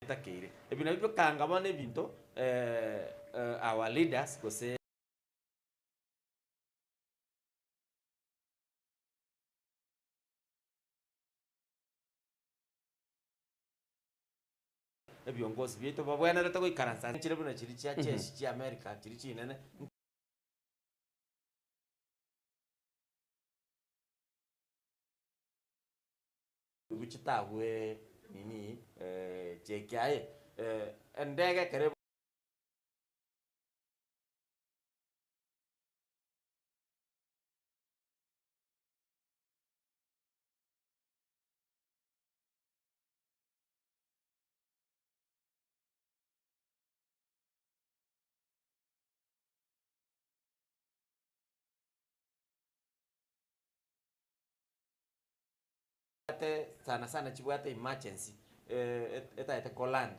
Etakeire. Ebi nabio bikanga bono ebinto our leaders gose. Ebiongosi biaito babwenerete goikaransa chire buna chiria chia jeshi chia America chiria chinene. Chitagwe nini cheki aye endege ekero. Sana sana chibwate emergency etaete koland.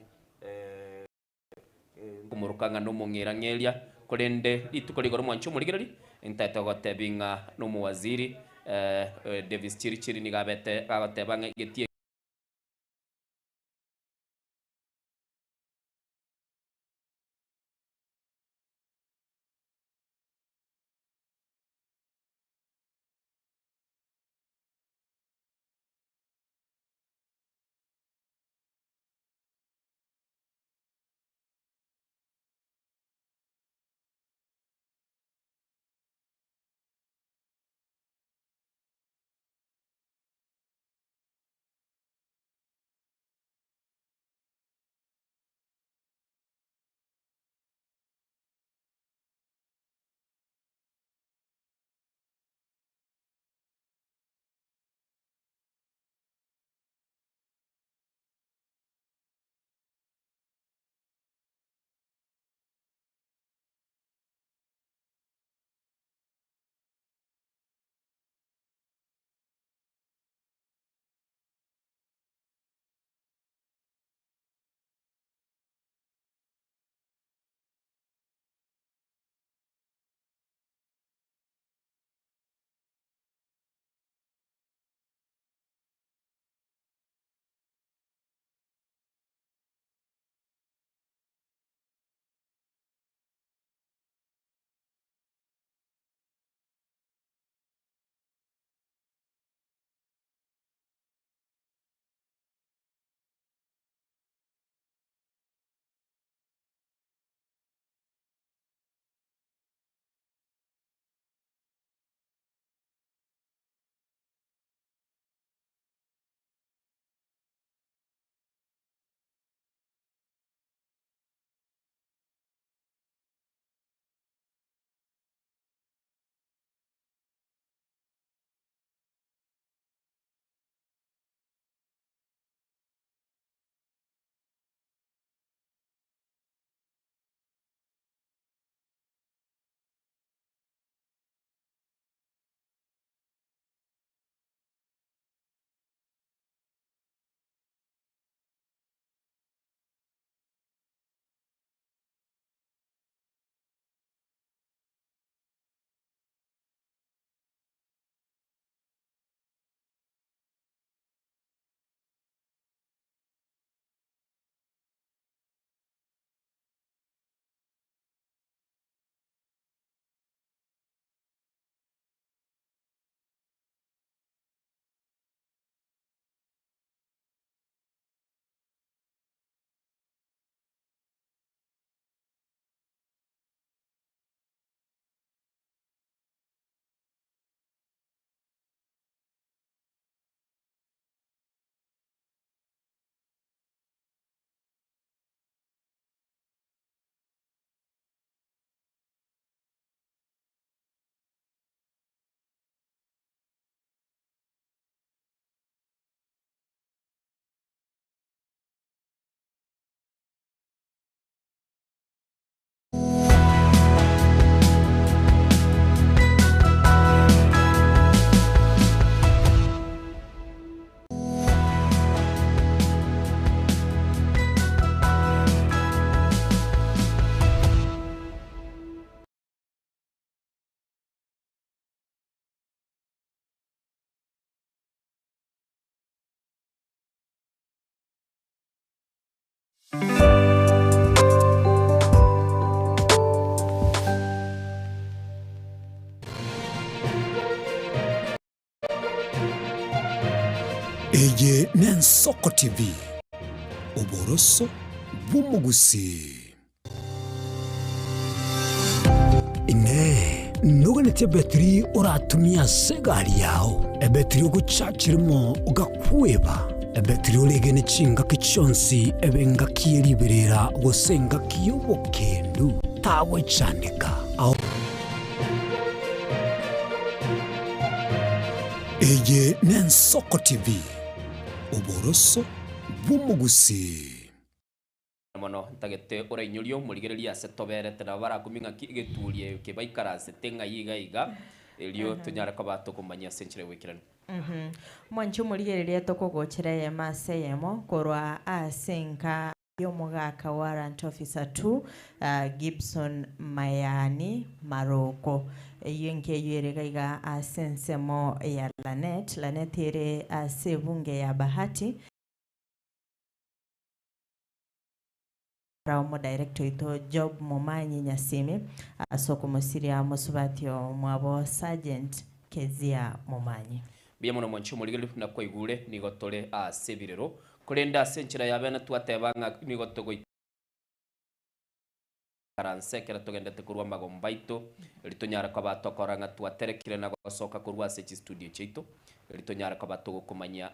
Komoroka ng'a nomong'erang'eria, korende rituko rigoro mwanche omorigereria, ntaete gogotebi ng'a nomowaziri Davis Chirichiri nigo abete agoteba ng'a egetie. Eye n'Ensoko TV, oboroso bw'omogusii. Inee! Noganetie ebetiri oratumie ase egari yao, ebetiri ogochacha rimo ogakweba, ebetiri oregene chingaki chionsi ebe engaki ye riberera gose engaki y'obokendu? Tagochandeka. Ao. Eye n'Ensoko TV, oboroso bw'omogusii. Mono ntagete orainyorie omorigereria ase toberete nabo barakumie ng'aki egetuuri eke baikaransete ng'ai iga iga, erio tonyare koba tokomanyia ase enchera y'ogoikeranu. Mwanche omorigereria tokogochera eyemo ase eyemo korwa ase enka y'omogaka Warrant Officer 2 Gibson Mayani Maroko. Eyio enka eyio ere iga iga ase ensemo ya Lanet. Lanet ere ase ebunge ya Bahati. Omodirector oito Job Momanyi Nyasimi ase okomosiria mosubati omwabo Sergeant Kezia Momanyi. Mbuya mono mwanche omorigereria buna kwaigure, nigo tore ase ebirero, korende ase enchera ya bene twateba ng'a nigo togoikaransa ekero togendete korwa amagomba aito, erio tonyare koba tokora ng'a twaterekire na gosoka korwa ase chistudio chiaito, erio tonyare koba togokomanyia.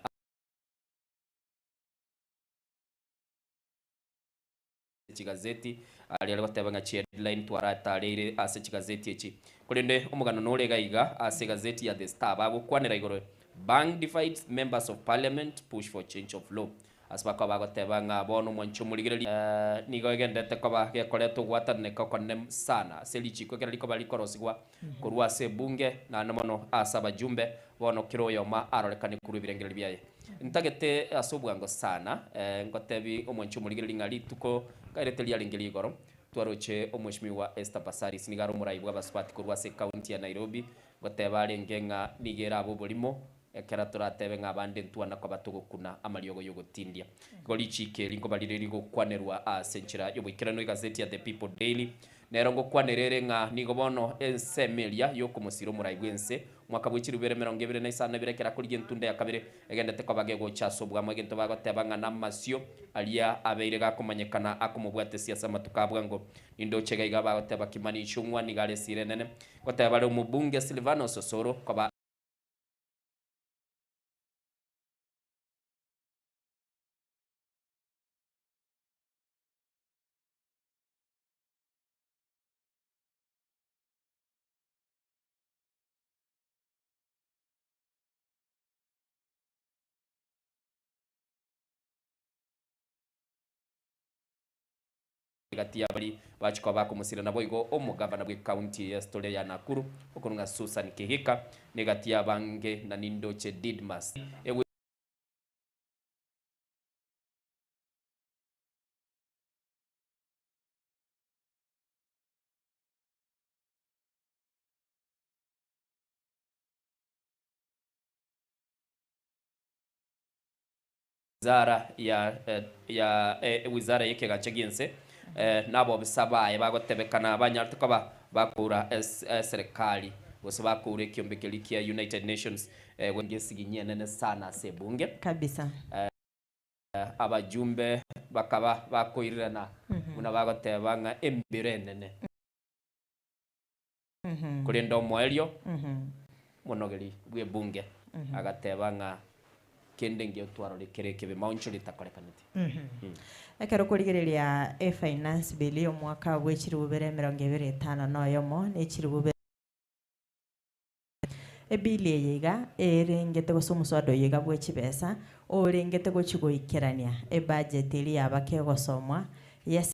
Chigazeti, aria are goteba ng'a chiheadline twaratareire ase chigazeti echi. Korende omogano nore iga iga ase egazeti ya The Star bagokwanera igoro Bank divides members of parliament push for change of law. Ase bakoba bagoteba ng'a bono omwanchi omorigereria nigo egenderete koba gekoreta ogwatananeka okonene sana ase richiko ekero rikoba rikorosigwa korwa ase ebunge naende mono ase abajumbe bono kera oyomo arorekane korwa ebirengererio biaye. Ntagete ase obwango sana, ngotebi omwanchi omorigereria ng'a rituko nkairete riarenge rigoro, twaroche Omweshimiwa Esther Passaris nigo are omorai bw'abasubati korwa ase ecounty ya Nairobi, ngoteba arenge ng'a nigo erabe oborimo ekero toratebe ng'a abande ntwana koba togokuna amariogo y'ogotindia. Igo richiiko eri nkoba rire rigokwanerwa ase enchera y'oboikeranu egazeti ya The People Daily Nero ngokwanera ere ng'a nigo bono ensemo eria y'okomosira omorai bw'ense, omwaka bwe chilifu ibere 25 na ibere ekero akorigia entunda ya kabere, egendete koba gegocha ase oboamo egento bagoteba ng'a namasio aria abeire gakomanyekana akomobwatesia ase amatuko a bwango. Nindoche iga iga bagoteba Kimani Ichung'wa nigo are esira enene, goteba bare omobunge Silvanus Osoro koba. Gati y'abari bachia koba bakomosira naboigo omogavana bw'ecounty y'estoria ya Nakuru okorwa ng'a Susan Kihika negati y'abange na nindoche Didmus. Wizara ya ya wizara y'ekegancha gi'ense na abobisa baye bagotebekana banyarete koba bakoura eserekari gose bakoura ekiombe keria kia United Nations gesiginyi enene sana ase ebunge. Kabisa. Abajumbe bakaba bakoirirana buna bagoteba ng'a embiro enene. Korende omoerio omonogeri bw'ebunge agateba ng'a kende nkio twarore kere ekebe maoncho ritakorekaneti. Ekero okorigereria efinance bill y'omwaka bwe chilifu bibere emerongo ebere etano na oyomo ne chilifu bibere Ebill eye iga erengete gose omoswada oyo iga bwe chibesa orengete gochia goikerania ebudget eria yaba kegosomwa ye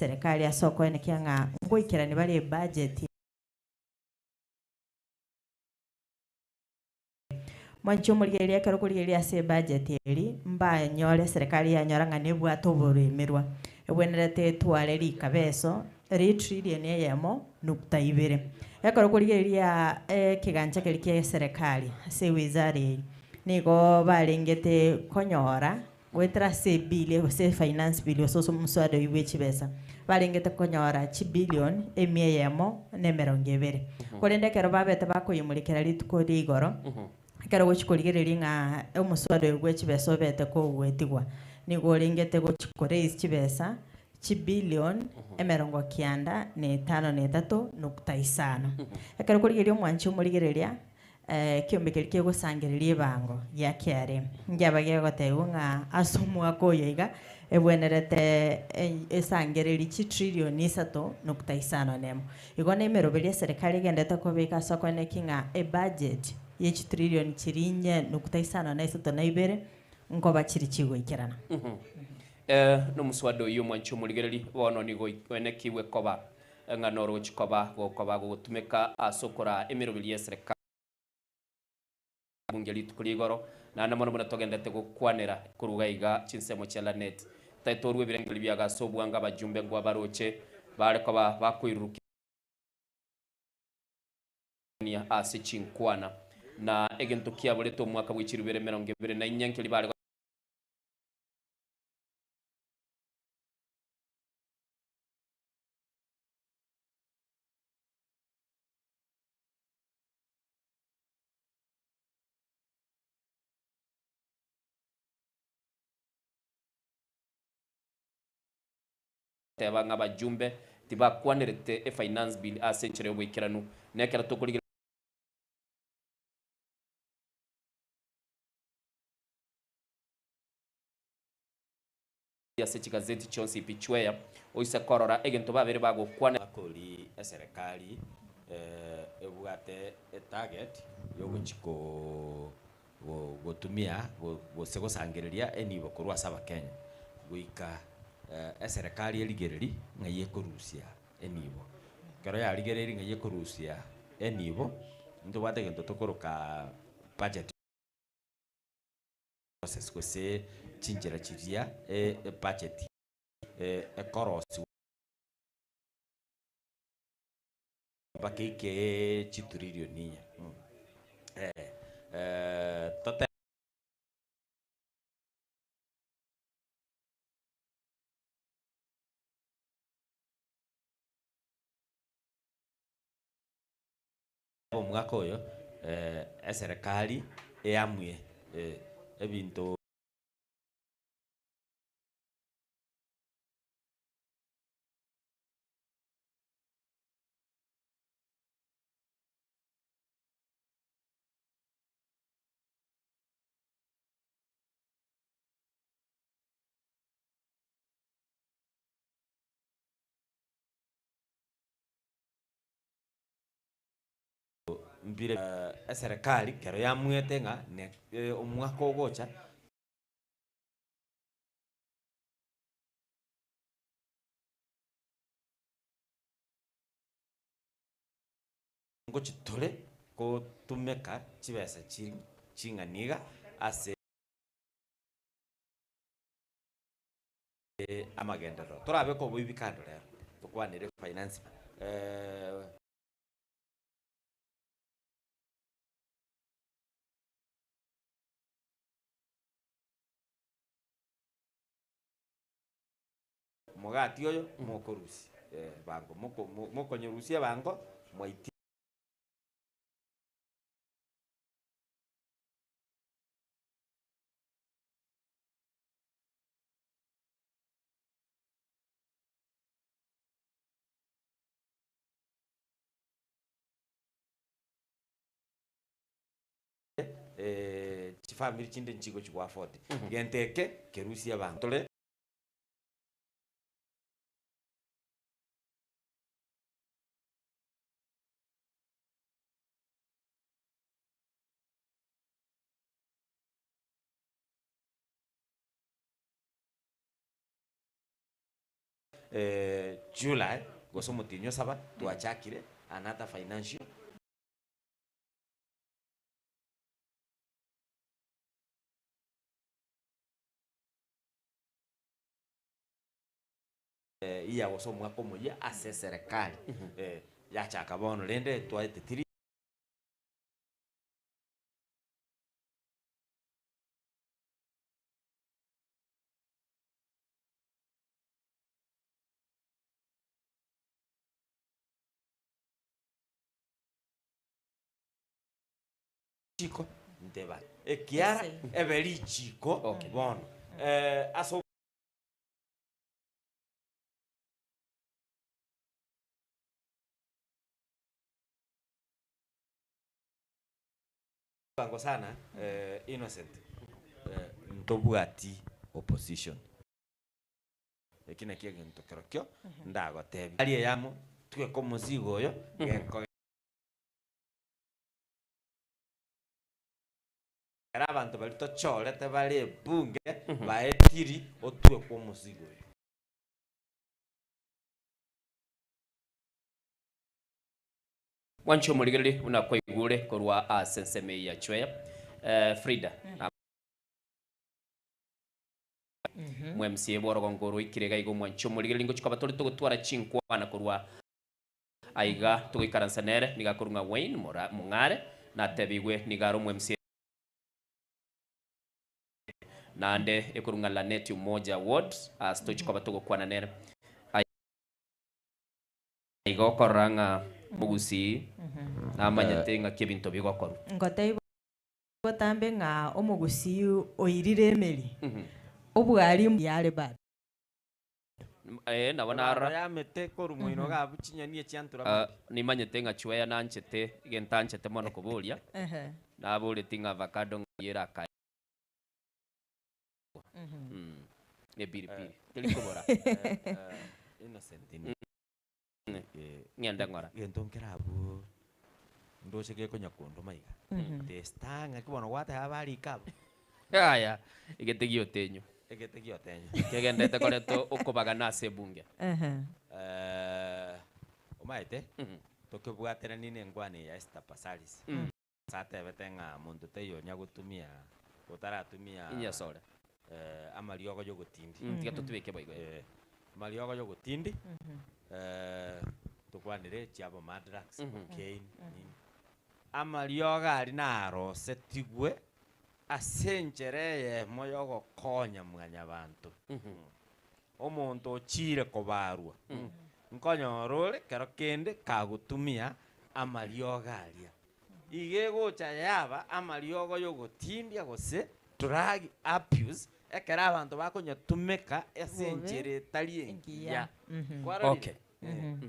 serikali ase okoenekia ng'a ngoikerania bare ebudget. Mwanche omorigereria ekero okorigereria ase ebudget eri mbanyore serikali yanyora ng'a nebwate oboremerwa ebwenerete etware rikabeso Ritrillion eyemo nukta ibere. Ekero okorigereria ekegancha keria kia eserekari ase ewizara eye, nigo barengete konyora goetera ase ebill gose efinance bill gose ase omoswada oyio bwe chibesa, barengete konyora chibillion emia eyemo na emerongo ebere. Korende ekero babete bakoyemorekera rituko ria igoro. Ekero ogochia korigereria ng'a omoswada oyo bwe chibesa obete kogoetigwa, nigo orengete gochia ko raise chibesa chibillion emerongo kianda na etano na etato nukta isano. Ekero okorigereria omwanchi omorigereria, ekiombe keria kegosangereria ebango gia KRA, nkiaba gegotebiwa ng'a ase omwaka oyo iga, ebwenerete esangererie chitrillion isato nukta isano na emo. Igo na emeroberi eserikari egenderete kobeka ase okoeneki ng'a ebudget ye chitrillion chiria inye nukta isano na isato na ibere nkoba chiri chigoikerana. Nomuswada oyio omwanchi omorigereri bono nigo oenekigwe koba ng'a norochi koba gokoba gogotumeka ase okoraa emeroberi y'eserekari. Bunge rituko rigoro, naende mono buna togenderete gokwanera korwa iga iga chinsemo chia Lanet. Taetorwe ebirengererio biago ase obwango abajumbe ngwa baroche bare koba bakoirurukia ase chinkwana. Na egento kiaborete omwaka bwe chirubere 24 nkeri bare Goteba ng'a abajumbe tibakwanerete e-finance bill ase enchera y'oboikeranu. Na ekero tokorigereria. Ase chigazeti chionsi pi chweya, oise korora egento babere bagokwana. Bakori eserekari ebwate etarget yogochi gotumia gose gosangereria enibo korwa ase abakenya goika eserekari erigereri ng'ai ekorusia enibo. Ekero yarigereiri ng'ai ekorusia enibo, ntobwate egento tokoroka budget. Process gose chinchera chiria ebudget ekorosiwa mpaka eike chitrillion inye. Tote. Omwaka oyo eserekari eamue ebinto. Mbire eserekari kero yamuete ng'a ne omwaka ogocha. Ngochi tore gotumeka chibesa ching'ani iga ase amagenderero. Torabeke oboibi kando rero, tokwanere finance. Omogati oyo mokorusia ebango, mokonyerusia ebango mwaiti. Chifamiri chinde nchigochi go afford gento eke kerusie abanto tore. July gose omotienyi o saba twachakire another financial. Year gose omwaka omoyia ase eserekari yachaka bono rende twaete tiri. Chiko. Ebinto eba ekiara ebe richiko bono ase Bwango sana Innocent ntobwati opposition. Eki nakio egento kerokio ndagotebie. Aria eyamo tweke omozigo oyo gekogera abanto baria tochorete bare ebunge baetiri otwekwe omozigo oyo. Mwanche omorigererie buna kwaigure korwa ase ensemo eye ya Chweya. Frida. Mwa MCA bw'orogongo oroikire iga iga omwanche omorigererie ngochia koba tore togotwara chinkwana korwa aiga togoikaransa nere nigo akorwa ng'a Wayne Mora Mong'are natebigwe nigo are omo MCA naende ekorwa ng'a Lanet Umoja Ward ase tochia koba togokwana nere aiga okorora ng'a mogusii namanyete ng'aki ebinto bigokorwa. Ngotebia Botambe ng'a omogusii oirire emeri, obwari yare bado. Ee, nabo narora. Ebando y'amete korwa moino gabu chinyoni echiantura mambia. Nimanyete ng'a chweya nanchete egento anchete mono koboria, naboretie ng'a avocado ng'ai erakaegwa. Ne pilipili, teri kobora. Innocent ni. Ng'ende ng'ora. Gento nkere abwo ndoche gekonya kondoma iga. The star ng'aki bono gwateba abarike abwo. Yaya, egete giotenyo. Egete giotenyo. Kegenderete koreta okobagana ase ebunge. Omaete, tokebwateranie na enkwana eye ya Esther Passaris. Ase atebete ng'a monto taiyo onya gotumia otaratumia Inyesore. amariogo y'ogotindi. Tiga totubeke boigo. Amariogo y'ogotindi, tokwanere chiabo madrugs, cocaine, nini. Amariogo aria narosetigwe ase enchera eyemo y'ogokonya mwanyabanto. Omonto ochiire kobarwa, nkonyora ore kero kende kagotumia amariogo aria. Iga egocha yaba amariogo y'ogotindia gose drug abuse ekero abanto bakonyatumeka ase Bobe, enchera etari engiya. engiya. Kwarorire? Okay.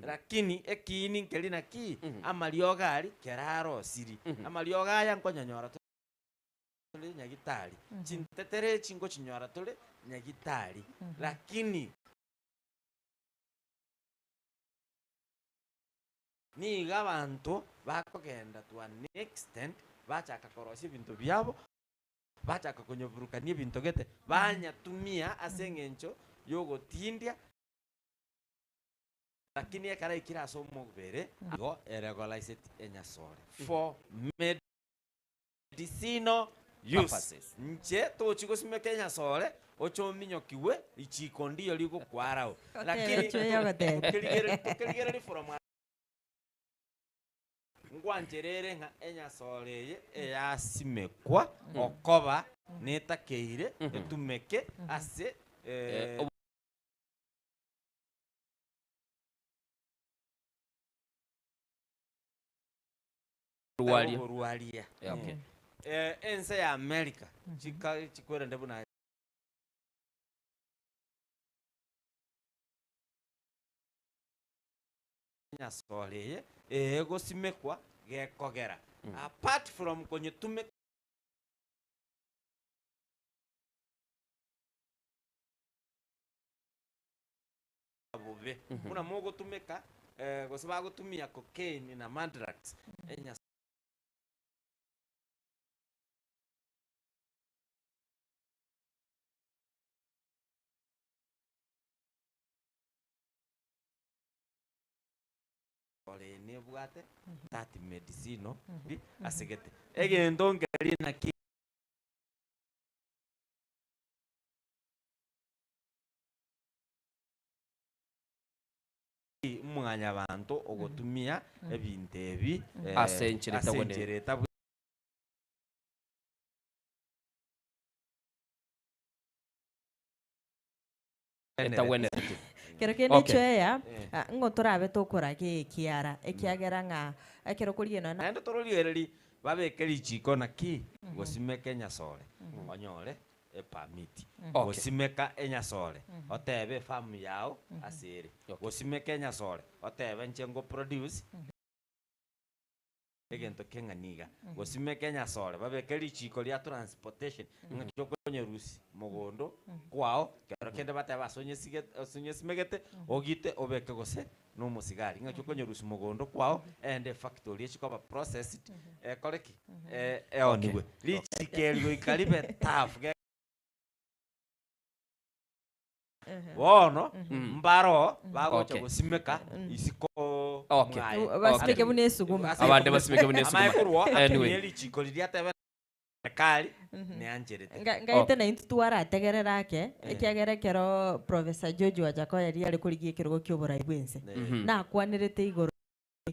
Lakini ekiini nkeri naki amariogo aria kera arosiri. Amariogo aya nkonyanyora tore nyagitari, chintetere echi nkochinyora tore nyagitari, lakini. Nigo abanto bakogenda to an extent bachaka korosia ebinto biabo, bachaka konyoburukania ebinto gete, banyatumia ase eng'encho yogotindia, lakini ekero aikire ase omobere igo eregolaiseti enyasore for medicinal use. Purposes. Inche tochi gosimeka enyasore oche ominyokigwe richiko ndiyo rigokwarao, Otebe lakini chweya ogoteba. tokerigereri tokerigereri from Ngwancherere ng'a enyasore eye eyasimekwa okoba netakeire etumeke ase eh. Oborwaria. Oborwaria. Yeah, okay. Eh, ense ya America chika chikwerende buna enyasore eye egosimekwa gekogera apart from konyetumeka bobe buna mogotumeka gose bagotumia cocaine na mandrax enyasore. Ore nebwate that medicino bi asegete egento nkeri naki. Mwanyabanto ogotumia ebinto ebi Ase enchera ase etabwenereti. enchera etabwenereti. Etagwenereti. Kero kende Okay. echoeya, Eh. ah, ng'o torabe tokoraga ekiara, ekiagera ng'a ekero okorigia nonya na. Naende tororigererie babeke richiko naki gosimeka enyasore onyore epermit, Okay. gosimeka enyasore otebe efarm yao ase ere, gosimeka enyasore otebe inche ngoproduce egento keng'ani iga, gosimeka enyasore babeke richiko ria transportation ng'aki okonyerusia mogondo kwao, kero kende batebe ase onyesigete ase onyesimegete ogite obeke gose na omosigari, ng'aki okonyerusia mogondo kwao ende efactory echi koba processed ekore ki? Eoniwe. Richiko eri goika ribe tough ge. Bono mbaro bagocha Okay. gosimeka isiko Okay. mwaye. Basimeke buna esuguma. Ase- Abande basimeke buna esuguma. Amaye korwa Anyway. atumie richiko riria atebe serikali neancherete. Ngaite naintwe twarategerera ake, ekiagera ekero Professor George Wajackoyah riria are korigia ekerogo kia oborai bwa ense, nakwanerete igoro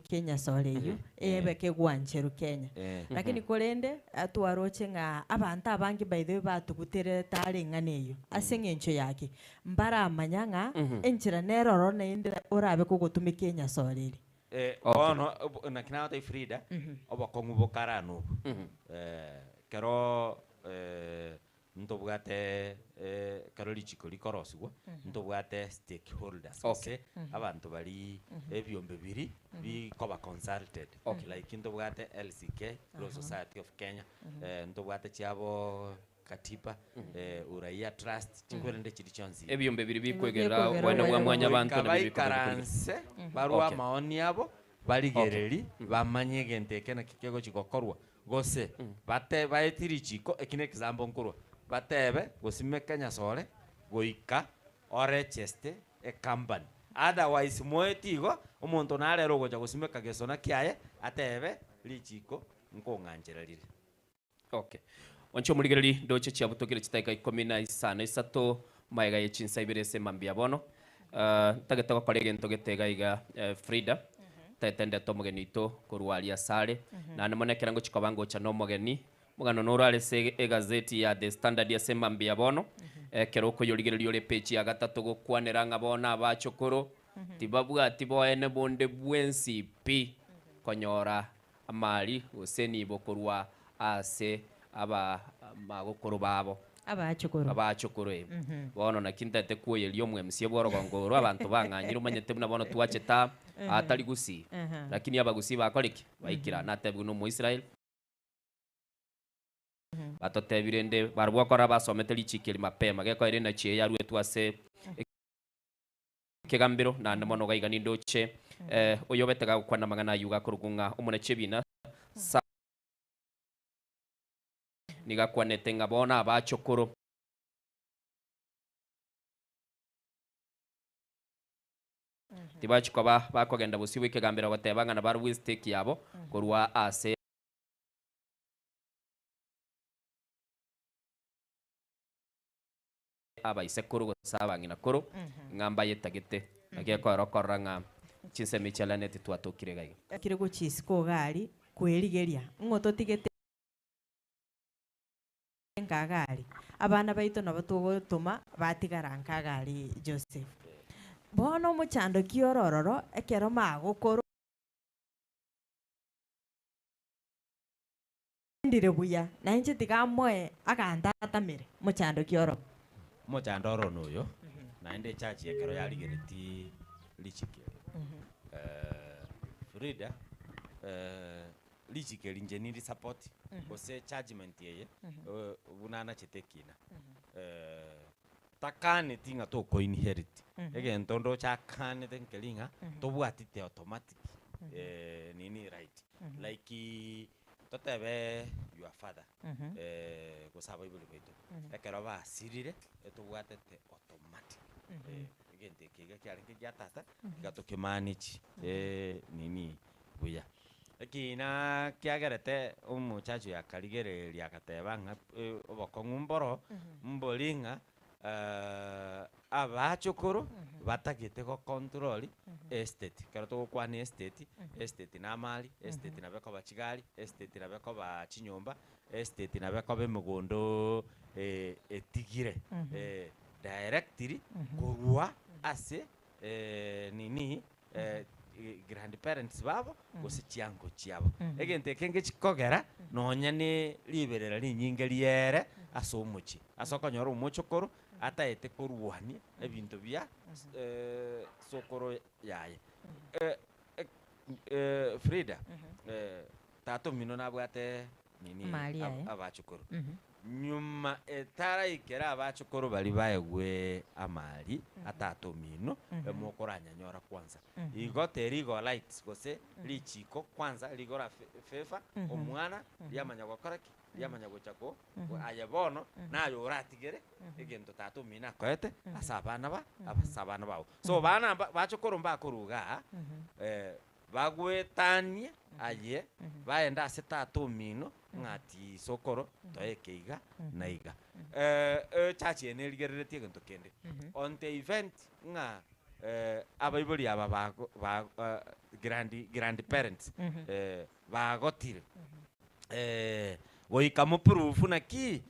Kenya sore eyio ebe kegwancheru Kenya. Lakini korende twaroche ng'a abanto abange by the way batuguterete are eng'ana eyio ase eng'encho ya ki? Mbaramanya ng'a enchera nere ororo naende orabe kogotumeka enyasore eria. Bono naki nagotebia Frida, obokong'u bokarana obo. Ekero Ntobwate ekero richiko rikorosigwa, ntobwate stakeholders gose abanto baria ebiombe biria bikoba consulted. Like ntobwate LCK, Law Society of Kenya, ntobwate chiabo Katiba, Uraia Trust, chikwerende chiria chionsi. Ebiombe biria bikwegerera obwene bwa mwanyabanto Goika nabio bikoba bikorigia. baikaranse barue amaoni abo, barigererie, bamanye egento eke naki kegochi gokorwa. Gose bate baetie richiko, eki nekesambo nkorwa, batebe gosimeka nyasore goika oregeste ecompany. Otherwise moetie igo, omonto narere ogocha gosimeka gesona kiaye atebe richiko nkong'anchera rire. Okay. Onche omorigereri ndoche chiabutokire chidakika ikomi na isano isato magega ye chinsa ibere ase mambia bono. Ntagete gokora egento gete iga iga Frida, ntagete ndete omogeni oito korwa aria ase are, naende mono ekero ngochia koba ngocha na omogeni, omogano noro are ase egazeti ya The Standard ase mambia bono, ekero okoyorigereria ore epage ya gatato gokwanera ng'a bono abachokoro tibabwati boene bonde bwensi pi konyora Amari gose enibo korwa ase abamagokoro babo. Abachokoro. Abachokoro, ee. Bono naki ntete kwoyeria omwemsie bw'orogongo oro abanto bang'anyire omanyete buna bono twachete aa, atari gusii. Lakini abagusii bakore ki? Baikire aa. Natebigwe na Omoisraeli. Batotebie rende barabwo okora basomete richiiko eri mapema, gekoera enachi eye yaruetwe ase Ekegambero, naende mono iga iga nindoche oyobete gagokwana amang'ana ayio gakorokwa ng'a omonachi ebina sa nigo akwanete ng'a bono abachokoro. Tibachi koba bakogenda bosio bw'ekegambero goteba ng'a nabarabwo estake yabo korwa ase. Abaisekuru gose abang'inakoro, ng'a mbayetagete, naki ekoera okorora ng'a chinsemo echi chialaneti twatokire iga iga. Kire gochia isiko iga aria kwerigeria ng'o totigete nka iga aria. Abana baito nabo togotoma batigara nka iga aria Joseph. Bono omochando ki ore ororo ekero magokoro. Ndire buya, na inche tiga amoe aganto atamere, mochando ki oro? Omochando oro noyo, naende echachi ekero yarigeretie richiko eri. Frida, richiko eri inche niri support, gose judgement eye, buna anachete ekina. Takaneti ng'a toko inherit, egento ndoche akanete nkeri ng'a tobwati the automatic nini right, like Totebe your father gose abaibori baito, ekero basirire etobwatete automatic egento eke iga kiarenge gia tata iga tokemanage nini buya. Ekina kiagerete omochache oyo akarigereria agateba ng'a obokong'u mboro, mbori ng'a Abachokoro batagete go control estate, ekero togokwana estate, estate na amari, estate nabo ekoba chigari, estate nabo ekoba chinyomba, estate nabo ekoba emegondoo etigire directly korwa ase. nini grandparents babo gose chiango chiabo. Egento eke ngechikogera nonya ne riberera rinyinge riere ase omochie. Ase okonyora omochokoro ataete korwania ebinto bia sokoro yaye. Frida, tata omino nabwate nini Mali yaye. abachokoro. Nyuma etaraikera abachokoro baria baegwe amari a tata omino, emokoranyanyora kwanza. Igo terigo rights gose richiko kwanza rigora favor omwana riamanya gokora ki? Riamanya gocha ko aye bono naye oratigere egento tata omino akoete ase abana ba ase abana bao. So bana mba bachokoro mbakoruga aa Bagwetanie aye, baende ase tata omino, ng'a ati sokoro, toeke iga na iga. Echurch eye nerigereretie egento kende. On the event ng'a abaibori aba bago ba grand grandparents bagotire, goika moprove naki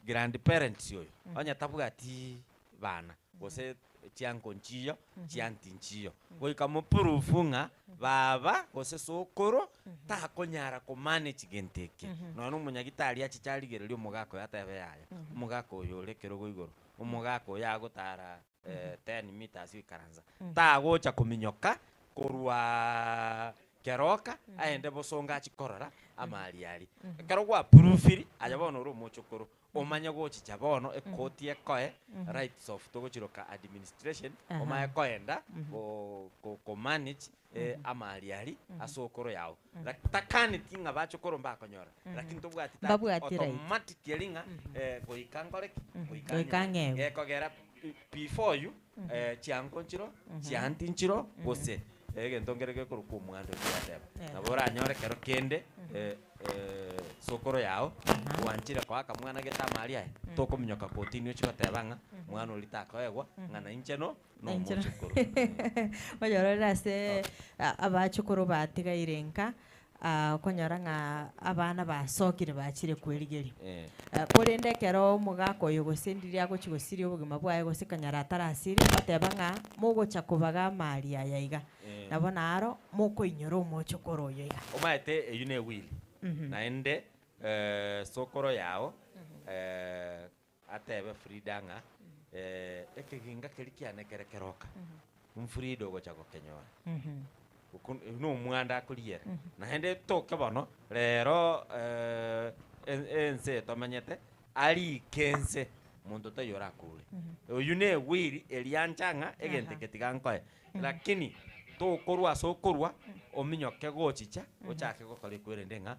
grandparents oyo onye tabwati bana, gose chianko nchiyo, chianti nchiyo. Goika moprove ng'a baba gose sokoro takonyara komanage gento eke. Nonya na omonyagitari achiche arigererie omogaka oyo atebe yaya, omogaka oyo ore ekerogo igoro, omogaka oyo agotara 10 meters oikaransa, tagocha kominyoka korwa keroka aende bosongo achie korora amari aria. Ekero gwapruviri, aye bono ore omochokoro, Omanye gochicha bono ekoti ekoe rights of togochiroka administration omanye koenda ko manage amari aria ase okoro yao. Takaneti ng'a bachokoro mbakonyora lakini tobwati that Mbabwati right. automatically ng'a goika nkore ki? Goika Goika ng'egwe. Gekogera before you chiango nchiro, chianti nchiro gose egento nkere gekorokwa omwando ekiateba. Nabo oranyore ekero kende sokoro yao gwanchire koa akamwana gete amari aye, tokominyoka kotini ochie goteba ng'a mwana oria takoegwa ng'a nainche no Nainche no- nomochokoro. Onye ororire ase abachokoro batigaire nka, okonyora ng'a abana basokire bachire kwerigeria. Korende ekero omogaka oyo gose ndiria agochia gosiria obogima bwaye gose konyora atarasiria, oteba ng'a mogocha kobaga amari aya iga, nabo naro mokoinyora omochokoro oyo iga. Omanyete eyio ne will, naende sokoro yao atebe Frida ng'a ekeginga keria kiane kere keroka, Frida ogocha gokenyora. Oko nomwando akoriera. Naende toke bono, rero ense eye tomenyete, arike ense, monto taiyo orakure. Oyio ne ewiri eria ancha ng'a egento eke tiga nkoe. Lakini tokorwa ase okorwa, ominyoke gochicha, ochake gokora ekwerende ng'a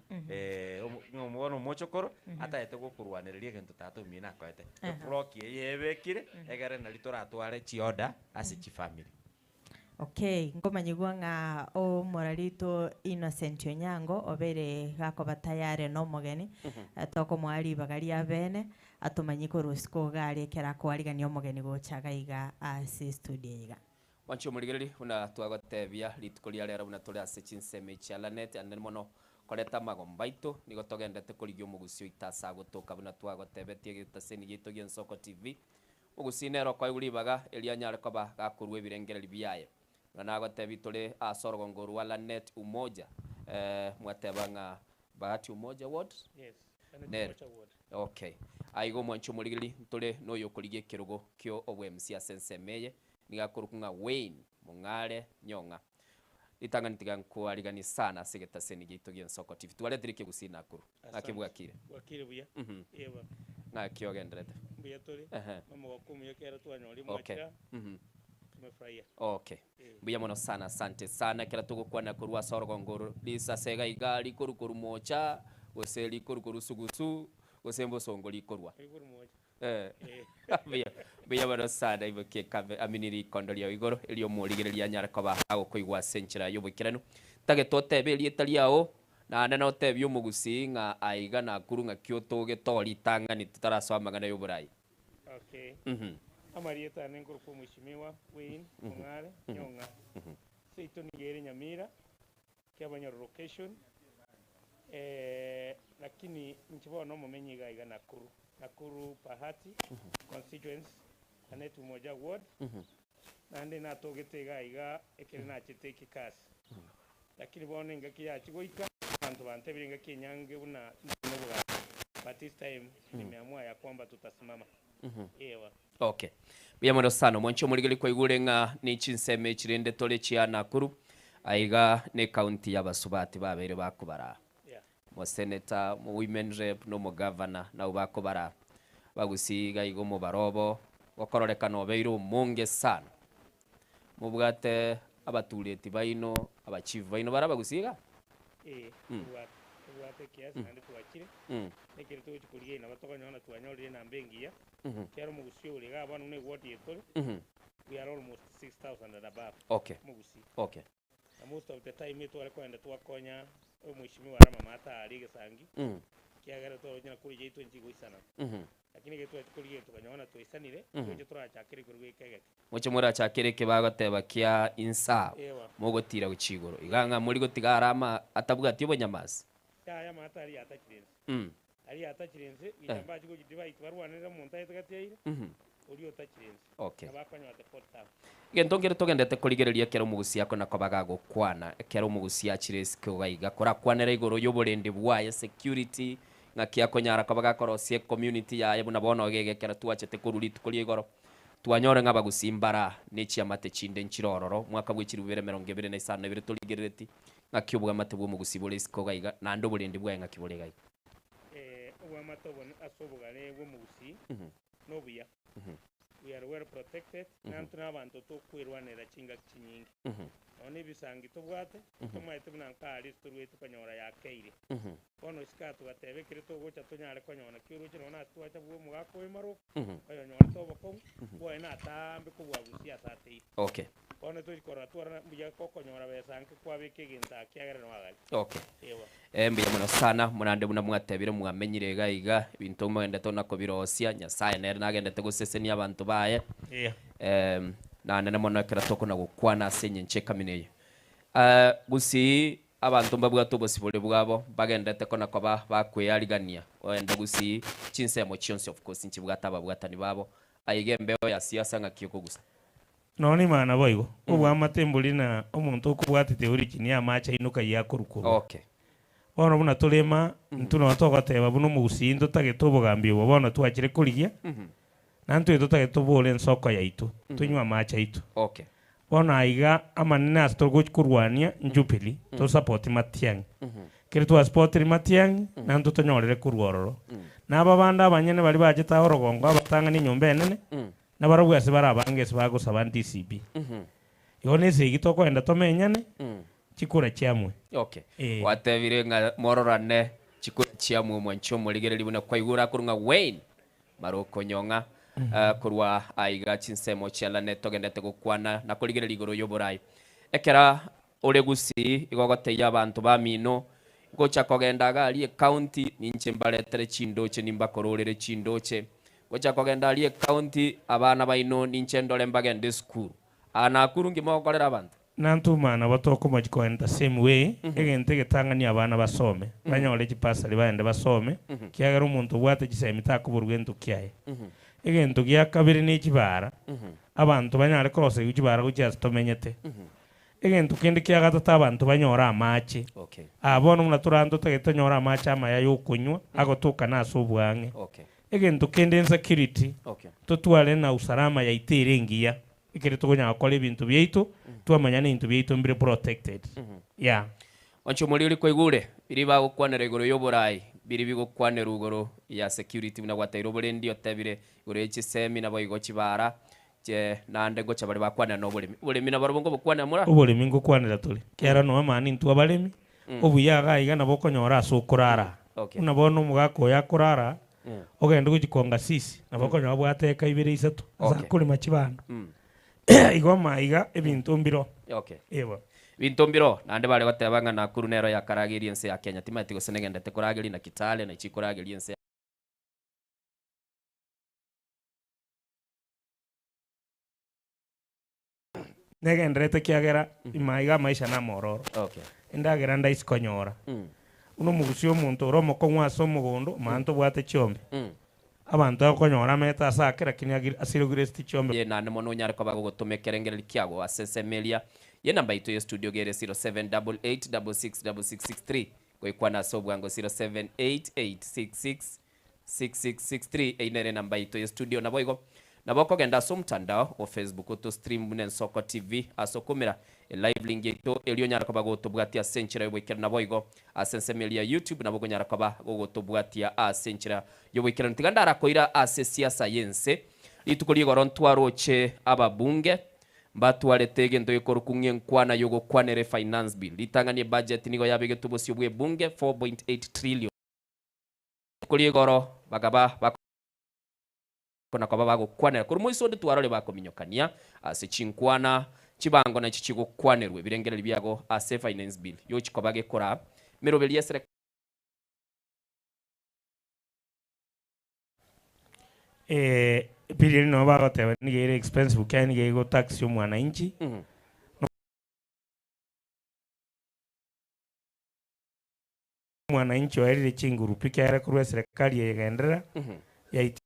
ng'a bono omochokoro, atagete gokorwanereria egento tata omino akoete. Eclock eye ebekire, egere nari toratware chiorder ase chifamiri. Okay, nkomanyigwa ng'a omorarito Innocent Onyango obeire gakoba tayari nomogeni, tokomoa ribaga ria bene, atomanyie korwa isiko iga aria ekero akoarigania omogeni gocha iga iga ase estudio eye iga. Mwanche omorigereria buna twagotebia rituko ria rero buna tore ase chinsemo echi chia Lanet ande mono koreta amagombo aito nigo togendete korigia omogusii oito ase agotoka buna twagotebetie egetaseni giaito gia Ensoko TV Omogusii nere okoegwa ribaga erio anyare koba gakorua ebirengererio biaye. Buna nagotebia tore ase orogongo rwa Lanet Umoja, eh, mwateba ng'a Bahati Umoja Ward? Yes, Lanet Nere. Umoja Ward. Okay. Aiga omwanchi omorigereria, ntore noyokorigia ekerogo kio obwemc ase ensemo eye, nigo akorokwa ng'a Wayne Mong'are Nyong'a. Ritang'ani tiga nkoariganie sana ase egetaseni giaito gi'Ensoko TV. Twaretire ekegusii Nakuru. Ng'aki Asante. bwakire? Bwakire buya. Ee baba. Ng'aki ogenderete? Mbuya tore. Ehe. Nomogoko omuya ekero twanyorire Okay. mwachira. Tumefurahia. Okay. Ee. Mbuya mono sana, asante sana. Ekero togokwana korwa ase orogongo oro, risase iga iga rikoru korwa mocha, gose rikoru korwa sugusu, gose mbosongo rikorwa. Rikoru mocha. Eh. Mbuya, mbuya mono sana ibokia ekambe amini rikondo riao igoro, erio omorigereria anyare koba agokoigwa ase enchera y'oboikeranu. Ntagete otebe erieta riao, naende notebie omogusii ng'a aiga Nakuru ng'aki otogete oo ritang'ani totarasoa amang'ana y'oborai. Okay. Mhm. Amarieta ane nkorokwa Omweshimiwa Wayne Ong'are Nyong'a. Seito nigo ere Nyamira, Kiabanyoro location, lakini inche bono omomenyi iga iga Nakuru, Nakuru Bahati constituency, Lanet Umoja ward. Naende natogete iga iga ekere nachete ekekasi. Lakini bono engaki yachia goika, abanto bantebirie engaki enyange buna ntari nobogambi, but this time nimeamua ya kwamba tutasimama. Ewa. Okay. Mbuya mono sana omwanchi omorigeri kwaigure ng'a ne chinsemo echi rende tore chia Nakuru aiga ne county ya abasubati babeire bakobara. Omosenator, omo women rep na omogavana nabwo bakobara bagusii iga iga omobaro obo gokororekana obeire omonge sana. Mobwate abatureti baino, abachief baino bare abagusii igaa? Ee, tobwate, tobwate ekiasi naende twachire, nekero togochia korigia nabo tokonyora na twanyorire enamba engiya, ekiagera omogusii ore igaa bono buna eward eye tore, we are almost 6000 and above, omogusii. Na most of the time etware kogenda twakonya omweshimiwa are amamata aria egesangi, ekiagera twaroche ng'a kura yaito nchigoisana. Lakini ekero twachia korigia tokanyora ng'a twaisanire, toche torachakere korwa goika egeke. Moche morachakere eke bagoteba kia insaa, Ewa. mogotira gochia igoro. Iga ng'a mori gotiga are ama atabwati obonyamasi. Yaya amaato aria yatachire inse. Aria yatachire inse, goika mbache gochia divide barwanere omonto aye gati aire, oria otachire inse. Okay. Nabo akonyora the fourth term. Egento nkere togendete korigereria ekero omogusia akona koba gagokwana, ekero omogusia achire isiko iga iga, korakwanera igoro y'oborendi bwaye, security, ng'aki akonyara koba gakorosia ecommunity yaye buna bono iga iga ekero twachete korwa rituko ria igoro, twanyore ng'a abagusii mbara ne chiamate chinde nchire ororo, mwaka bwe chilifu bibere emerongo ebere na isano na ibere torigerereti ng'aki obwamate bw'omogusii bore isiko iga iga, naende oborendi bwaye ng'aki bore iga iga. Obwamate obo ase obogare bw'omogusii nobuya. We are well protected, nantwe nabanto tokwerwanerera chingaki chinyinge. Nonya na ebisangi tobwate, tomaete buna nkaria ase torwete konyora yakeire. Bono isiko aa togateba ekere togocha tonyare konyora naki oroche nonya ase twacha bwa omogaka oyo Maroka, oyonyorete obokong'u, bwoye nataambe kobua gusii ase ateire. Okay. Bono tochi korora twarora mbuya gokonyora besa nke kwabeka egento aa kiagera noagare. Okay. Ewa. Eh, mbuya mono sana, morande buna mwatebire mwamenyire iga iga, ebinto mogendete ona kobirosia, Nyasaye nere nagendete gosesenia abanto baye. Eya. Eh, nanene mono ekero tokona gokwana ase engencho ekamina eye. Eh, gusii abanto mbabwate obosibore bwabo, bagendete kona koba bakwearigania, oende gusii chinsemo chionsi of course nchibwate ababwatani babo, aiga embeo ya siasa ng'aki okogusa. Nonya nimana naboigo, obwamate mbori na omonto okobwatete origin y'amache aino kayia akorwa korwa. Okay. Bono buna torema, intwe nonya togoteba buna omogusii ntotagete obogambi obo bono twachire korigia, na ntwe totagete tobore ensoko yaito, tonywe amache aito. Okay. Bono aiga amanene ase togochi korwania n'Jubilee, to support Matiang'i. Ekero twasupportire Matiang'i, nantwe tonyorere korwa ororo. Na aba bande abanyene baria bachete aa orogongo abatang'ani enyomba enene, Nabarabwo ase bare abange ase bagosaba DCB. Igo nesegi tokoenda tomenyane, chikura chiamwe. Okay. Eh. Gwatebire ng'a mororane chikura chiamwe omwanchi omorigereria buna kwaigure akorwa ng'a Wayne Marokonyong'a eh, korwa aiga chinsemo chia Lanet togendete gokwana na korigereria igoro y'oborai. Ekera ore Gusii igo ogotebia abanto bamino ngocha kogenda iga aria ecounty ninche mbaretere chindoche nimbakororere chindoche Gocha kogenda aria ecounty abana baino ninche ndore mbagende esukuru. Aa Nakuru nki mogokorera abanto? Nantuma nabo tokomochi koenda same way, egento egetang'ani abana basome, banyore chibasari baende basome, kiagera omonto obwate chisemi takoborwa gento kiaye. Egento gia kabere ne chibara, abanto banyare koroserigwa chibara gochia ase tomenyete. Egento kende kia gatato abanto banyore amache. Aa bono buna tore aa ntotagete tonyore amache amaya yokonywa agotokana ase oboang'e. Egento kende insecurity, totware na usalama yaito ere engiya, ekere tokonyara gokora ebinto biaito, twamanya na ebinto biaito mbire protected. Yeah. Onche omoriri kwaigure, biria bagokwanera igoro y'oborai, biria bigokwanerwa igoro ya security buna gwateire oborendi otebire igoro ye chisemi naboigo chibara, che naende ngocha bare bakwanera na oboremi. Oboremi nabarobwo nkobokwanera mora? Oboremi ngokwanera tore, kiagera nonya mani intwe abaremi, Obuya iga aiga nabo okonyora ase okorara. Okay. Buna bono omogaka oyo akorara, ogende gochia konga sisi, nabo okonyora abwate eka ibere isato, ase Okay. akorema chibando. Igo maiga ebinto mbiro. Okay. Eeh. Ebinto mbiro, naende bare goteba ng'a Nakuru nero yakarageria ense ya Kenya. Timanyeti gose negendete korageria na Kitale nachi korageria ense ya. Negenderete ekiagera ime iga amaisha namororo, Okay. endagera ndaisi konyora. Buna omogusia omonto ore omokong'u ase omogondo, omanya ntobwate chiombe. Abanto akonyora amete ase ake lakini agire asirogire esiti chiombe. Ye naende mono onyare koba gogotoma ekerengererio kiago ase ensemo eria y'enamba yaito ye studio gere 0788666663 goikwana ase obwango 0788666663 eyio nere enamba yaito ye studio naboigo nabo okogenda ase omotandao o Facebook oto stream buna Ensoko TV ase okomera Elive link yaito erio onyare koba gotobwatia ase enchera y'oboikeranu naboigo ase ensemo eria ya YouTube nabo okonyara koba gogotobwatia ase enchera y'oboikeranu. Tiga ndarakoira ase esiasa y'ense. Rituko ri'igoro ntwaroche ababunge mbatwarete egento gekorokwa ng'a enkwana y'ogokwanera efinance bill. Ritang'ani ebudget nigo yabegetwe bosio bw'ebunge 4.8 trillion. Rituko ri'igoro bakaba bako. na koba bagokwanera korwa moiso onde twarore bakominyokania ase chinkwana chibango nachi chigokwanerwa ebirengererio biago ase finance bill yochi koba gekora meroberi ye Eh, bill eri nabo bagoteba niga ere expensive kiagera niga ego tax omwananchi. Omwananchi oerire chinguru pi kiagera korwa eserekari eye egenderera yaiti.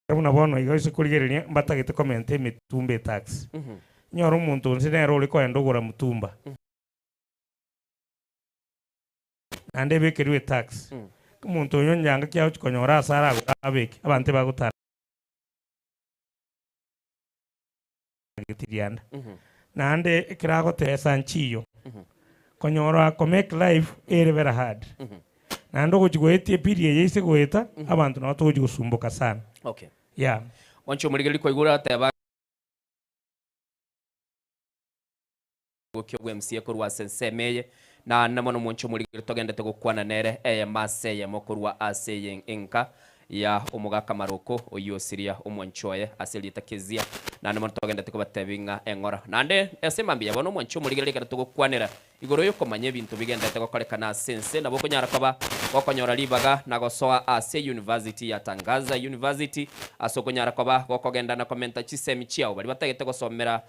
Buna bono iga ase korigereria mbatagete komenta emitumba etax. Inyore omonto onsi nere ore koenda ogora mutumba. Naende ebekerwe etax. Omonto oyo onye anga ki agochi konyora ase aragore abeke, abanto ebagotara getirianda. Naende ekero agotesa nchiyo, konyora ko make life ere very hard. Naende ogochi goetia epiri eye ase goeta, abanto nabo togochi gosumboka sana. Okay. Yeah. Mwanche omorigereria kwaigure ateba gokia bw'MCA korwa ase ensemo eye, naende mono mwanche omorigereria togendete gokwana nere eyemo ase eyemo korwa ase eye enka ya omogaka Maroko, oyio osiria omwanchi oye ase erieta Kezia, naende mono togendete kobatebia ng'a eng'ora. Naende ase mambia bono omwanchi omorigereria ekero togokwanera igoro y'okomanya ebinto bigenderete gokorekana ase ense, nabo okonyara koba gokonyora ribaga na gosoa ase University ya Tangaza University ase okonyara koba gokogenda na komenta chisemi chiao baria batagete gosomera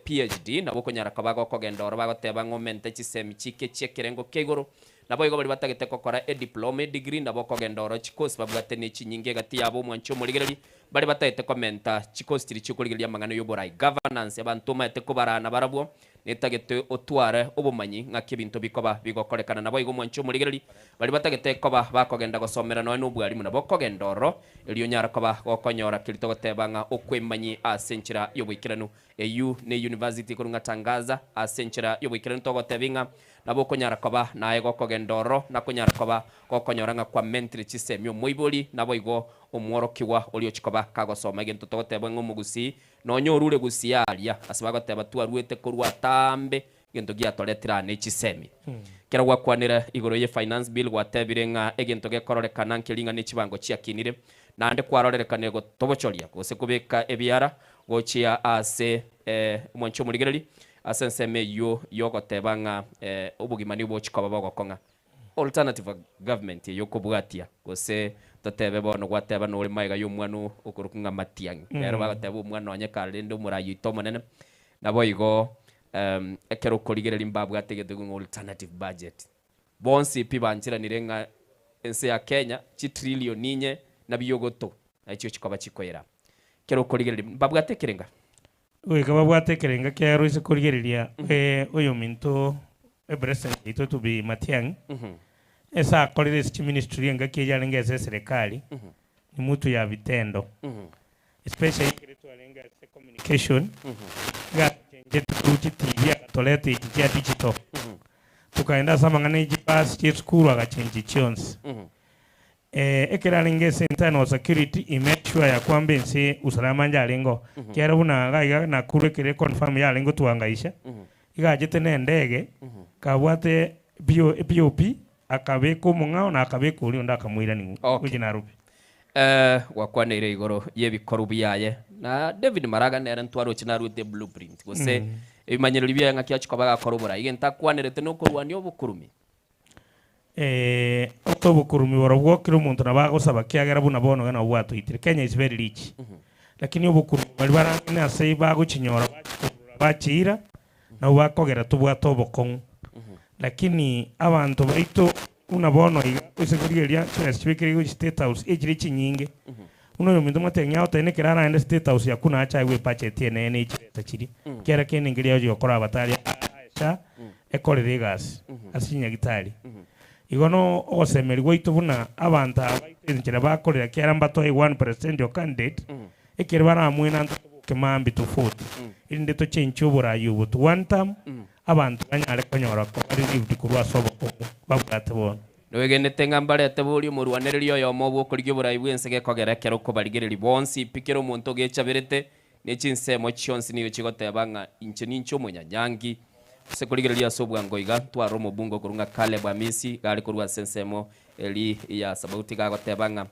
PHD, nabo okonyara koba gokogenda oro bagoteba ng'a omente chisemi chike chi'ekerengo kia igoro. Naboigo baria batagete gokora ediploma, edegree, nabo okogenda oro chikosi babwate ne chinyinge egati yabo omwanche omorigereria, baria batagete komenta chikosi chiria chiokorigereria amang'ana y'oborai, governance, abanto omaete kobaraa nabarabwo, netagete otware obomanyi ng'aki ebinto bikoba bigokorekana. Naboigo omwanche omorigereria, baria batagete koba bakogenda gosomera nonya nobwarimu nabo okogenda ororo, erio onyare koba gokonyora keria togoteba ng'a okwemanyi ase enchera y'oboikeranu. Eyio ne university korwa ng'a Tangaza ase enchera y'oboikeranu togotebia ng'a Nabo okonyara koba naye gokogenda ororo, nakonyara koba gokonyora ng'a kwamentire chisemi omoibori, naboigo omworokigwa oria ochia koba kagosoma egento togoteba ng'a omogusii nonya orure gusii aria ase bagoteba twaruete korwa atambe egento giatoretire aa nechisemi. Ekero gwakwanire igoro ye finance bill gwatebire ng'a egento gekororekana nkeria ng'a nechibango chiakinire naende kwarorerekanire gotobochoria gose kobeka ebiara gochia ase omwanchi omorigereria Ase ensemo eyio y'ogoteba ng'a obogima nigo bogochia koba bogokong'a, alternative government eye okobwatia, gose totebe bono gwateba nore magega y'omwana okorokwa ng'a Matiang'i, rero bagoteba omwana onye kare rende omorai oito omonene, naboigo ekero okorigereria mbabwate egento ng'a alternative budget. Bonsi pi bancheranire ng'a ense ya Kenya chitrillion inye nabiogoto nachio chikoba chikoira. Ekero okorigereria mbabwate ekerenga. Goika babwate ekerenga kiaye ase korigereria oyominto epresident yaito to be Matiang'i, ase akorire ase chiministry engaki eyio arenge ase eserekari, ni mutu ya vitendo. Especially ekero twarenge ase communication, iga achengetie korwa chitibi agatoreta echi chia digital. Tokaenda ase amang'ana ya chibasi chia esukuru agachengia chionsi. Ekero arenge ase internal security he made sure ya kwamba ense usalama inche arenge oo. Ekiagera buna iga iga Nakuru ekero econfirm yarenge gotuangaisha, iga achete na endege, kabwate PO POP, akabeka omong'ao na akabeka oria onde akamoirania Okay. gochia Nairobi. Gwakwaneire igoro y'ebikorwa biaye, na David Maraga nere ntwaroche naruete eblueprint gose ebimanyererio biaye ng'aki achia koba agakora oborai. Egento akwanerete nokorwania obokurumi. Ase obokurumi borobwo kera omonto nabo agosaba kiagera buna bono iga nabo bwatoitire. Kenya is very rich. Lakini obokurumi baria barang'aine ase bagochinyora bachikurura bachiira nabo bakogera tobwate obokong'u. Lakini abanto baito. Buna bono iga, ase korigereria chibesa chibekire gochia State House echire chinyinge, buna oyominto mwatebia ng'a agotebi nekero araende State House yakwo nache aegwe ebudget enene ye chibesa chiria, ekiagera kende nkeria agochia gokora abatari aa SHA ekorere egasi ase chinyagitari. Igo no ogosemeria gwaito buna abanto aba baito enchera bakorera ekiagera mbatoe one presidential candidate, ekero baramwena intwe toboke mambia tofauti, erinde tochenchie oborai obo to one term, Abanto banyare konyora koba relieved korwa ase obokongu babwate bono. Noegenete ng'a mbarete boria omorwanereria oyomo bw'okorigia oborai bw'ense gekogera ekero okobarigereria bonsi pi kera omonto ogechaberete, ne chinsemo chionsi nigo chigoteba ng'a inche ninche omonyanyangi. Ase korigereria ase obwango iga, ntware omobunge okorwa ng'a Caleb Amisi iga are korwa ase ensemo eri ya Sabauti iga agoteba ng'a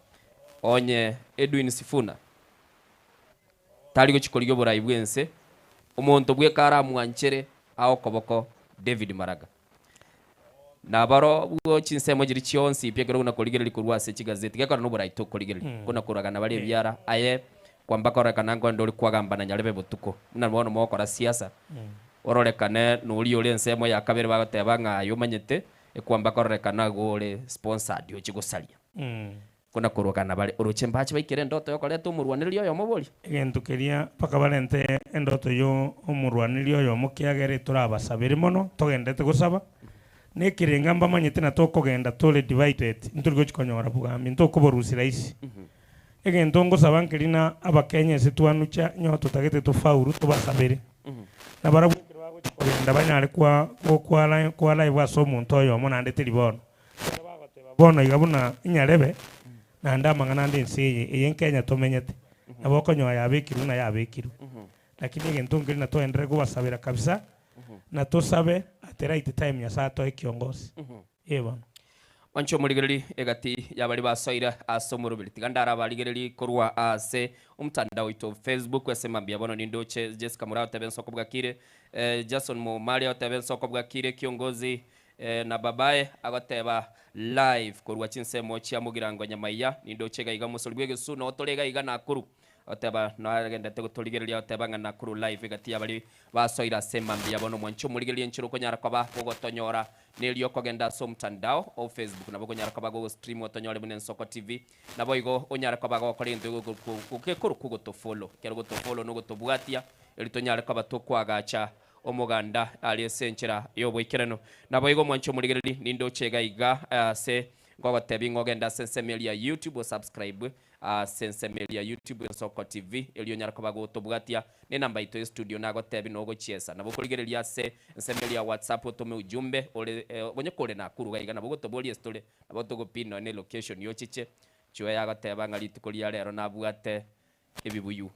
onye Edwin Sifuna Tari gochia korigia oborai bw'ense, omonto bweka aramwanchere ae okoboko David Maraga. Nabarobwo chinsemo chiria chionsi pi ekero buna korigereria korwa ase chigazeti, gekora noborai tokorigereria, kona koragana bare ebiara, aye kwamba kororekana nkoenda ore kwagamba na nyarebe botuko, buna bono mogokora siasa, ororekane noria ore ensemo ya kabere bagoteba ng'a aye omanyete, ekwamba kororekana igo ore sponsored ochie gosaria. Kona korogana bare oroche mbache baikere endoto y'okoreta omorwanereria oyomo boria. Egento keria mpaka barente endoto y'omorwanereria oyomo kiagera etorabasabere mono togenderete gosaba, na ekerenga mbamanyete na tokogenda tore divided ntori gochi konyora bogambi ntokoborusia rahisi. Egento ngosaba nkeri na abakenya ase twanucha nyo totagete tofaulu tobasabere, na barabwo ekero bagochi kogenda banyare kwa gokwara koarrive ase omonto oyomo naende teri bono. Ekero bagoteba, Bono iga buna inyarebe, naende amang'ana ande ense eye, eye nkenya tomenyete, nabo okonyoa yabekirwe buna yabekirwe. Lakini egento nkeri natoenderere kobasabera kabisa, na tosabe at the right time Nyasaye atoe kiongosi. Ee bono. Mwanche omorigereri egati y'abaria basoire ase omoroberi. Tiga ndare korwa ase omotandao oito o Facebook ase mambia bono nindoche Jessica Muraa otebe ensoko bwakire, Jason Momari otebe ensoko bwakire, kiongozi Na babae agoteba live korwa chinsemo chia Mugirango Nyamaiya, nindoche iga iga omosori bw'egesu noo tore iga iga Nakuru. Agoteba nagendete gotorigereria agoteba ng'a Nakuru live egati y'abaria basoire ase mambia bono mwanche omorigererie enchera okonyara koba gogotonyora nerio okogenda ase omtandao o Facebook nabo okonyara koba gogostream otonyore buna Ensoko TV naboigo onyare koba gokora egento gekorokwa gotofollow ekero ogotofollow nogotobwatia erio tonyare koba tokoagacha Omoganda aria ase enchera y'oboikeranu. Naboigo mwanche omorigereria, nindoche iga iga ase ngogotebia ng'a ogende ase ensemo eria ya YouTube osubscribe ase ensemo eria ya YouTube Ensoko TV erio onyare koba gotobwatia ne enamba yaito ya studio nagotebia nogochiesa. Nabo okorigereria ase ensemo eria ya WhatsApp otome ujumbe ore onye kore Nakuru iga iga nabo ogotoboria estori nabo togopin nonye ne elocation ochiche. Chwe yagoteba ng'a rituko ria rero nabwate ebibuyu,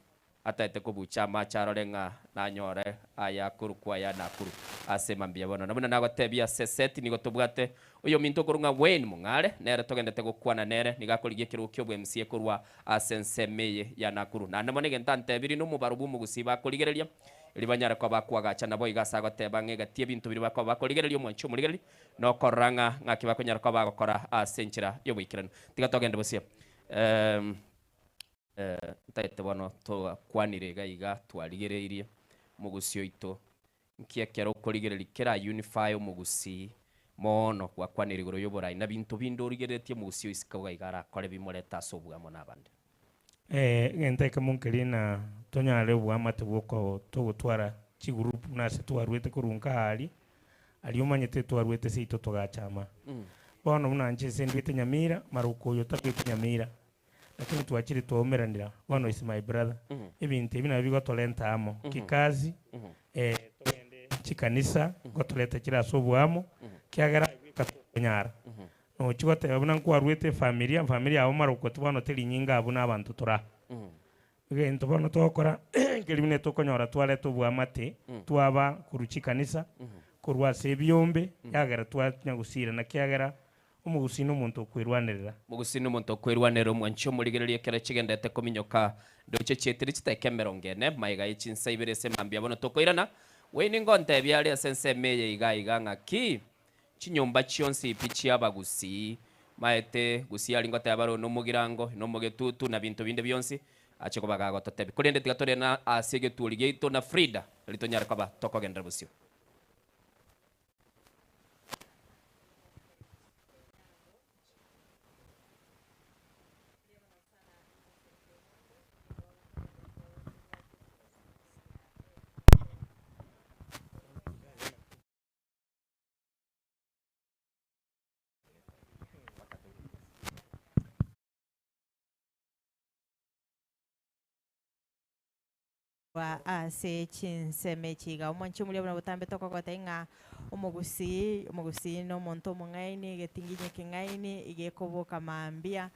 ataete kobucha amache arore ng'a nanyore aya akorokwa aya Nakuru ase mambia bono. Na buna nagotebia ase eseti nigo tobwate oyominto okorwa ng'a Wayne Mong'are, nere togendete gokwana nere, nigo akorigia ekerogo kia obo-MCA korwa ase ensemo eye ya Nakuru. Naende mono egento antebirie nomobaro bw'omogusii bakorigereria, erio banyare koba bakoagacha naboigo ase agoteba ng'a egati y'ebinto biria bakoba bakorigereria omwanchi omorigereria, nokorora ng'a ng'aki bakonyara koba bagokora ase enchera y'oboikeranu. Tiga togende bosio. Ntagete bono togakwanire iga iga twarigereirie omogusii oito, nki ekero okorigereria kera unify omogusii mono gwakwanire igoro y'oborai na binto binde origereretie omogusii oisike iga iga arakore bimorete ase oboamo na abande. Egento ekemo nkeria ng'a tonyare oboamate bw'oko togotwara chigroup buna ase twarwete korwa nka aria, aria omanyete twarwete seito togachama. Bono buna inche ase ndwete Nyamira, maroka oyo tarweti Nyamira, Lakini twachire twaumeranera, bono is my brother. Ebinto ebi nabio bigotorenta amo, kikazi, togende chikanisa, ngotoreta chire ase oboamo, kiagera aye bweka tokonyara. Nochi goteba buna nkwarwete efamilia, efamilia yabo marokoti bono teri nyinga abwo na abanto tore aa. Egento bono togokora, nkeri buna tokonyora twareta oboamate, twaba korwa chikanisa, korwa ase ebiombe, yagera twanya gosirana kiagera Omogusii nomonto okwerwanerera. Omogusii nomonto okwerwanerera omwanchi omorigereria ekero chigendete kominyoka ndoche chietire chiteka emerongo ene magega ye chinsa ibere ase mambia bono tokoirana. Wayne ngontebia are ase ensemo eye iga iga ng'aki chinyomba chionsi pi chiabagusii maete gusii aria ngoteba bare oyo nomogirango nomogetutu na binto binde bionsi ache koba gagototebia korende tiga tore na ase egetuori giaito na Frida erio tonyare koba tokogenderera bosio. korwa ase chinsemo echi iga. Omwanchi omoria buna botambe tokogotebia ng'a omogusii, omogusii na omonto omong'aini, egetinginye ekeng'aini, iga ekoboka mambia,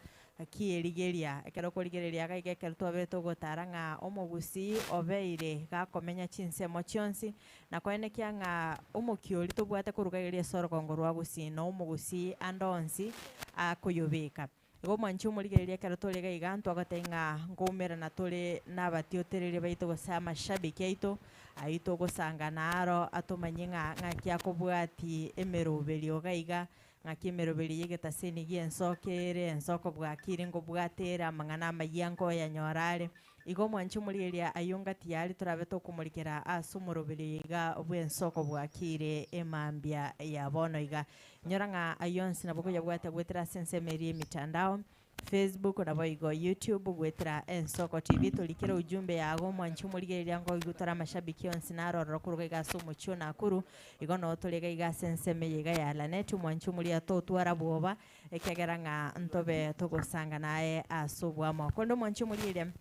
kierigeria. Ekero okorigereria iga iga ekero twabere togotara ng'a omogusii obeire gakomenya chinsemo chionsi, na koenekia ng'a omokia oria tobwate koruga iga ase orogongo rwa gusii na omogusii ande onsi akoyobeka. Igo omwanchi omorigereria ekero tore iga iga ntwagotebia ng'a nkoumerana tore na abatiotereria baito gose amashabiki aito, aywo togosangana aro atomanye ng'a ng'aki akobwatia emeroberio iga iga, ng'aki emeroberio ya egetaseni gia ensoko ere, ensoko bwakire nkobwate ere amang'ana amayia nkoyanyora are. Igo omwanchi omorigereria aywo ngati yaria torabe tokomorikera ase omoroberio iga bw'ensoko bwakire emambia ya bono iga. Inyora ng'a ayio onsi nabo koyabwate goetera ase ensemo eria y'emitandao, Facebook naboigo YouTube goetera Ensoko TV. Torikere ujumbe yago omwanchi omorigereria nkoigwe tore amashabiki onsi naro ororo korwa iga ase omochie o Nakuru. Igo noo tore iga iga ase ensemo eye iga ya Lanet, omwanchi omoria totwara bwoba ekiagera ng'a ntobe togosanga naye ase oboamo. Korende omwanchi omorigereria,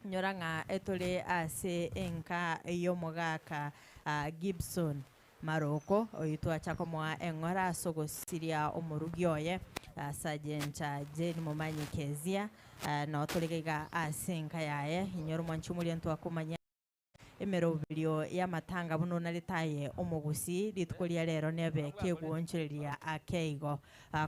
inyora ng'a etore ase enka y'omogaka Gibson Maroko, oyio twacha komoa eng'ora ase ogosiria omorugi oye, Sergeant Jane Momanyi Kezia, noo tore iga iga ase enka yaye. Inyora omwanchi omoria ntwakomanya emeroberio y'amatanga buna onarete aye omogusii, rituko ria rero nebe kegoonchoreria ake igo.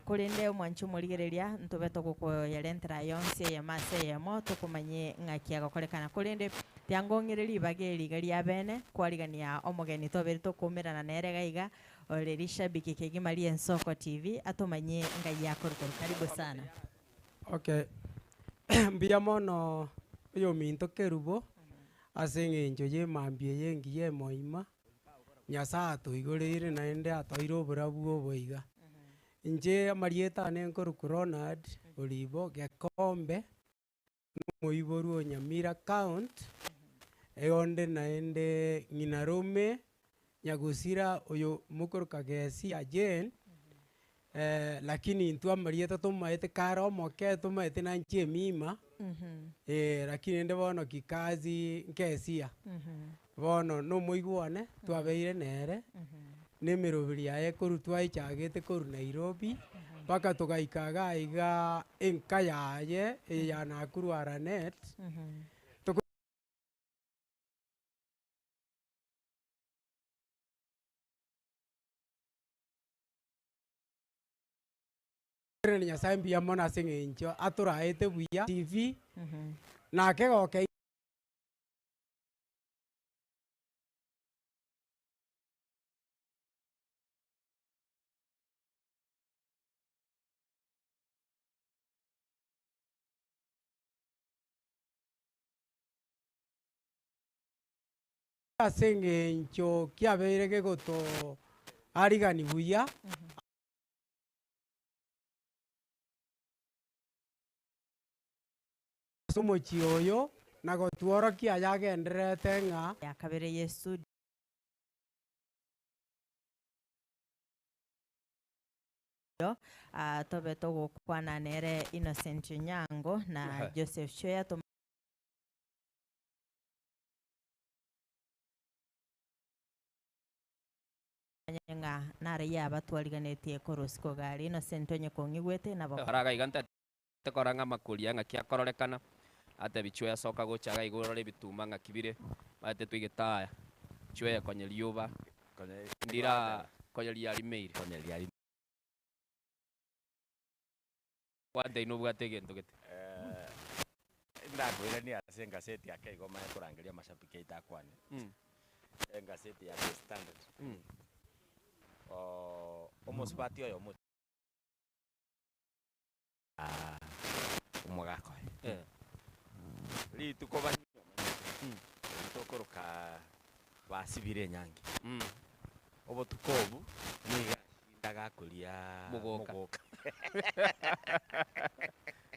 Korende omwanchi omorigereria, ntobe togokoyarentera aya onsi eyemo ase eyemo, tokomanye ng'aki agokorekana. Korende tiangong'ire ribaga eri iga ri'abeene, kwarigania omogeni tobeire tokoumerana nere iga iga, ore rishabiki kegima ri'Ensoko TV, atomanyie ngai akorukoru. Karibu sana. Okay, mbuya mono oyominto Kerubo, ase eng'encho y'emambia eye engiya emoima, Nyasaye atoigoreire naende atoeire oborabu obo iga. Inche amarieta ane nkorokwa Ronald Oribo Gekombe, nomoiborwa o Nyamira county, onde naende ng'ina rome Nyagusira oyo mokoroka Gesia Jane, lakini intwe amarieta tomaete kare omoke tomaete nanche emima, lakini rende bono kikazi nkesia. Bono na omoigwa one twabeire nere, na emeroberi yaye korwa twaichagete korwa Nairobi, mpaka togaika igaa igaa enka yaye eye ya Nakuru Aranet, toko. Nkoiraneria Nyasae mbuya mono ase eng'encho atoraete buya TV, na akegoka. Ase eng'encho kiabeire gegotoarigani buya. Ase omochie oyo, na gotworokia ayagendererete ng'a. Ya kabere y'estudio. Tobe togokwana nere Innocent Onyango na Joseph Chweya. Tomanye ng'a nare abatwariganetie korwa isiko gari. Innocent onye kong'igwete nabo. Kora iga ntete korora ng'a amakori aya ng'aki akororekana, atebi chweya soka gocha iga iga orore ebituma ng'aki bire, maete toigete aya, chweya konya rioba ndira konya riarimeire. Gwantebia nobwate egento gete. Ndakoiranie ase engaseti ake igo omanye korangeria amashabiki aito akwane. Engaseti ya The Standard. Omosubati oyomo omogaka oye. Rituko banyuomete, tokoroka basibire enyangi. Obotuko obu nigo ashinda gakoria Mogoka. mogoka.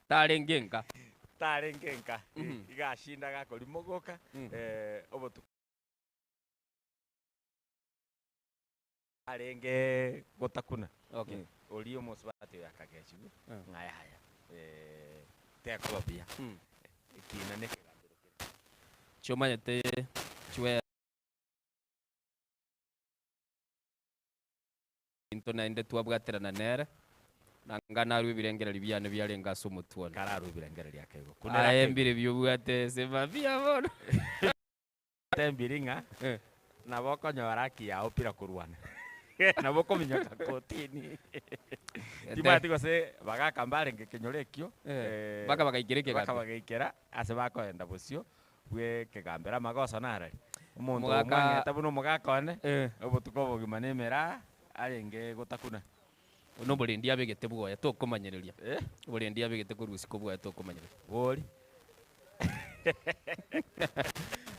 Tarenge nka. Tarenge nka. Iga ashinda gakoria mogoka, obotuko. Arenge gotakuna. Okay. Oria omosubati oyo akagechigwa ng'a yaya, tekoba buya. Ekina na ekegambero kere. Chiomanyete chwe Into naende twabwaterana nere, nanga narue ebirengererio biane biarenge ase omotwe one. Kararue ebirengererio akeigo. Aye mbire biobwate ase mambia bono. Tembiri ng'a nabo okonyora haki yao bila korwana. Nabo okominyoka kotini. Timanyeti gose bagaka mbarenge ekenyoro ekio, Mpaka bagaikera mpaka ekegambero. bagaikera ase bakoenda bosio bw'ekegambero amagoso narari. Omonto Omogaka omwang'ete buna omogaka one, obotuko obogima na emeraa arenge gotakuna. Buna oborendi abegete bwoye tokomanyereria, oborendi abegete korwa isiko bwoye tokomanyereria. Bori.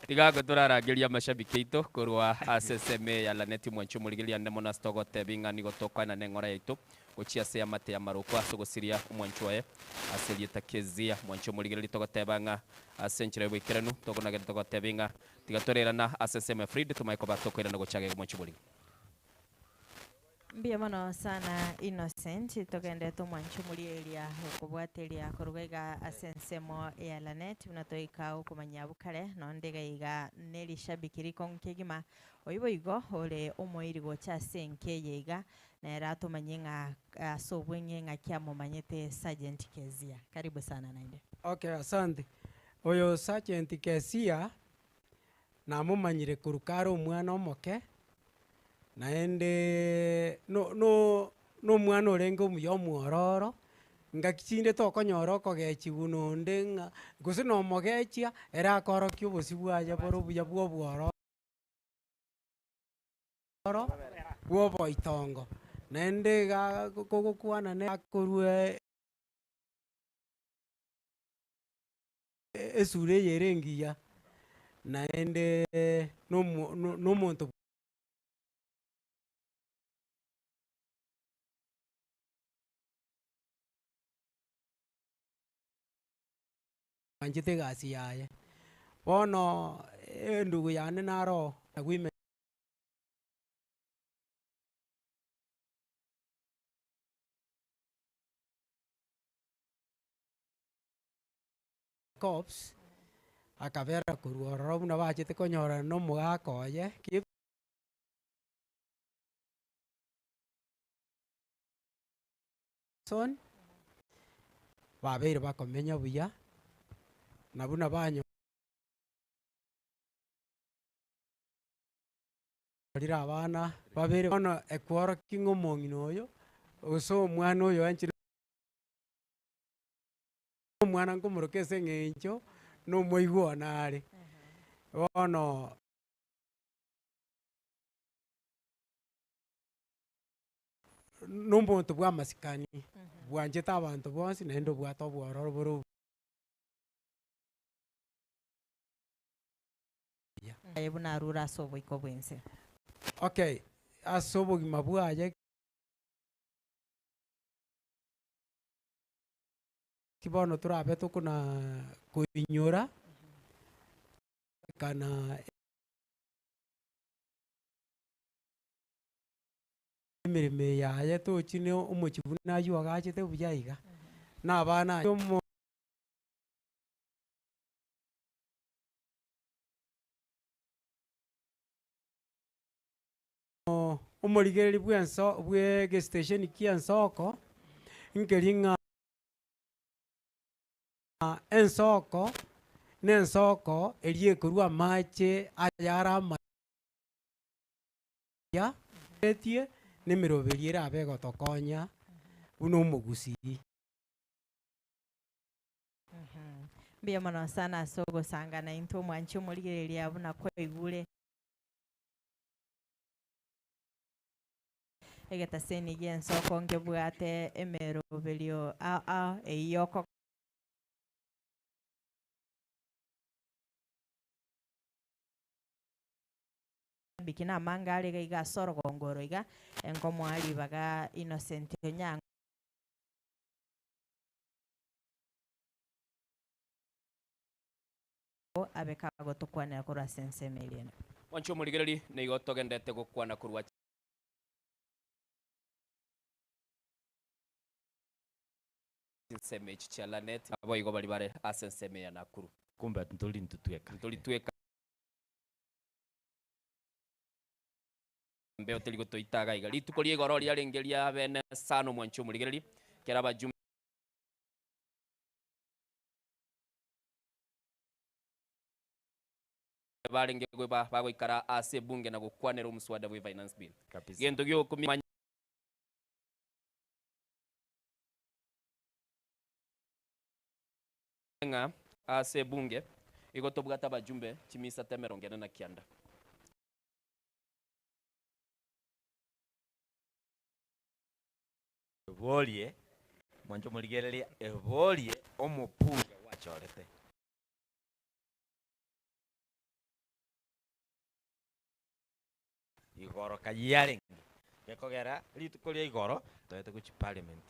Tiga agwo torarangerie amashabiki aito korwa ase ensemo eye ya Lanet Omwanchi Omorigereria ande mono ase togotebia ng'a nigo tokoenana eng'ora yaito gochia ase eamate y'amaroko ase ogosiria omwanchi oye ase erieta Kezia. Omwanchi Omorigereria togoteba ng'a ase enchera y'oboikeranu tokonagera togotebia ng'a tiga torerana ase ensemo ya Friede tomanye koba tokoirana gochia agega Omwanchi Omorigereria. Mbuya mono sana Innocent, togenderete omwancho omorieria okobwateria koruga iga ase ensemo ya Lanet buna toika okomanya abwo kare nonde iga iga ne rishabiki rikong'u kegima oyio boigo ore omoiri gocha ase enka eye iga nere atomanye ng'a ase obweng'e ng'aki amomanyete Sergeant Kezia. Karibu sana naende. Okay, asante. Oyo Sergeant Kezia Namomanyire korwa kare omwana omoke, naende no- no- nomwana orenge omuya omwororo, ngaki chinde tokonyora okogechigwa na onde ng'a gose nomogechia, ere akorokia obosio bwaye bore obuya bwa obwororo bwa oboitongo. Naende iga kogokwana nere akorwa esura eye ere engiya, naende nomo nomonto bwanchete egasi yaye. Bono endugu yane naro agreement. Corps, akabera korwa ororo buna bachete konyorana na omogaka oye Gibson, babeire bakomenya buya, na buna banyorire abana babere bono ekworokia ng'a omong'ina oyo, gose omwana oyo oanchire. Omwana nkomoroka ase eng'encho nomoigwa one are. Bono. Nomonto bw'amasikani, bwanchete abanto bonsi naende obwate obwororo bore obuya. Aye buna arure ase oboiko bw'ense. Okay, ase obogima bwaye. Ki bono torabe tokona koinyora kana emeremo eye yaye tochi na omochie buna aywo agachete buya iga, na abana omo. Omorigereria bw'enso bw'egestation kia ensoko, nkeri ng'a. Ensoko nensoko eria ekorwa amache ayare amaya etie nemeroberi erabe egotokonya buna omogusii. Mbuya mono sana ase ogosanga naintwe omwanchi omorigereria buna kwaigure. Egetaseni gi'ensoko nkebwate emeroberio ao ao eyio Biki na amanga are iga iga ase orogongo oro iga, enkomoa ribaga Innocent Onyango. Abe kagotokwanera korwa ase ensemo eria ende. Mwanche omorigereria, nigo togendete gokwana korwa. Chinsemo echi chia Lanet, naboigo baria bare ase ensemo ya Nakuru. Kumbe ntori intwe tweka. Ntori tweka. Mbeo teri gotoita iga iga. Rituko ria igoro riarenge ria bene sana omwanchi omorigereria, ekero abajumbe barenge bagoikara ase ebunge na gokwanera omoswada bwe Finance Bill. Kabisa. Gento giokumia ng'a ase ebunge igo tobwate abajumbe chimisata emerongo ene na kianda. Eborie, mwanche omorigereria, eborie omopunga gwachorete. Igoro kayia arenge, gekogera rituko ria igoro toete gochia parliament.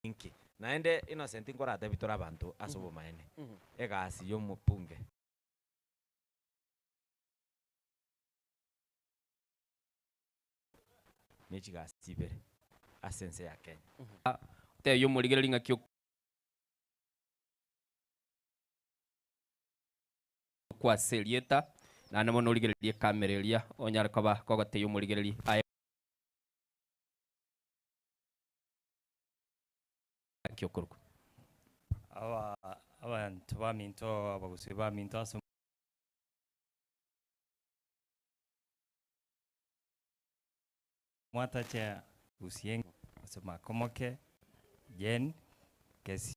Inki? Naende Innocent nkoratebie tore abanto ase obomaene, egasi y'omopunge. Ne chigasi ibere ase ense ya Kenya. Tebia omorigereria ng'aki okwase erieta, naende bono origererie ekamera eria onyare koba kogotebia omorigereria aye ng'aki okorokwa. Aba abanto baminto abagusii baminto ase. Mwatache gusie ase makomoke Jane kesi.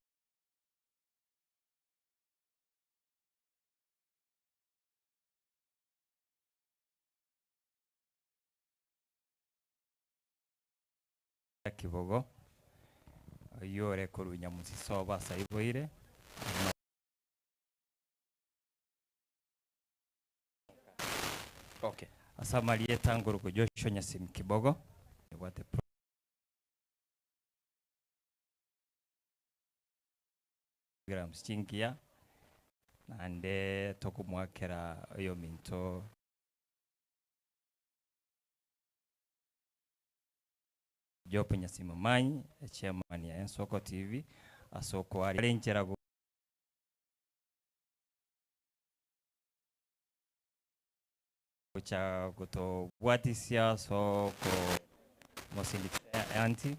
Kibogo, oyio ore korwa Nyamusiso obo ase aiboire. Okay. Ase amarieta ngorokwa Joshua Nyasim Kibogo, ebwate programs chingiya, naende tokomoakera oyominto Job Nyasim Momanyi, echairman ya Ensoko TV, ase okoaria enchera. Gocha gotobwatisia ase okomosindikiza aunty.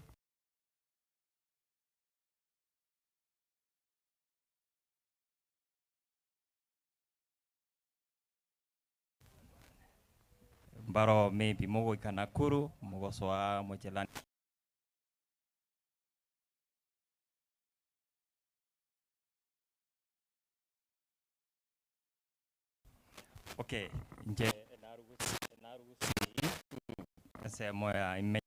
Mbaro maybe mogoika Nakuru mogosoa moche. Okay, inche narugusirie ensemo ya ime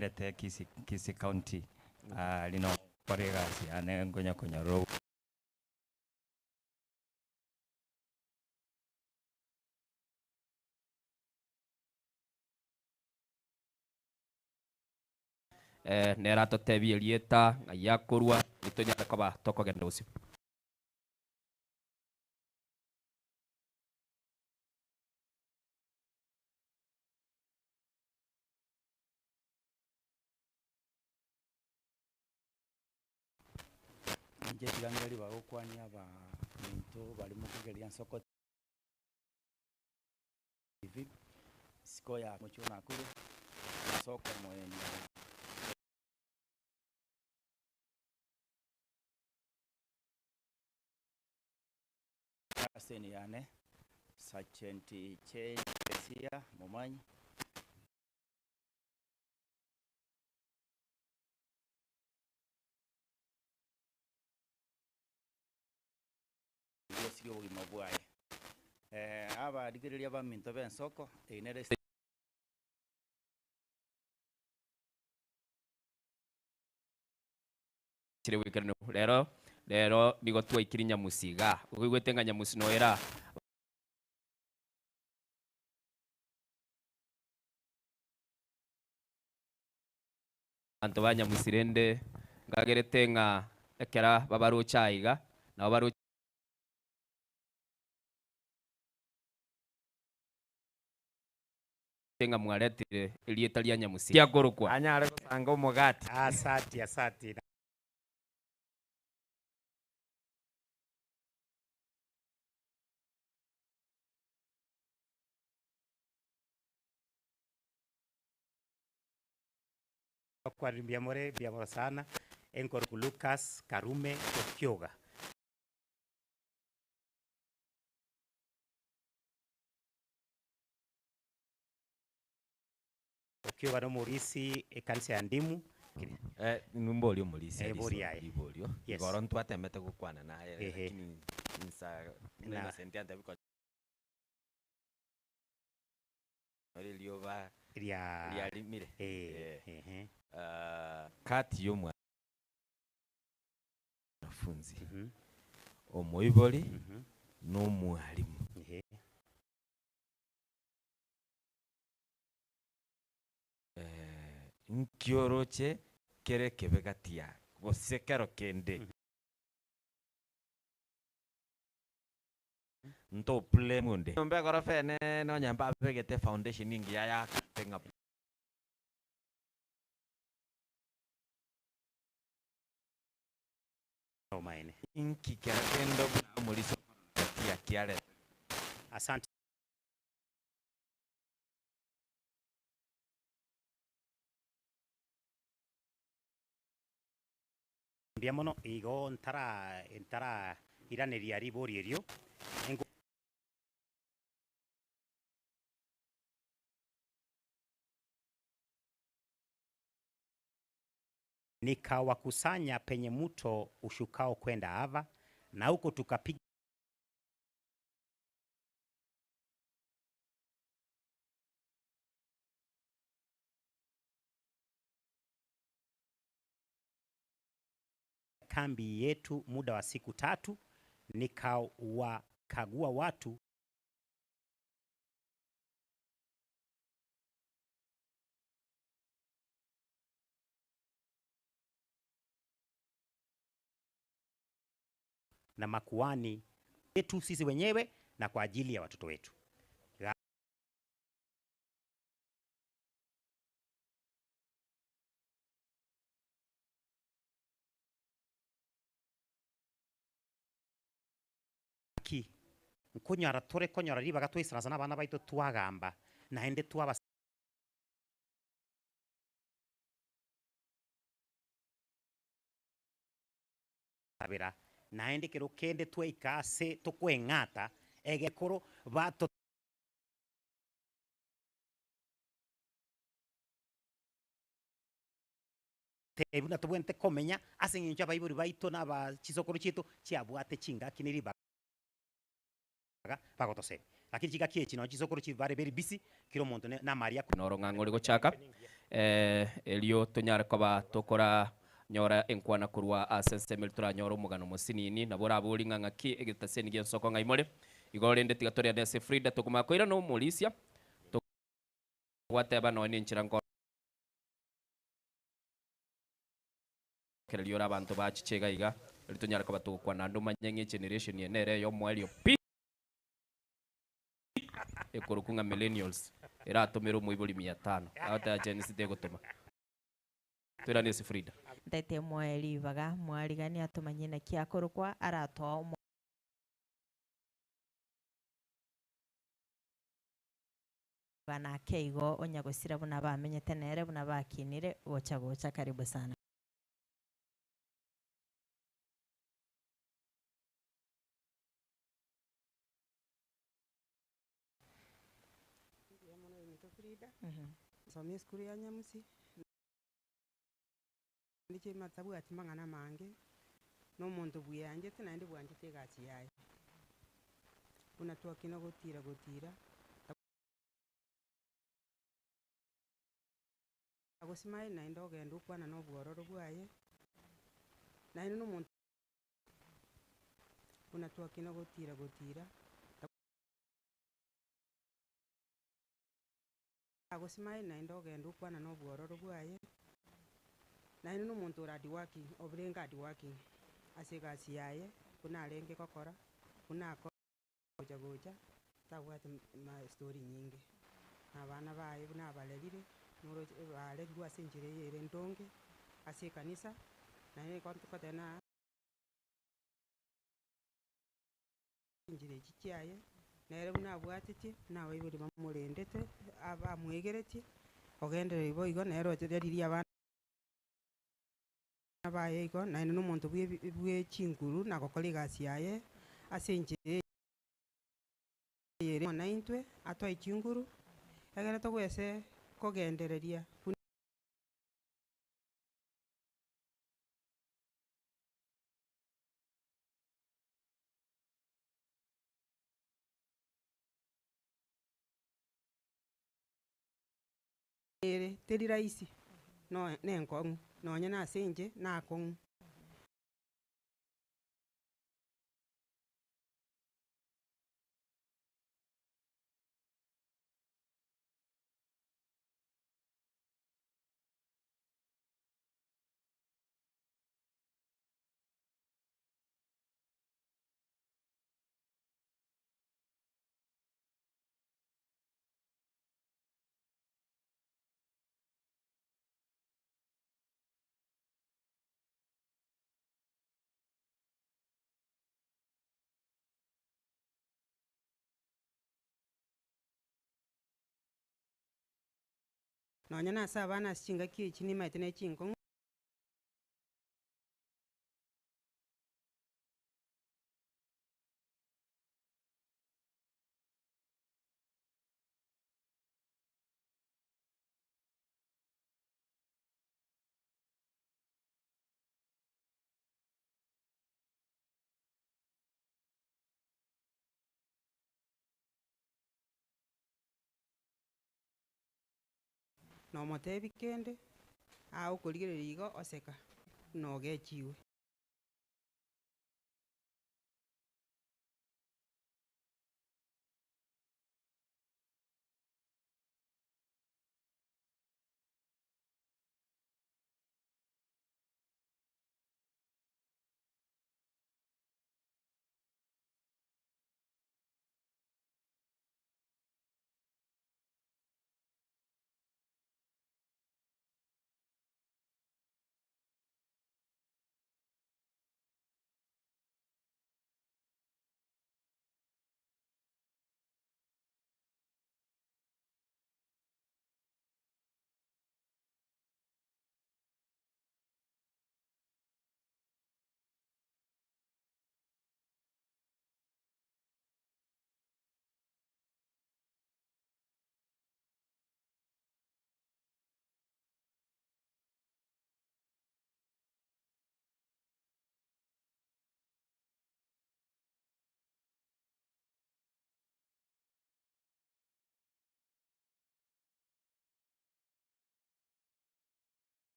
rete Kisii, Kisii County ah, rino nkora egasi yane nkonya konyora Eh, nere atotebie erieta, ng'ai akorwa, ritonyare koba tokogenda bosio. Inche tiga ng'ire ribaga gokwania abaminto baria mokogeria Nsoko TV, isiko ya mochie o Nakuru, ase okomoenia Cousin yane, Sergeant Chesia Momanyi. Gosiria obogima bwaye. Abarigereria baminto b'ensoko, eye nere. Chire goikeranu rero rero nigo twaikire nyamusi igaa. Oigwete ng'a nyamusi noera. Abanto ba nyamusi rende ngagerete ng'a ekera babaroche aiga nabo baroche. Ng'a mwaretire erieta ria Nyamusi riakorokwa. Anyare gosanga omogati. Asati, asati. Kwari mbuya more, mbuya mono sana. Enkoruku Lucas Karume Okioga. Okioga nomorisi ekanisa ya Ndimu. Eh, nimborie omorisia Eh, boria aye. riborio. Yes. Igoro ntwatemete gokwana naye, Ehe. lakini insa Na- Innocent antebi konyora erioba Ria- riarimire. Eh, Eh. ehe. Ah, kati ya omwanafunzi, omoibori, na omwalimu. Ehe. Eh, nkioroche kere kebe gati ya gose kero kende ntoplame onde nyomba egorofa ene nonya mbabegete foundation engiya yakate ng'a Omaene. Inki kero kende buna omorisia okorora gati ya kiarete? Asante. Mbuya mono igo ntara ntara iraneria ribori erio engo. Nikawakusanya penye mto ushukao kwenda Ava, na huko tukapiga kambi yetu muda wa siku tatu, nikawakagua watu na makuani yetu sisi wenyewe na kwa ajili ya watoto wetu. Ki nkonyora tore konyora ribaga twaisarasa na abana baito twagamba naende twaba sabera naende kero kende twaika ase tokoeng'ata egekoro bato tebi buna tobwenerete komenya ase eng'encho abaibori baito na aba chisokoro chiaito chiabwate chingaki na ribaga bagotosemi. Lakini chingaki echi nonye chisokoro chi bare very busy, kera omonto ne namari ako. Noro ng'a ng'ore gochaka, eh, erio tonyare koba tokora nyora enkwana korwa ase ensemo eria toranyore omogano mosinini, nabo orabori ng'a ng'aki egetaseni gi'ensoko ng'ai more. Igo rende tiga torende ase Frida tokomanya koirana omorisia, togwateba nonya nenchera nkorokereria ore abanto bachiche iga iga, erio tonyare koba togokwana naende omanye ng'a egeneration eye nere eyomoerio pi ekorokwa ng'a millennials, eratomere omoibori mia tano, agoteba Gen Z tegotoma. Toirane ase Frida. Ntaete moe ribaga mwarigani atomanye naki akorokwa aratoa omogano ake igo onya gosira buna bamenyete nere buna bakinire gocha gocha karibu sana. Mbuya mono ominto Frida, nsomia esukuru ya Nyamusi, ndiche tabwati mang'ana amange, na omonto bweanchete naende bwanchete egasi yaye. Buna twakina gotira gotira, agosmile naende ogenda okwana na obwororo bwaye, naende na omonto buna twakina gotira gotira, agosmile naende ogenda okwana na obwororo bwaye, naende na omonto ore hardworking, oborenge hardworking, ase egasi yaye, buna arenge gokora, buna ako gocha gocha, tabwati ma story nyinge. na abana baye buna abarerire, noroche barerirwe ase enchera eye ere endonge, ase ekanisa, naende nigo tokoteba na enchera echi chiaye, nere buna abwatetie, buna abaibori bamorendete, abamwegeretie, ogendereri bo igo, nere oche riria abana baye igo, naende na omonto bwa ebi bwa chinguru na gokora egasi yaye, ase enchera eye ere naintwe, atoe chinguru, egere togwese kogendereria buna. Ere teri rahisi, noe na enkong'u, nonye na ase inche nakong'u. Nonye na ase abana ase chingaki echi nimaete na chinkong'u. Nomotebia kende, agokorigereria igo oseka, buna ogechiwe.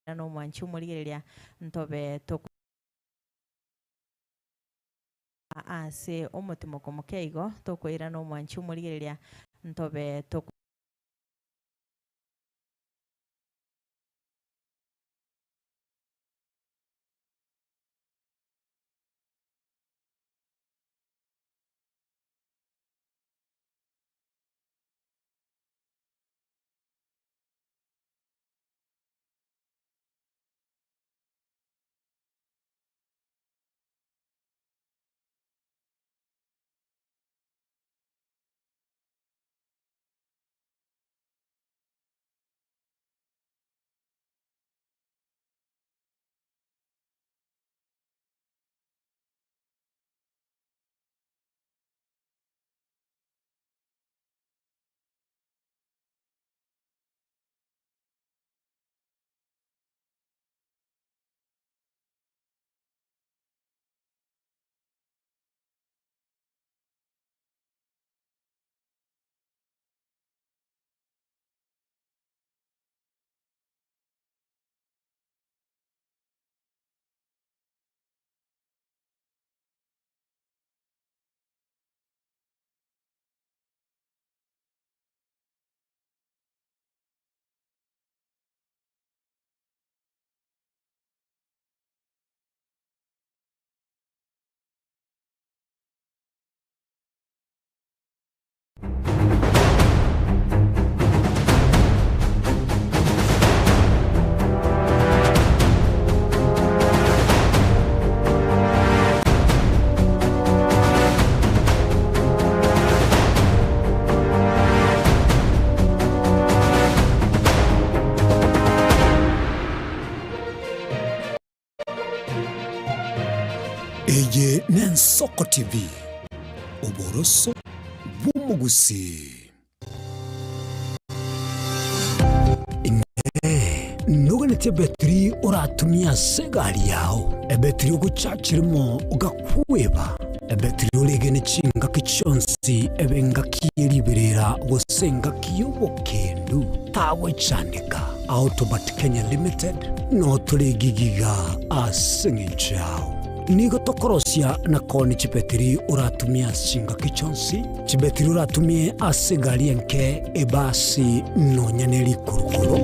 Na omwanchi omorigereria ntobe toko ase omotimoko moke igo tokoira na omwanchi omorigereria ntobe toko. Eye n'Ensoko TV, oboroso bw'omogusii. Inee! Noganetie ebetiri oratumie ase egari yao, ebetiri ogochachera mo ogakweba, ebetiri oregene chingaki chionsi ebe engaki ye riberera gose engaki y'obokendu? Tagwechandeka. Autobat Kenya Limited notore gigiga ase eng'encho yao. Nigo tokorosia na koonia chibetiri oratumie ase chingaki chionsi, chibetiri oratumie ase egari enke, ebasi, nonya ne rikurukuru.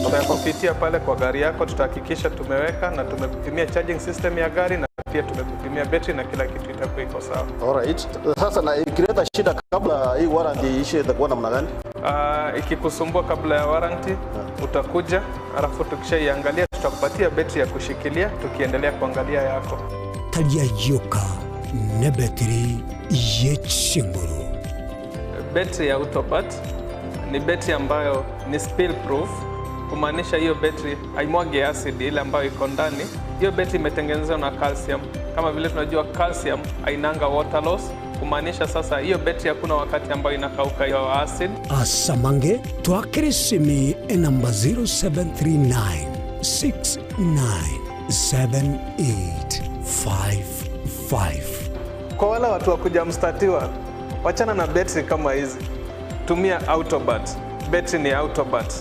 Tutakupitia pale kwa gari yako, tutahakikisha tumeweka na tumekupimia charging system ya gari na pia tumekupimia betri na kila kitu itakuwa iko sawa. Alright. Sasa na ikileta shida kabla hii warranty iishe itakuwa namna gani? Ikikusumbua kabla ya warranty utakuja, alafu tukishaiangalia tutakupatia betri ya kushikilia tukiendelea kuangalia yako. Tari ayioka nebetiri ye chinguru. Betri ya Autopat ni betri ambayo ni spill proof, kumaanisha hiyo betri haimwagi acid ile ambayo iko ndani. Hiyo betri imetengenezwa na calcium. Kama vile tunajua calcium hainanga water loss, kumaanisha sasa hiyo betri hakuna wakati ambayo inakauka hiyo acid. Asamange twakere esimi enamba 0739 697855. Kwa wale watu wa kujamstatiwa, wachana na betri kama hizi, tumia Autobat. Betri ni Autobat.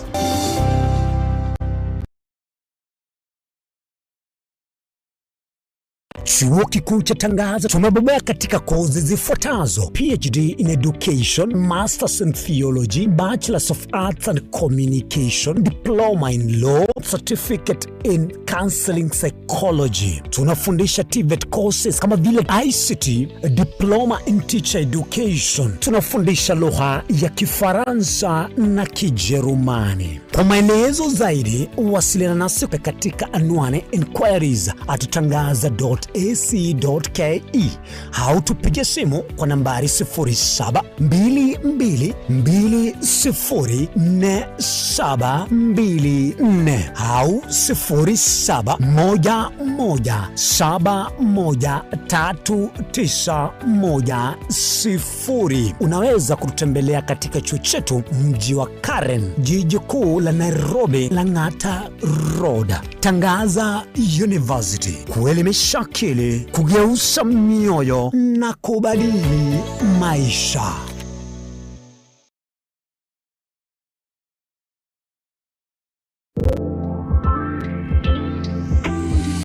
Chuo Kikuu cha Tangaza tumebobea katika kozi zifuatazo: PhD in Education, Masters in Theology, Bachelors of Arts and Communication, Diploma in Law, Certificate in Counseling Psychology. Tunafundisha TVET courses kama vile ICT, Diploma in Teacher Education. Tunafundisha lugha ya Kifaransa na Kijerumani. Kwa maelezo zaidi, wasiliana nasi katika anwani inquiries at tangaza.ac.ke au tupige simu kwa nambari 0722204724 au 0711713910. Unaweza kututembelea katika chuo chetu mji wa Karen, jiji kuu la Nairobi, Lang'ata Road. Tangaza University, kuelimisha akili, kugeuza mioyo na kubadili maisha.